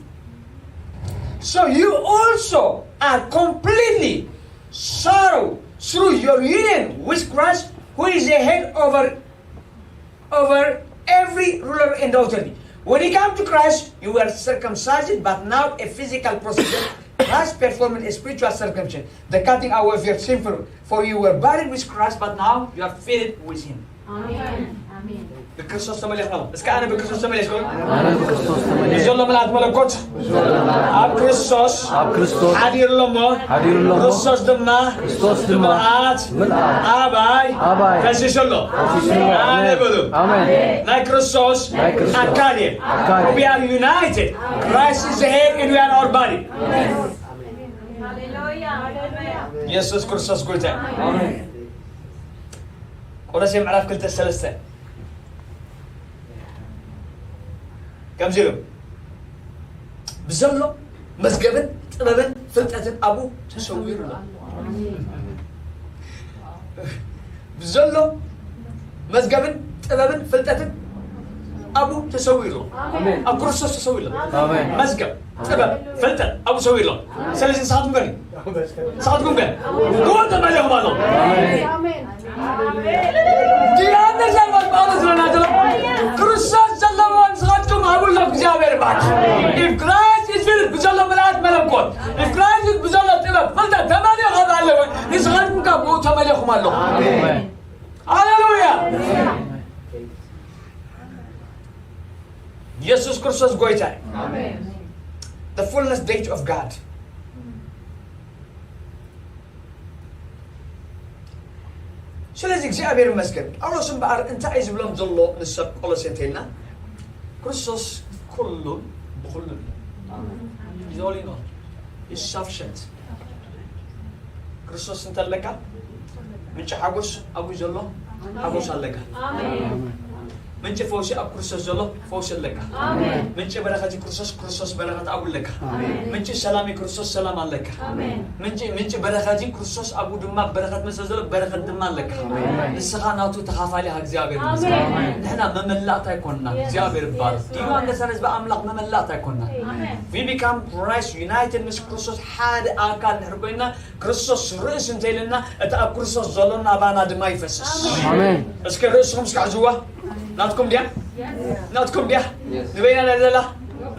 So you also are completely sorrow through your union with Christ, who is the head over over every ruler and authority. When you come to Christ, you were circumcised, but now a physical procedure. Christ performed a spiritual circumcision, the cutting away of your sinful. For you were buried with Christ, but now you are filled with Him. Amen. Amen. ብክርስቶስ ተመሊኹም። እስከ ኣነ ብክርስቶስ ተመሊኹም። ኣነ ብክርስቶስ ተመሊኹም። ዘሎ ምልኣት መለኮት ኣብ ክርስቶስ ኣብ ክርስቶስ ሓዲሩ ኣሎ እሞ፣ ሓዲሩ ኣሎ እሞ፣ ክርስቶስ ድማ ክርስቶስ ድማ ምልኣት ምልኣት ኣባይ ኣባይ ፈሲሱ ኣሎ። ፈሲሱ ኣሎ። ኣሜን በሉ። ኣሜን። ናይ ክርስቶስ ናይ ክርስቶስ ኣካል እየ። ኣካል እየ። We are united. Christ is the head and we are our body. ሃሌሉያ። ኢየሱስ ክርስቶስ ጎይታ እዩ። ኣሜን። ቆሎሴ ምዕራፍ ክልተ ሰለስተ ከምዚ ኢሉ፣ ብዘሎ መዝገብን ጥበብን ፍልጠትን ኣብኡ ተሰዊሩ ኣሎ። ብዘሎ መዝገብን ጥበብን ፍልጠትን ኣብኡ ተሰዊሩ ኣሎ። ኣሜን። ኣብ ክርስቶስ ተሰዊሩ ኣሎ። ኣሜን። መዝገብ፣ ጥበብ፣ ፍልጠት ኣብኡ ተሰዊሩ ኣሎ። ስለዚ ንስኻትኩም ከ ንስኻትኩም ከ ብኡ ተመሊእኹም ኣለኹም። ዮሃንስ ዘርባል ጳውሎስ ዝብለና ዘሎ፣ ክርስቶስ ዘለዎ ንስኻትኩም ኣብኡ ኣሎ። እግዚኣብሔር ይባርክ። If Christ is filled ብዘሎ ምልኣት መለኮት፣ if Christ is ብዘሎ ጥበብ ፍልጠት ተመሊኡ ከም ኣለኹ፣ ንስኻትኩም ካብ ብኡ ተመሊእኹም ኣለኹም። ኣሜን። ሃሌሉያ። ኢየሱስ ክርስቶስ ጎይታ እዩ። ኣሜን። The fullness deity of God። ስለዚ እግዚኣብሔር ይመስገን። ጳውሎስ እምበኣር እንታይ እዩ ዝብሎም ዘሎ ንሰብ ቆሎሴ እንተኢልና፣ ክርስቶስ ኩሉን ብኹሉን እዩ። He's all in all. He's sufficient። ክርስቶስ እንተለካ ምንጪ ሓጎስ ኣብኡ ዘሎ ሓጎስ ኣለካ። ኣሜን። ምንጪ ፈውሲ ኣብ ክርስቶስ ዘሎ ፈውሲ ኣለካ። ኣሜን። ምንጪ በረኸት እዩ ክርስቶስ፣ ክርስቶስ በረኸት ኣብኡ ኣለካ። ኣሜን። ምንጪ ሰላም እዩ ክርስቶስ፣ ሰላም ኣለካ። ኣሜን። ምንጪ ምንጪ በረኸት እዩ ክርስቶስ፣ ኣብኡ ድማ በረኸት መሰ ዘሎ በረኸት ድማ ኣለካ። ኣሜን። ንስኻ ናቱ ተኻፋሊ ኢኻ። እግዚኣብሔር ይመስገን። ኣሜን። ንሕና መመላእታ ኣይኮንና። Yes። እግዚኣብሔር ይባረክ። Yes። You understand? ህዝቢ ኣምላኽ መመላእታ ኣይኮንና። ኣሜን። We become Christ united ምስ ክርስቶስ ሓደ ኣካል ንሕር ኮይና ክርስቶስ ርእሲ እንተኢልና፣ እቲ ኣብ ክርስቶስ ዘሎ ናባና ድማ ይፈስስ። ኣሜን። እስኪ ርእስኹም እስኪ ሕዝዋ። ናትኩም ድያ? ናትኩም ድያ? ንበይና ድያ ዘላ?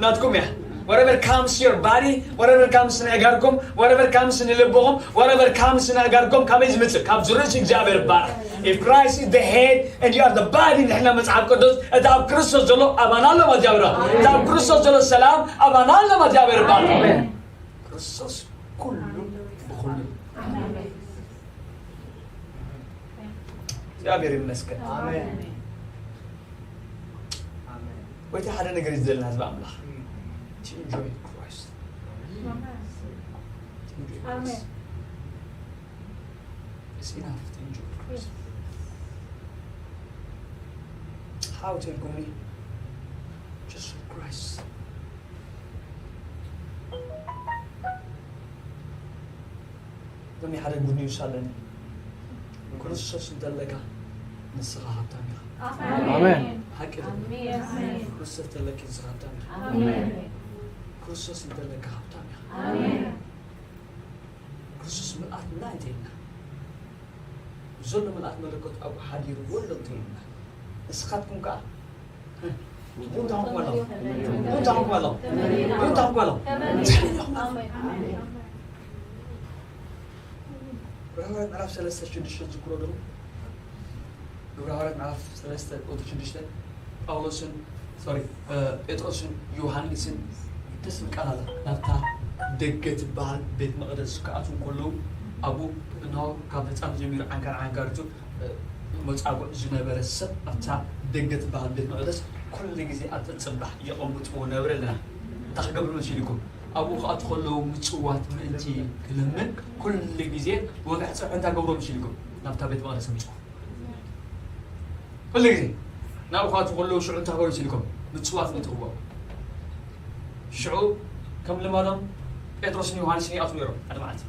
ናትኩም እያ። Whatever comes your body, whatever comes ንእጋርኩም፣ whatever comes ንልብኹም፣ whatever comes ንእጋርኩም፣ ካበይ ዝመጽእ? ካብ ርእሲ እግዚኣብሔር ይባረክ። If Christ is the head and you are the body፣ ንሕና መጽሓፍ ቅዱስ፣ እቲ ኣብ ክርስቶስ ዘሎ ኣባና ኣሎ ማለት እዩ። እቲ ኣብ ክርስቶስ ዘሎ ሰላም ኣባና ኣሎ ማለት እዩ። ይባረክ። ኣሜን። ክርስቶስ ኩሉ ብኹሉ። ኣሜን። እግዚኣብሔር ይመስገን። ኣሜን። ኣሜን። ወይታ ሓደ ነገር እዩ ዘለና ህዝቢ ኣምላኽ። To enjoy Christ. To enjoy Christ. It's enough to enjoy Christ. How to go me? Just Christ. ሎሚ ሓደ ጉድ ኒውስ ኣለኒ። ክርስቶስ እንተለካ ንስኻ ሃብታም ኢኻ። ኣሜን። ሓቂ ድዩ? ኣሜን። ክርስቶስ እንተለኪ ንስኻ ሃብታም ኢኻ። ኣሜን። ክርስቶስ እንተለካ ሃብታም ኢኻ። ኣሜን። ክርስቶስ ምልኣትና እንተኢልና፣ ዘሎ ምልኣት መለኮት ኣብኡ ሓዲርዎ ኣሎ እንተኢልና፣ ንስኻትኩም ከኣ ቡን ታንኩ ኣሎ። ቡን ታንኩ ኣሎ። ቡን ታንኩ ኣሎ። ግብረ ሃዋርያት ምዕራፍ ሰለስተ ሽዱሽተ ዝክሮ ዶ? ግብረ ሃዋርያት ምዕራፍ ሰለስተ ቁጽሪ ሽዱሽተ ጳውሎስን፣ ሶሪ፣ እ፣ ጴጥሮስን ዮሃንስን ደስ ዝብል ቃል ኣላ። ናብታ ደገ ትበሃል ቤት መቕደስ ክኣትዉ እንከለዉ፣ ኣብኡ እንሆ ካብ ህጻን ጀሚሩ ዓንካር ዓንካሪቱ መጻጉዕ ዝነበረ ሰብ ኣብታ ደገ ትበሃል ቤት መቕደስ ኩሉ ግዜ ኣብ ጽባሕ የቐምጥዎ ነበረ ኣለና። እንታይ ክገብር መሲልኩም? ኣብኡ ክኣቱ ከለዉ ምጽዋት ምእንቲ ክልምን ኩሉ ግዜ ወግዒ ጽብሒ እንታይ ገብሮ መሲልኩም? ናብታ ቤት መቕደስ ኣምጽዎ። ኩሉ ግዜ ናብኡ ክኣቱ ከለዉ ሽዑ እንታይ ገብሩ መሲልኩም? ምጽዋት ምእንቲ ክገብሩ። ሽዑ ከም ልማዶም ጴጥሮስን ዮሃንስን ይኣትዉ ነይሮም ሓደ መዓልቲ።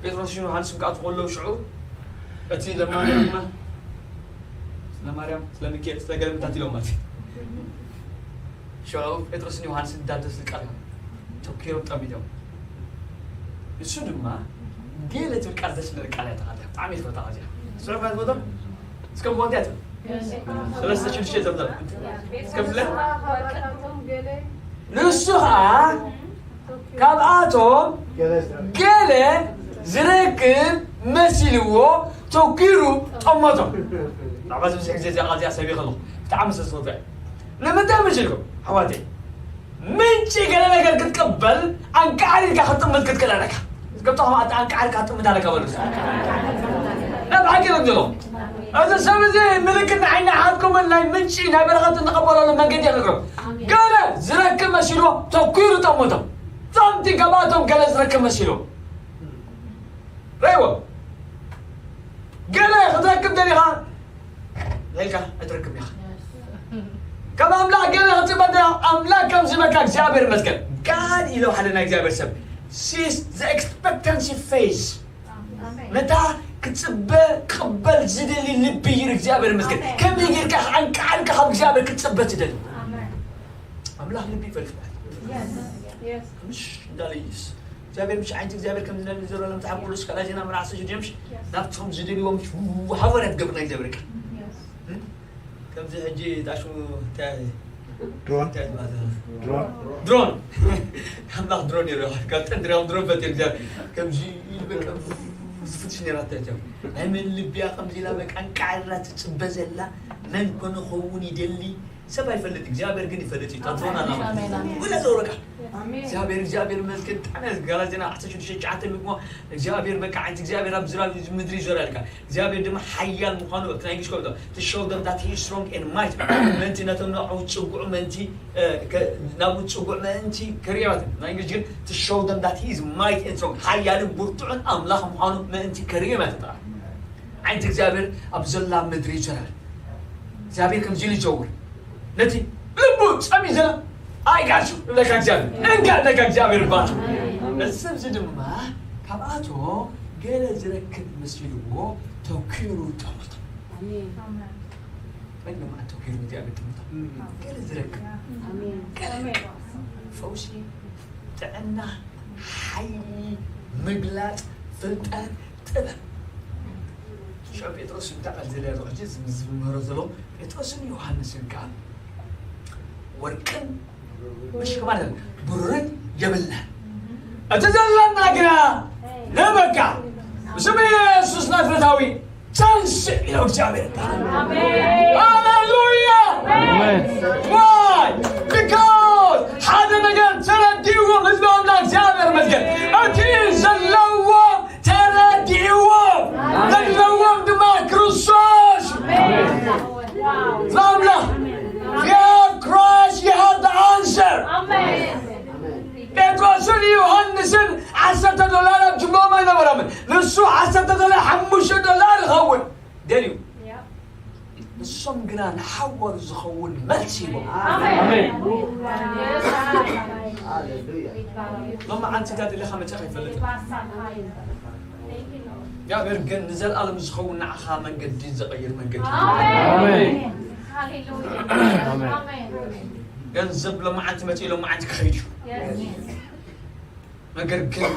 ጴጥሮስን ዮሃንስን ክኣትዉ ከለዉ ሽዑ እቲ ለማርያም፣ ለማርያም፣ ስለ ሚካኤል፣ ስለ ገለ ምታት ኢሎም ማለት እዩ። ሽዑ ጴጥሮስን ዮሃንስን እንዳ ደስ ዝብል ቃል እዮም ተኪሮም ጠሚቶም። እሱ ድማ ገለ ትብል ቃል ደስ ዝብል ቃል እያ ተቓልያ። ብጣዕሚ እየ ዝፈትዋ እዚኣ። ስለ ትፈትዎም እስከ ምቦ እንታይ ትብል? ሰለስተ ሽዱሽተ ዘምዘም። እስከ ብለ ንሱ ኸዓ ካብኣቶም ገለ ዝረክብ መሲልዎ ተኪሩ ጠመቶም። ናብዚ ብዙሕ ግዜ እዚኣ ቃል እዚኣ ሰቢኸ ኣለኹ። ብጣዕሚ ስለ ዝፈትዋ እየ። ንምንታይ መሲልኩም ኣሕዋተይ? ምንጪ ገለ ነገር ክትቅበል ኣንቃዕሪርካ ክትጥምት ክትክእል ኣለካ። እስከ ብታኹም ኣንቃዕሪርካ ክትጥምት ኣለካ በሉ። ናብ ሓቂ እዮም ዝብሎም። እዚ ሰብ እዚ ምልክት ንዓይና ሓትኩምን ናይ ምንጪ ናይ በረኸት እንተቐበለሉ መንገዲ ይነግሮም። ገለ ዝረክብ መሲልዎ ተኪሩ ጠመቶም። ዛምቲ ገባቶም ገለ ዝረክብ መሲልዎ። ረይዎ። ገለ ክትረክብ ደሊኻ ኢልካ ኣይትረክብ ኢኻ። ካብ ኣምላኽ ገለ ክትጽበ እንተ ኣምላኽ ከም ዝህበካ እግዚኣብሔር ይመስገን። God ኢሎ ሓደ ናይ እግዚኣብሔር ሰብ። She's the expectancy phase። ነታ ክጽበ ክቕበል ዝደሊ ልቢ እዩ እግዚኣብሔር ይመስገን። ኣሜን። ከመይ ጌርካ ኣንቃዕሪርካ ካብ እግዚኣብሔር ክትጽበ ትደሊ? ኣሜን። ኣምላኽ ልቢ ይፈልጥ። Yes. Yes. ምሽ እንዳለ ኢየሱስ እግዚኣብሔር ምሽ ዓይንቲ እግዚኣብሔር ከም ዝደሊ ዘረለ መጽሓፍ ቅዱስ ቃል ዜና ምዕራፍ ዓሰርተ ሽዱሽተ ምሽ ናብቶም ዝደልዎም ምሽ ሃወርያት ገብርና እግዚኣብሔር ቃል። Yes. እም? ከምዚ ሕጂ ጣሹ እንታይ ድሮን። እንታይ ትበሃል? ድሮን። ድሮን። ኣምላኽ ድሮን ነይሩ። ካብ ጥንቲ ሪኦም ድሮን ፈጢሩ እግዚኣብሔር። ከምዚ ኢሉ በቃ ዝፍትሽ ነይራ እንታይ ትብል? ናይ መን ልቢ እያ ከምዚ ኢላ በቃ ኣንቃዕሪራ ትጽበ ዘላ? መን ኮን ክኸውን ይደሊ? ሰብ ኣይፈልጥ፣ እግዚኣብሔር ግን ይፈልጥ እዩ። እታ ድሮን ኣላ ማለት እዩ። ኣሜን፣ ኣሜን። ወላ ዘውረቃ። ኣሜን። እግዚኣብሔር፣ እግዚኣብሔር ይመስገን። ብጣዕሚ እያ ጋላ ዜና ዓሰርተ ሽዱሽተ ትሽዓተ ምግሞ እግዚኣብሔር በቃ ዓይንቲ እግዚኣብሔር ኣብ ዝራብ ምድሪ ይዞር ያልካ። እግዚኣብሔር ድማ ሓያል ምዃኑ ኣብቲ ናይ እንግሊዝ ኮሚቶ to show them that he is strong and might ምእንቲ ነቶም ንዕኡ ዝጽግዑ ምእንቲ፣ እ፣ ከ-፣ ናብኡ ዝጽግዑ ምእንቲ ከርእዮም ማለት እዩ። ናይ እንግሊዝ ግን to show them that he is might and strong ሓያልን ብርቱዕን ኣምላኽ ምዃኑ ምእንቲ ከርእዮም እያ ትጥራ። ዓይንቲ እግዚኣብሔር ኣብ ዘላ ምድሪ ይዞር። እግዚኣብሔር ከምዚ ኢሉ ይዘውር። ነቲ ልቡ ጸሚኡ ዘላ ኣይጋሹ ይብለካ እግዚኣብሔር። እንካ ይብለካ እግዚኣብሔር ይባርክ። ነዚ ሰብ እዚ ድማ ካብኣቶም ገለ ዝረክብ መሲልዎ ተኪሩ ጠመቶ። ኣሜን። በይነ መዓት ተኪሩ እግዚኣብሔር ጠመቶ። ገለ ዝረክብ። ኣሜን። ገለ ፈውሲ፣ ጥዕና፣ ሓይሊ፣ ምግላጽ፣ ፍልጠት፣ ጥበብ። ሽዑ ጴጥሮስ እንታይ ቃል ዝደለ ሕጂ ዝምህሮ ዘሎ ጴጥሮስን ዮሃንስን ከኣ ወርቅን መሽከማን ብሩርን የብልናን። እቲ ዘለና ግና ንበካ ብስም ኢየሱስ ናዝሬታዊ ቻንስ ኢሎ እግዚኣብሔር። ኣሜን። ሃሌሉያ። ኣሜን። Why? Because ሓደ ነገር ተረዲእዎም ህዝቢ ኣምላኽ እግዚኣብሔር ይመስገን። እቲ ዘለዎም ተረዲእዎም ዘለዎም ድማ ክርስቶስ ኣምላኽ። You have Christ, you have the answer. ጴጥሮስን ዮሃንስን ዓሰርተ ዶላር ኣብ ጅቦም ኣይነበሮምን። ንሱ ዓሰርተ ዶላር፣ ሓሙሽተ ዶላር ይኸውን ደልዩ። ንሶም ግና ንሓዋሩ ዝኸውን መልሲ ሂቦም። ኣሜን። ሎማዓንቲ እንታይ ደሊኻ መጺኻ ኣይፈልጥን። እግዚኣብሔር ግን ንዘለኣለም ዝኸውን ንዓኻ መንገዲ ዝቐይር መንገዲ። ኣሜን። ገንዘብ ሎማዓንቲ መጺኡ ሎማዓንቲ ክኸይድ እዩ። ነገር ግን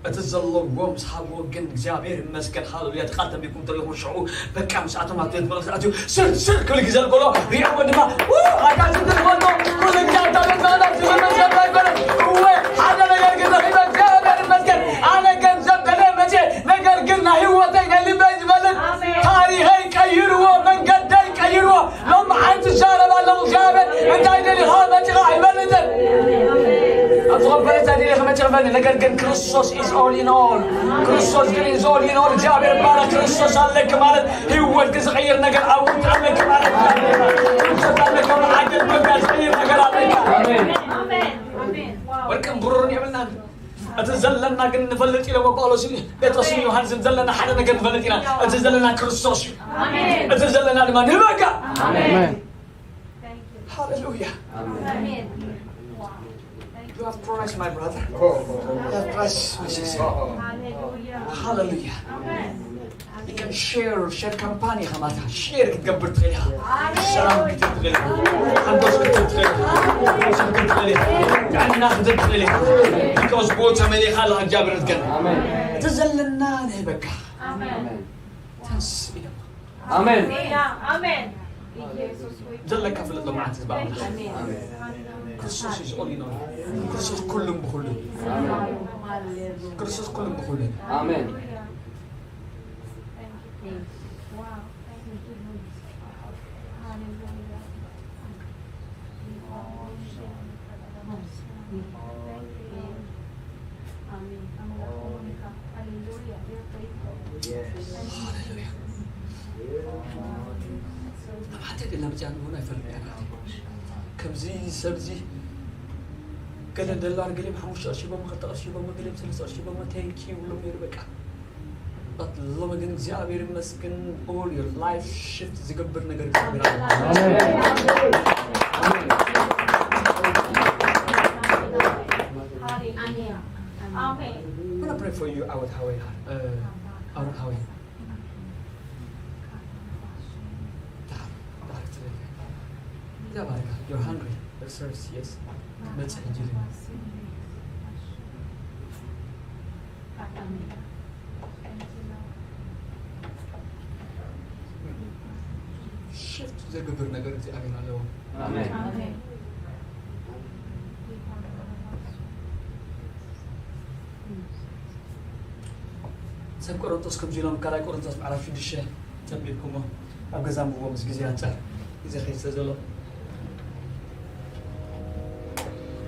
እቲ ዘለዎ ምስ ሃብዎ ግን እግዚኣብሔር ይመስገን። ሃሌሉያ። እቲ ቃል ተንቢብኩም እንተለኹም ሽዑ በቃ ምስኣቶም ኣብ ቤት መቕደስ ኣትዩ ስር ስር ክብል ግዜ ከሎ ሪኦሞ ድማ ው ኣጋንንቲ ዝኾኖ ኩሉ ግዜ ኣብታ ቤት መቕደስ ዝብል መዝገብ ኣይኮነን። እወ ሓደ ነገር ግን ረኺበ እግዚኣብሔር ይመስገን። ኣነ ገንዘብ ደለ መቼ ነገር ግን ናይ ህይወተይ ናይ ልበይ ዝበልጥ ታሪኸይ ቀይርዎ መንገደይ ቀይርዎ ሎም ሓንቲ ዛረብ ኣለኹ እግዚኣብሔር እንታይ ደሊኻ መፂኻ ኣይበልጥን። ኣብዚ ኮንፈረንስ እንታይ ደሊኻ መፂኻ ይበልጥ ነገር ግን ክርስቶስ is all in all። ክርስቶስ ግን is all in all። እግዚኣብሔር ባረክ ክርስቶስ ኣለክ ማለት ህይወትክ ዝቐይር ነገር ኣብ ውሽጢ ኣለክ ማለት እዩ። ክርስቶስ ኣለክ ማለት ዓገብ በቃ ዝቐይር ነገር ኣለካ። ወርቅን ብሩርን የብልናን። እቲ ዘለና ግን ንፈልጥ ኢለዎ ጳውሎስ እዩ። ጴጥሮስን ዮሃንስን ዘለና ሓደ ነገር ንፈልጥ ኢና። እቲ ዘለና ክርስቶስ እዩ። እቲ ዘለና ድማ ንበቃ። ሃሌሉያ። You have Christ, my brother. You have Christ, my sister. ሃሌሉያ። You can share, share ካምፓኒ ኢኻ ማለት ኢኻ። ሼር ክትገብር ትኽእል ኢኻ። ሰላም ክትህብ ትኽእል ኢኻ። ሓጎስ ክትህብ ትኽእል ኢኻ። ሓጎስ ክትህብ ትኽእል ኢኻ። ጥዕና ክትህብ ትኽእል ኢኻ። Because ብኡ ተመሊእካ ኣለኻ እግዚኣብሔር ገና። እቲ ዘለና ንህበካ። ተንስ ኢለማ። ኣሜን። ዘለካ ፍለጥ ሎማዓንቲ ዝበኣላ። ክርስቶስ is all in all። ክርስቶስ ኩሉም ብኩሉ። ክርስቶስ ኩሉም ብኩሉ። ኣሜን። ኣብ ሓጢኣት ኢልና መጺኣና እውን ኣይፈልጥን ኢና። ከምዚ ሰብዚ ገለ ደላር ገሊኦም ሓሙሽተ ቅርሺ ሂቦም፣ ክልተ ቅርሺ ሂቦም፣ ገሊኦም ሰለስተ ቅርሺ ሂቦም፣ thank you ይብሎም ነይሩ በቃ። But ሎሚ ግን እግዚኣብሔር ይመስገን all your life shift ዝገብር ነገር እግዚኣብሔር ኣሎ። ኣሜን። I'm gonna pray for you ኣወት ሃወይ። ኣወት ሃወይ። You're hungry. Yes. ሽፍት ዘግብር ነገር እግዚኣብሔር ኣለዎ። ኣሜን። ሰብ ቆሮንቶስ ከምዚ ኢሎም ካልኣይ ቆሮንቶስ ምዕራፍ ሽዱሽተ ተንቢብኩሞ ኣብ ገዛ ንብዎ ምስ ግዜ ኣንጻር ግዜ ከይድ ስለ ዘሎ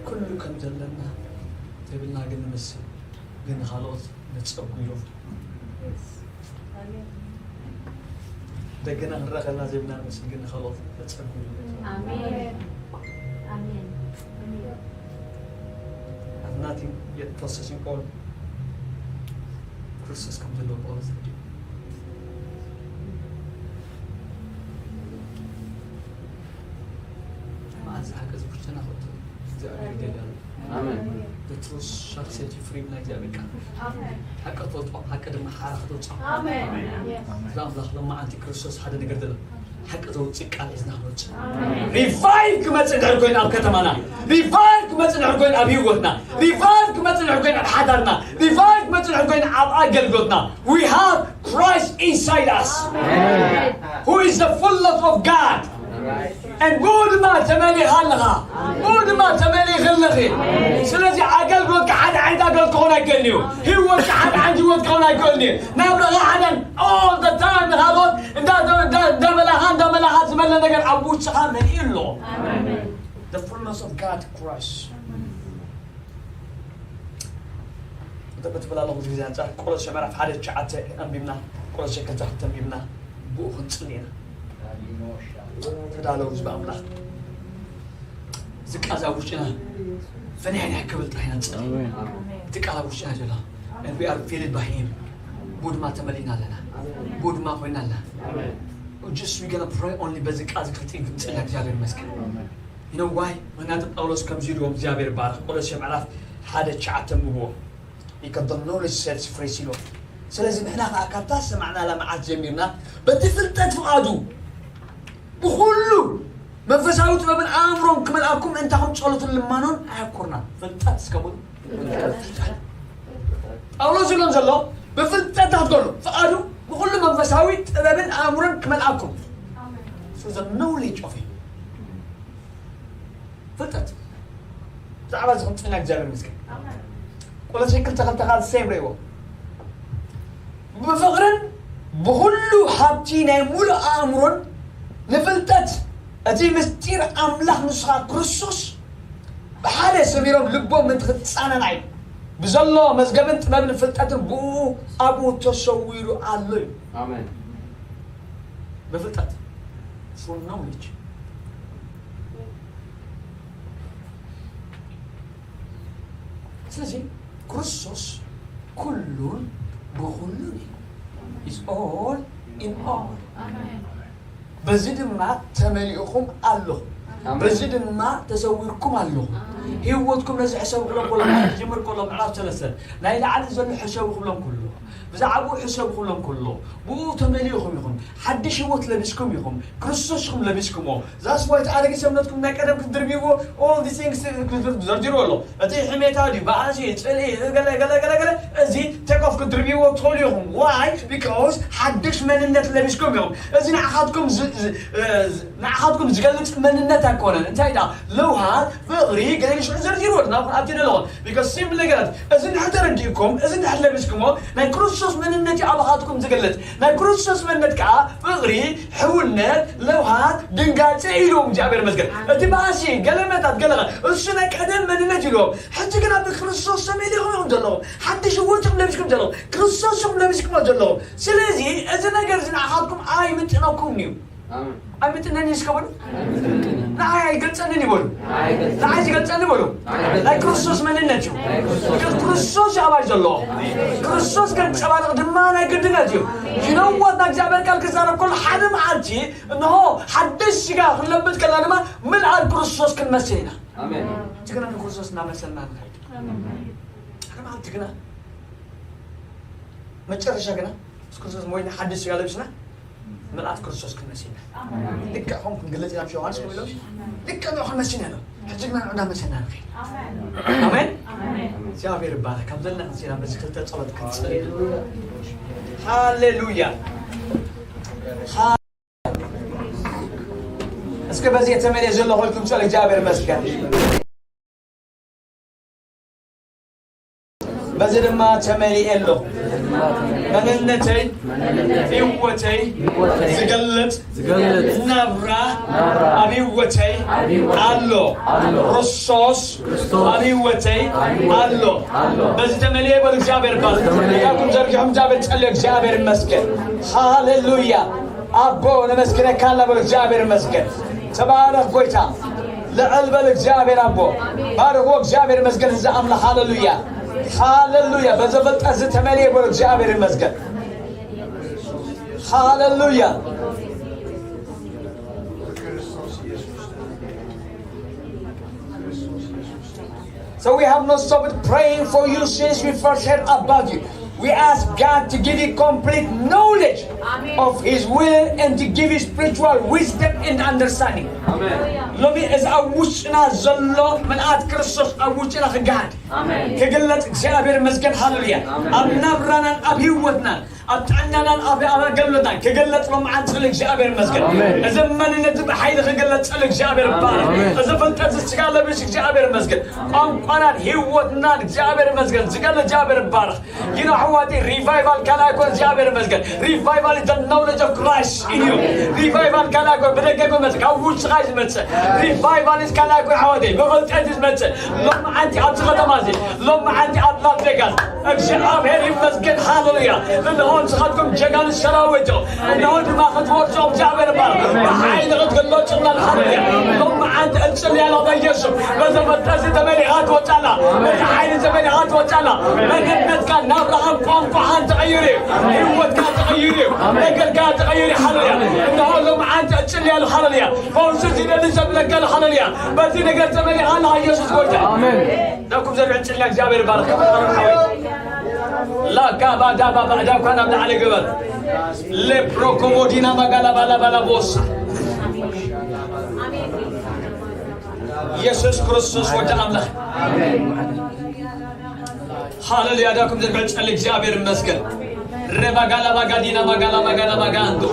ኩሉ ከም ዘለና ዘይብልና ግን ንመስል ግን ንኻልኦት ነጸጉ ኢሎም ደገና ክንረኣ ከለና ዘይብልና ንመስል ግን ንኻልኦት ነጸጉ ኢሎም ኣሜን። ኣሜን። Have nothing yet processing all ክርስቶስ ከም ዘለዎ ጳውሎስ ተረዲኡ። መዓልቲ ሓቂ እዚ ክርስትያና ክእቶ እግዚኣብሔር ይደሊ ኣሎ። ኣሜን። The truth shall set you free ብና እግዚኣብሔር ቃል። ሓቂ ትፈልጦ፣ ሓቂ ድማ ሓራ ክትውፅኦ። ኣሜን። እዚ ኣምላኽ ሎማዓንቲ ክርስቶስ ሓደ ነገር ደሎ። ሓቂ ዘውፅእ ቃል ሒዝና ክንወፅእ። ሪቫይቭ ክመፅእ ድሕር ኮይኑ ኣብ ከተማና፣ ሪቫይቭ ክመፅእ ድሕር ኮይኑ ኣብ ህይወትና፣ ሪቫይቭ ክመፅእ ድሕር ኮይኑ ኣብ ሓዳርና፣ ሪቫይቭ ክመፅእ ድሕር ኮይኑ ኣብ ኣገልግሎትና። We have Christ inside us. Who is the fullness of God. And ብኡ ድማ ተመሊኻ ኣለኻ። ብኡ ድማ ተመሊኺ ኣለኺ። ስለዚ ኣገልግሎትካ ሓደ ዓይነት ኣገልግሎት ክኸውን ኣይክእልን እዩ። ህይወትካ ሓደ ዓይነት ህይወት ክኸውን ኣይክእልን እዩ። ናብራኻ ሓደ all the time ንኻልኦት እንዳ- እንዳ- እንዳመላኻ እንዳመላኻ ዝመለ ነገር ኣብ ውሽጥኻ መሊኡ ኣሎ። The fullness of God Christ። እንተ ክትብል ኣለኹ ግዜ ኣንጻር ቆሎሴ ምዕራፍ ሓደ ትሽዓተ ኣንቢብና፣ ቆሎሴ ክልተ ክልተ ኣንቢብና፣ ብኡ ክንጽሊ ኢና። ተዳለው ህዝቢ ኣምላኽ። እዚ ቃል ኣብ ውሽጥና ፍንሕንሕ ክብል ጥራይ ኢና ንጸሊ። እቲ ቃል ኣብ ውሽጥና ዘሎ። And we are filled by him. ብኡ ድማ ተመሊእና ኣለና። ብኡ ድማ ኮይና ኣለና። Just we gonna pray only በዚ ቃል እዚ ክንጽል ክንጽል እግዚኣብሔር ይመስገን። You know why? ምክንያቱ ጳውሎስ ከምዚ ኢልዎም እግዚኣብሔር ባረኽ። ቆሎሴ ምዕራፍ ሓደ ትሽዓተ ምብዎ። Because the knowledge sets free ኢልዎም። ስለዚ ንሕና ከዓ ካብታ ዝሰማዕናላ መዓት ጀሚርና በቲ ፍልጠት ፍቓዱ ብኹሉ መንፈሳዊ ጥበብን ኣእምሮን ክመልኣኩም እንታኹም ጸሎትን ልማኖን ኣየኩርና። ፍልጠት እስከ በሉ። ጳውሎስ ዝብሎም ዘሎ ብፍልጠት ኣትገሉ ፍቓዱ ብኹሉ መንፈሳዊ ጥበብን ኣእምሮን ክመልኣኩም። So the knowledge of him. ፍልጠት ብዛዕባ እዚ ክንጽና እግዚኣብሔር ይመስገን። ቆሎሴ ክልተ ክልተ ከዓ the same ርእይዎ። ብፍቕርን ብኹሉ ሃብቲ ናይ ሙሉእ ኣእምሮን ንፍልጠት እቲ ምስጢር ኣምላኽ ንስኻ ክርስቶስ ብሓደ ሰሚሮም ልቦም ምእንቲ ክትጻነና እዩ። ብዘሎ መዝገብን ጥበብን ፍልጠትን ብኡ ኣብኡ ተሰዊሩ ኣሎ እዩ። ኣሜን። ብፍልጠት፣ for knowledge። ስለዚ ክርስቶስ ኩሉን ብኹሉን እዩ። Is all in all። በዚ ድማ ተመሊእኹም ኣለኹም። ኣሜን። በዚ ድማ ተሰዊርኩም ኣለኹም። ኣሜን። ህይወትኩም ነዚ ሕሰቡ ክብሎም ከሎ፣ ምዕራፍ ዝጅምር ከሎ፣ ምዕራፍ ሰለስተ ናይ ላዕሊ ዘሎ ሕሰቡ ክብሎም ከሎ፣ ብዛዕባኡ ሕሰቡ ክብሎም ከሎ፣ ብኡ ተመሊእኹም ኢኹም፣ ሓድሽ ህይወት ለቢስኩም ኢኹም፣ ክርስቶስ ኢኹም ለቢስኩምዎ። That's why እቲ ኣረጊት ሰብነትኩም ናይ ቀደም ክትድርብይዎ፣ all these things ዘርዚሩ ኣሎ። እቲ ሕሜታ ድዩ፣ ባእሲ፣ ጽልኢ፣ ገለ፣ ገለ፣ ገለ፣ ገለ፣ እዚ take off ክትድርብይዎ ትኽእሉ ኢኹም። Why? Because ሓድሽ መንነት ለቢስኩም ኢኹም። እዚ ንዓኻትኩም ዝ-፣ ዝ-፣ እ፣ ዝ-፣ ንዓኻትኩም ዝገልጽ መንነት ኣይኮነን። እንታይ ደኣ? ለውሃት፣ ፍቕሪ፣ ገለ ኢሉ ሽዑ ዘርዚሩ ኣሎ። ናብኡ ኣብቲ ደለኹም። Because simply ነገራት፣ እዚ እንድሕር ተረዲእኩም፣ እዚ እንድሕር ለቢስኩሞ፣ ናይ ክርስቶስ መንነት እዩ ኣባኻትኩም ዝገልጽ። ናይ ክርስቶስ መንነት ከኣ ፍቕሪ፣ ሕውነት፣ ለውሃት፣ ድንጋጸ ኢሉዎም እግዚኣብሔር ይመስገን። እቲ ባእሲ፣ ገለመታት፣ ገለ እሱ ናይ ቀደም መንነት ኢሉዎም። ሕጂ ግና ብክርስቶስ ተመሊእኩም ኢኹም ዘለኹም። ሓድሽ ህይወት ኢኹም ለቢስኩም ዘለኹም። ክርስቶስ ኢኹም ለቢስኩሞ ዘለኹም። ስለዚ እዚ ነገር እዚ ንዓኻትኩም ኣይምጥነኩምን እዩ። ኣሜን። ኣይምጥነኒ እስከ በሉ። ንዓይ ኣይገልጸንን ይበሉ። ንዓይ ዝገልጸኒ በሉ። ናይ ክርስቶስ መንነት እዩ። ክርስቶስ እዩ ኣባይ ዘሎ። ክርስቶስ ከንጸባርቕ ድማ ናይ ግድነት እዩ። You know what? ናይ እግዚኣብሔር ቃል ክዛረብ ከሎ ሓደ መዓልቲ እንሆ ሓድሽ ስጋ ክንለብጥ ከለና ድማ ምልኣት ክርስቶስ ክንመስል ኢና። ኣሜን። እቲ ግና ንክርስቶስ እናመሰልና ንኸይድ። ሓደ መዓልቲ ግና መጨረሻ ግና ምስ ክርስቶስ ሞይትና ሓድሽ ስጋ ለቢስና ምልኣት ክርስቶስ ክንመስል ኢና። ልክዕ ከምኡ ክንግለጽ ኢና። ምስ ዮሃንስ ከምኡ ኢሎም ልክዕ ንዕኡ ክንመስል ኢና ኢሎም። ሕጂ ግና ንዕኡ እናመሰልና ንኸይድ። ኣሜን። እግዚኣብሔር ይባረክ። ካብ ዘለና ክንስና በዚ ክልተ ጸሎት ክንጽል። ሃሌሉያ። እስከ በዚ የተመልየ ዘሎ ኮይንኩም ጸል እግዚኣብሔር ይመስገን። በዚ ድማ ተመሊኤ ኣለኹ። መንነተይ፣ ህይወተይ ዝገልጽ ዝገልጽ ናብራ ናብራ ኣብ ህይወተይ ኣብ ህይወተይ ኣሎ። ኣሎ። ክርስቶስ ክርስቶስ ኣብ ህይወተይ ኣብ ህይወተይ ኣሎ። ኣሎ። በዚ ተመሊኤ በሉ። እግዚኣብሔር ባርክ። ተመሊኤ። ኢድኩም ዘርጊሖም እግዚኣብሔር ጸልዩ። እግዚኣብሔር ይመስገን። ሃሌሉያ። ኣቦ ነመስግነካ ኣለና በሉ። እግዚኣብሔር ይመስገን። ተባረኽ ጎይታ። ልዕል በል እግዚኣብሔር ኣቦ። ባርኽዎ እግዚኣብሔር ይመስገን። እዚ ኣምላኽ ሃሌሉያ። ሃሌሉያ። በዚ ፍልጠት ዝተመልየ በሉ። እግዚኣብሔር ይመስገን። ሃሌሉያ። So we have not stopped praying for you since we first heard about you. We ask God to give you complete knowledge Amen. of His will and to give you spiritual wisdom and understanding. ኣሜን። ሎሚ እዚ ኣብ ውሽጥና ዘሎ ምልኣት ክርስቶስ ኣብ ውሽጥና ክገሃድ ኣሜን። ክግለጽ እግዚኣብሔር ይመስገን። ሃሌሉያ። ኣሜን። ኣብ ናብራናን ኣብ ህይወትናን ኣብ ጥዕናናን ኣብ ኣገልግሎትናን ክግለጽ ሎምዓንቲ ክእል እግዚኣብሔር ይመስገን። ኣሜን። እዚ መንነት ብሓይሊ ክግለጽ ጸል እግዚኣብሔር ይባረክ። ኣሜን። እዚ ፍልጠት ስጋ ለቢስ እግዚኣብሔር ይመስገን። ቋንቋናን ህይወትናን እግዚኣብሔር ይመስገን። ዝገለ እግዚኣብሔር ይባረክ። ይኖ ኣሕዋተይ ሪቫይቫል ካልኣይ ኮን እግዚኣብሔር ይመስገን። Revival is the knowledge of Christ in you. ሪቫይቫል ካልኣይ ኮን ብደገ ይመጽእ፣ ካብ ውሽጥኻ እዩ ዝመጽእ። ሪቫይቫል is ካልኣይ ኮን ኣሕዋተይ ብፍልጠት እዩ ዝመጽእ። ሎምዓንቲ ኣብዚ ከተማ እዚ፣ ሎምዓንቲ ኣብ ላስ ቬጋስ እግዚኣብሔር ይመስገን። ሃሌሉያ። ንስኻትኩም ጀጋኑ ሰራዊት ኢኹም። እነሆ ድማ ክትወርሶ እግዚኣብሔር ይባረኽ። ብሓይሊ ክትግለጹ ኢና። ሃሌሉያ። ሎም መዓልቲ እጽሊ ኣለኹ በኢየሱስ። በዚ መንፈስ ተመሊኻ ትወጻላ። በዚ ሓይሊ ተመሊኻ ትወጻላ። መንነትካ ናብራኻን ቋንቋኻን ተቐይሩ እዩ። ህይወትካ ተቐይሩ እዩ። ነገርካ ተቐይሩ እዩ። ሃሌሉያ። እነሆ ሎም መዓልቲ እጽሊ ኣለኹ። ሃሌሉያ። ፈውሲ ዝደሊ ዘብለካ ኣለኹ። ሃሌሉያ። በዚ ነገር ተመሊኻ ኣለኻ። ኢየሱስ ጎይታ። ኣሜን። ናብኩም ዘርግሕ ጽላ እግዚኣብሔር ይባርኽ። ክብር ሓወይ። ላካ ባዳ ባባ ዳኳ ናብ ላዕሊ ግበር። ሌፕሮኮሞዲና ማጋላ ባላ ባላ ቦሳ። ኢየሱስ ክርስቶስ ወዲ ኣምላኽ። ሃሌሉያ። ዳኩም ዘርግሕ ጽላ እግዚኣብሔር ይመስገን። ረባጋላ ባጋዲና ባጋላ ባጋላ ባጋንዶ።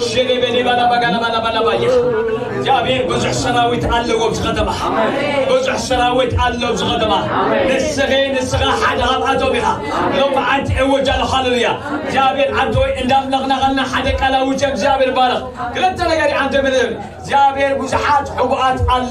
ሸሌቤሌ ባላ ባጋላ ባላ ባላ ባያ። እግዚኣብሔር ብዙሕ ሰራዊት ኣለዎ ኣብዚ ከተማ። ብዙሕ ሰራዊት ኣሎ ኣብዚ ከተማ። ንስኺ፣ ንስኻ ሓደ ካብኣቶም ኢኻ። ሎም መዓልቲ እወጅ ኣሎ። ሃሌሉያ። እግዚኣብሔር ዓዲ ሆይ እንዳምለኽናኸልና ሓደ ቃል ኣውጀ። እግዚኣብሔር ባረኽ። ክልተ ነገር እዩ ዓንተ ምድር። እግዚኣብሔር ብዙሓት ሕቡኣት ኣሎ።